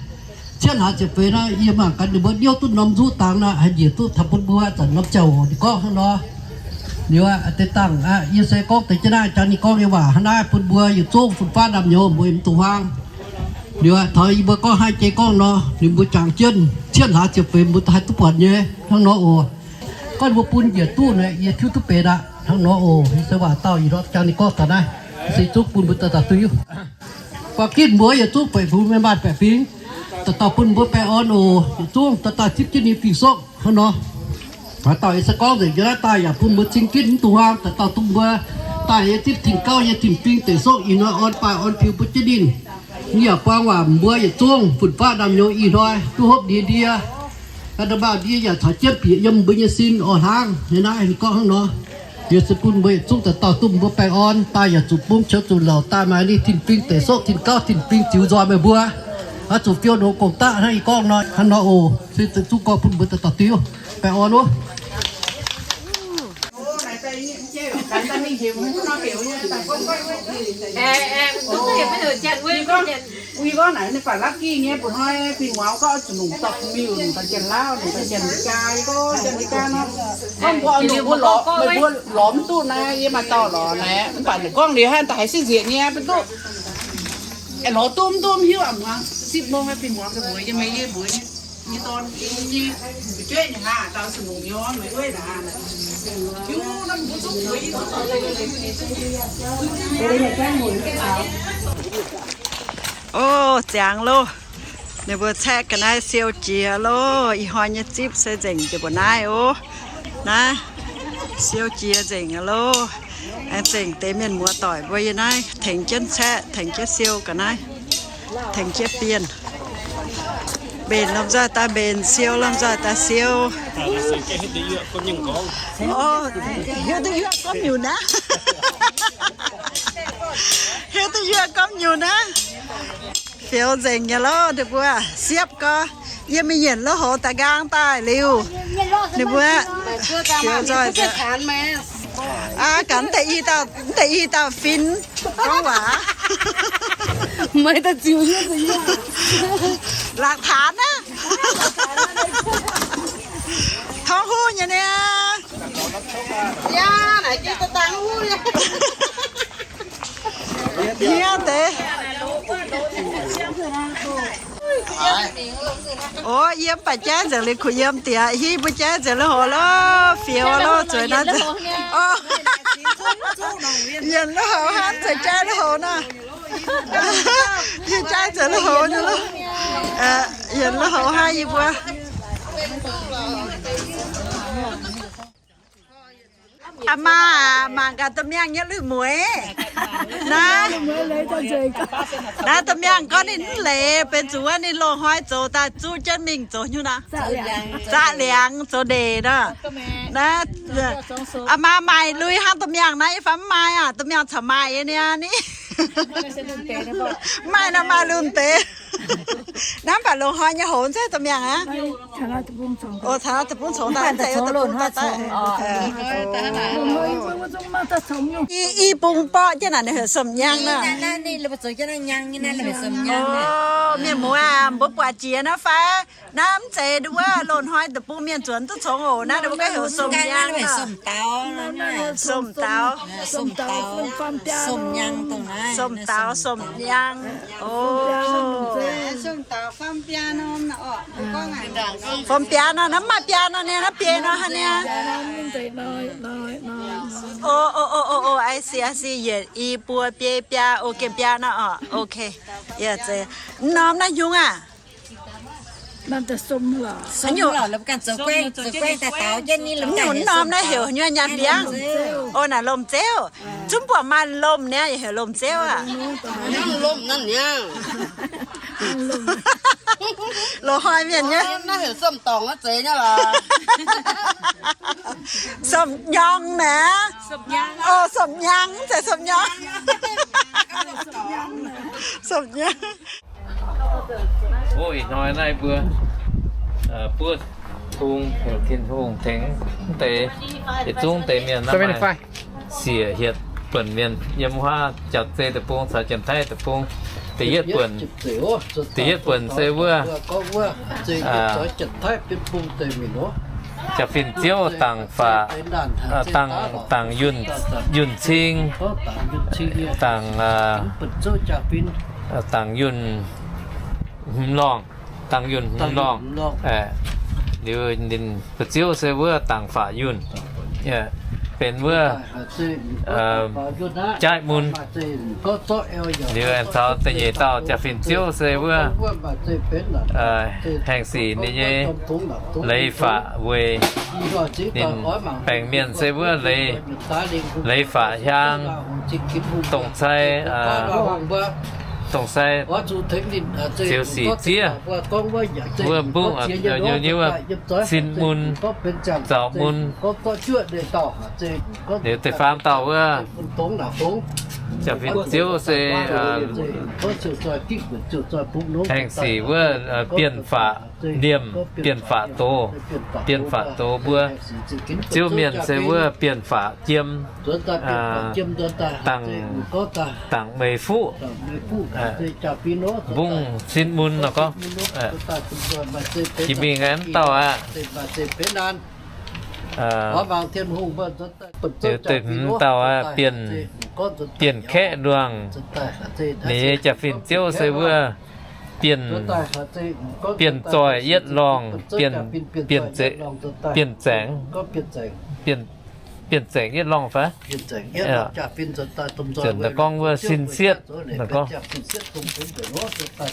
Cietv hlaax ziepc feix nor yie mangc gaax ninh mbuo niouv duqv norm nzuqv dangx nor, haih njiec duqv taux bun mbuo zanc norm jauv-hoc ninh gorngv hnangv nor. Liuz aqv, deix dangh aqv, yie se gorngv deix jienv naaiv jangv ninh gorngv nyei waac hnangv naaiv bun mbuo yietc zungv fun-faqv naamh nyouz mbuo yiem dongh huaang. Liuz aqv, taux yie mbuo gorngv haaix jiex gorngv nor, ninh mbuo jangx jienv cietv hlaax ziepc feix mbuo haih duqv buatc nyei hnangv nor oc. Gorngv mbuo bun njiec duqv naaic yie tiuv duqv benx aqv hnangv nor oc. Yie se waac dauh ih hnoi jangx ninh gorngv taux naaiv, se zungv bun mbuo dauh dauh duqv hiuv. Buatc ginv mbuo yietc zungv baeqc fingx mienh maaih baeqc fingx, dauh dauh bun mbuo baengh orn oc. Yietc zungv dauh dauh zipv jienv ninh fingx-soqv hnangv nor. Haaix dauh yie se gorngv nzengc jienv naaiv daaih yaac bun mbuo cing ginv mv dungx huaang, dauh dauh bun mbuo daaih yie zipv tin-gauv nyei tin-fingx deic-soqv ih hnoi orn baaih orn piu bun jienv ninh. Ninh yaac buang waac mbuo yietc zungv fun-faqv naamh nyouz ih hnoi duqv hopv ndie ndie. Ga'ndiev mbaauh ndie yaac caux jienv bieqc yiem mbuo nyei sin orqv hlaangv nyei naaiv ninh gorngv hnangv nor. Yie se bun mbuo yietc zungv dauh dauh duqv mbuo baengh orn daaih yaac zuqc bung qiemx zuqc louc daaih maaih ninh tin-fingx deic-soqv tin-gauv tin-fingx ziux nzoih meih mbuo. Oix zuqc fiou nongx gong-daqv hnangv yie gorngv nor hnangv nor oc. Se zungv gorngv bun mbuo dauh dauh diuv baengh orn oc. Yie gorngv naaic ninh faatv laqv gih nyei, mbuo hnoi fingx muangx gorngv zuqc longc dorh miuc, longc dorh janx-laauv, longc dorh janx-jaa, yie gorngv janx-jaa nor. Gorngv mbuo oix longc mbuo lorz, meih mbuo lorz mv duqv naaiv, yie maaih dauh lorz naaic, mv baac ninh gorngv liuz hnangv daaih haiz sieqv nzieqc nyei, mv duqv. Lorz duqv mv duqv mv hiuv aqv. Muangx, sipv nor fingx muangx ga'mbuox yie, meih yie mbuox nyei, nyei dorn, nyei, jueiv nyei haa, dauh zuqc longc nyei, meih jueiv naaic. Hiuv nor mbuo zuqc mbuox yie. O, ziangx loh. Ninh mbuo caeqv ga'naaiv siou jiex loh. Ih hnoi nyei zipv se nzengc jiex mbuo naaiv oc. Naaiv siou jiex nzengc loh. Aengx zengc deix mienh muoz doic mbuo yiem naaiv tengx jienv caeqv, tengx jienv siou ga'naaiv, tengx jienv bienh. Mbenc lomh nzoih daaih mbenc, siou lomh nzoih daaih siou. O, hiuv duqv yie gorngv nyungc naaiv. Hiuv duqv yie gorngv nyungc naaiv. Fioux nzengc nyei lorqc, ninh mbuo siepv gorx, yie mingh yienc lui-houx daaih nqaang daaih liuz, ninh mbuo fioux nzoih nzengc. Aa, gaax deix i dauh fin gorngv waac. Maiv daaih ziux, laqc taanx naaiv. Tongv huv nyei niaa. Hniev deix. O, yiem baac jaiv nzengc liuz kuh yiem diex, hiv mbuo jaiv nzengc lui-houx lorqc, fioux lorqc, zueiz naaiv nzengc. Yienc lui-houx hnangv, zueiz jaiv lui-houx nor. Yie jaiv nzengc lui-houx nyei lorqc. Yienc lui-houx hnangv yie mbuo. Aa maa, mangc gaax domh miangh nyei lui-mueiz. Naaiv, naaiv domh miangh gorngv ninh mv leiz, benx zuqc wuov ninh loz-hnoi zoux daaih zuqv jienv mingh zoux hnyouv nor. Zaqc liangx zoux ndeic nor. Naaiv, aa maa maaih lui hnangv domh miangh naaiv, yie fai mv maaih aac, domh miangh caux maaih nyei niaa ni. Mv maaih nor maaih lunh deix. Naaiv mv baac loz-hnoi nyei hoz zeiz domh miangh aqv. O, caux deic-bung congx daaih, i, i bung borqv jienv naaic, ninh heuc somh nyang nor. O, mienh muoz aac, mbuo buatc jiex naaiv fai? Naaiv mv zeiz wuov loz-hnoi deic-bung mienh zuonx duqv congx oc. Naaiv ninh mbuo gorngv heuc somh nyang nor. Somh daaux. Somh daaux, somh nyang. O, fomc biaa nor, naaiv maaih biaa nor niaa, naaiv biei nor haaix niaa. O, o, o, o, I see, I see, yietc, i, buo, biei, biaa, o, gengh biaa nor oc. Ok. Mv norm naaiv nyungc aac. Nyungc mv norm naaiv heuc nyei nyaanh biangv. O, naaic lomh zeuv. Zungv buatc maaih lomh niaa, yaac heuc lomh zeuv aac. Loz-hnoi mienh nyei. Somh nyorng naaic. O, somh nyorng, mv zeiz somh nyorng. Somh nyorng. O, ih hnoi naaiv mbuo buov bung heuc Tin-Hungh tengx mv deix, yietc zungv deix mienh naaiv maaih siec hietc buonc mienh yiem wuov jaax zei deic-bung caux Janx-Taiv deic-bung. Da'yietv buonc, da'yietv buonc se wuov Jaa-fin Ziouv dangc faqc, dangc, dangc yunh, yunh cing, dangc, dangc yunh hmz lorngh, dangc yunh hmz lorngh. Liuz ninh fu'ziouv se wuov dangc faqc yunh, benx wuov jaaiv mun. Liuz aengx caux da'nyeic dauh Jaa-fin Ziouv se wuov haengh sic ninh nyei leiz faqv weic ninh baengc mienh se wuov leiz, leiz faqv hiaang, dongh sai, dongh sai ziux sic ziev wuov mbuqv nyei wuov sin mun, zaux mun. Liuz da'faam dauh wuov Jaa-fin Ziouv se haengh sic wuov bienh faqv liemh, bienh faqv doz, bienh faqv doz mbuo. Ziouv mienh se wuov bienh faqv jiem, dangc, dangc meih fuqv. Mbungv sin mun nor gorngv, jiex mingh aqv, mv dauh aqv. Liuz da'hmz dauh aqv, bienh, bienh kaeqv nduangh. Ninh nyei jaa-fin ziouv se wuov bienh, bienh zoih yietv lorngh, bienh, bienh ze-, bienh zaengx, bienh, bienh zaengx yietv lorngh fai? Nzunc daaih gorngv wuov sin sietv, gorngv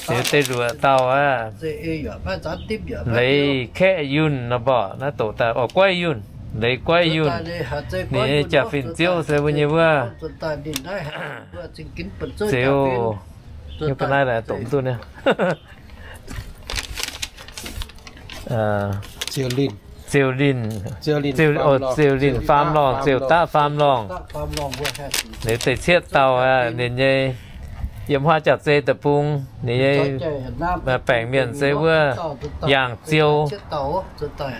liuz deix luoqc dauh aqv, leiz kaeqv yunh nor mborqc naaiv doqc daaih, o, guaiv yunh, leiz guaiv yunh. Ninh nyei jaa-fin ziouv se mbuo nyei wuov Zeux, nyei ga'naaiv daaih doqc mv duqv niaa. Zeux linh, zeux linh, o, zeux linh faam lorngh, zeux daqv faam lorngh. Liuz deix cietv dauh aqv, ninh nyei Yiem Huaa Jauv-Zei deic-bung, ninh nyei baengc mienh se wuov Yaangh Ziou,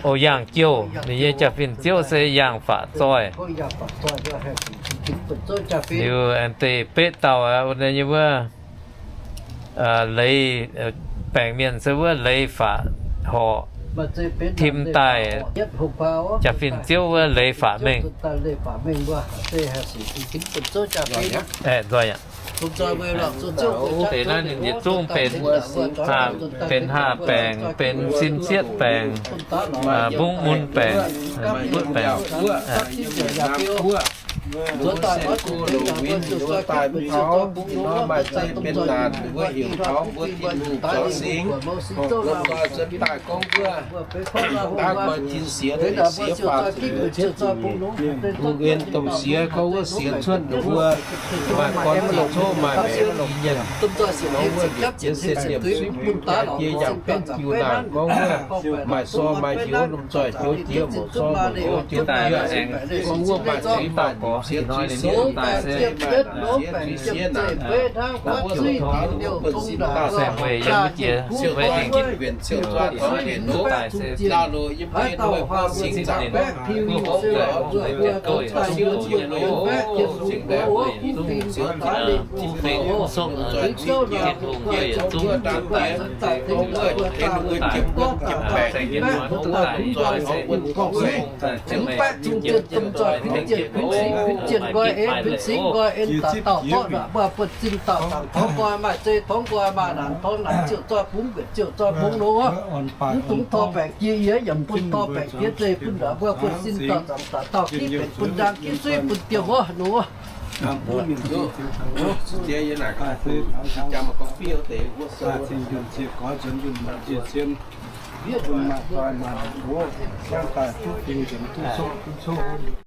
o, Yaangh Jouh. Ninh nyei jaa-fin ziouv se Yaangh Faatv Zoih. Liuz aengx deix betv dauh aqv, ninh nyei wuov Leiz, baengc mienh se wuov Leiz Faatv Horqc, tim daaih jaa-fin ziouv wuov Leiz Faatv Mengh. Nzoih aqv. Deix naaiv ninh yietc zungv benx, benx haah baengc, benx sin sietv baengc, mbungv mun baengc, butv baengc. Wuov se go loz-win ninh wuov daaih mv taux, nor maaih zeiv benx naanc ninh wuov heuc taux mbuo Tin-Hungh zoux singx. Lomh nzoih zuotc daaih gorngv wuov, daav nqoi tin siex deix siex faah zuqc liuz cietv zuqc nyeic. Lungh ndiev domh siex gorngv wuov siex cuotv ninh mbuo maaih gorn ziqc coqv maaih maengx i nyiemc. Gorngv wuov liepc jiez sin liemh zuiv jiex yangh betv jiu naanc gorngv wuov maaih sor maaih hioux lomh nzoih hioux jiex, mouc sor mouc hioux jiex. Gorngv wuov maaih zuiz daaih liepc siex zuiz siev, maaih liepc siev zuiz siev naanc. Gorngv wuov longc taux ninh mbuo buonv-sin daaih saeng-weic yiem wuov jiex, mbuo gitv guenc ziouc zuov taux ninh ndoqv daaih se laauh loz yiem mbuo nyei hnoi mbuo singx zaangc baeqv piu, mbuo hopv daaih mbuo ziepc gouv yietc zungv doz nyei loh, zengc daaih mbuo yietc zungv ziouc zuqc mengh sopv, zuqc Tin-Hungh yie yietc zungv daaih se gorngv wuov tengx ninh mbuo jiem wuonv jiem baengc, mbuo hopv daaih nzoih taux wuov se Tin-Hungh ziouc mengh, mbuo jiem jienv loh, maaih gitv maaih leiz loh. Buonv-sin dauh dangx tov nqoi, maaih zeiv tov nqoi, maaih naanc tov naanc, ziouc zoih bungx mbuonc, ziouc zoih bungx nongx. Mv dungx tor baengc jiex, yie yaac mv bun tor baengc jiex, zeiz bun ndongc mbuo buonv-sin dauh zanc daaih dauh gitv benx bun ndaang gitv suiv bun diemh wuov nongx. Yie maaih doi maaih nqox, siangv daaih duqv fingx nzengc duqv coqv duqv coqv.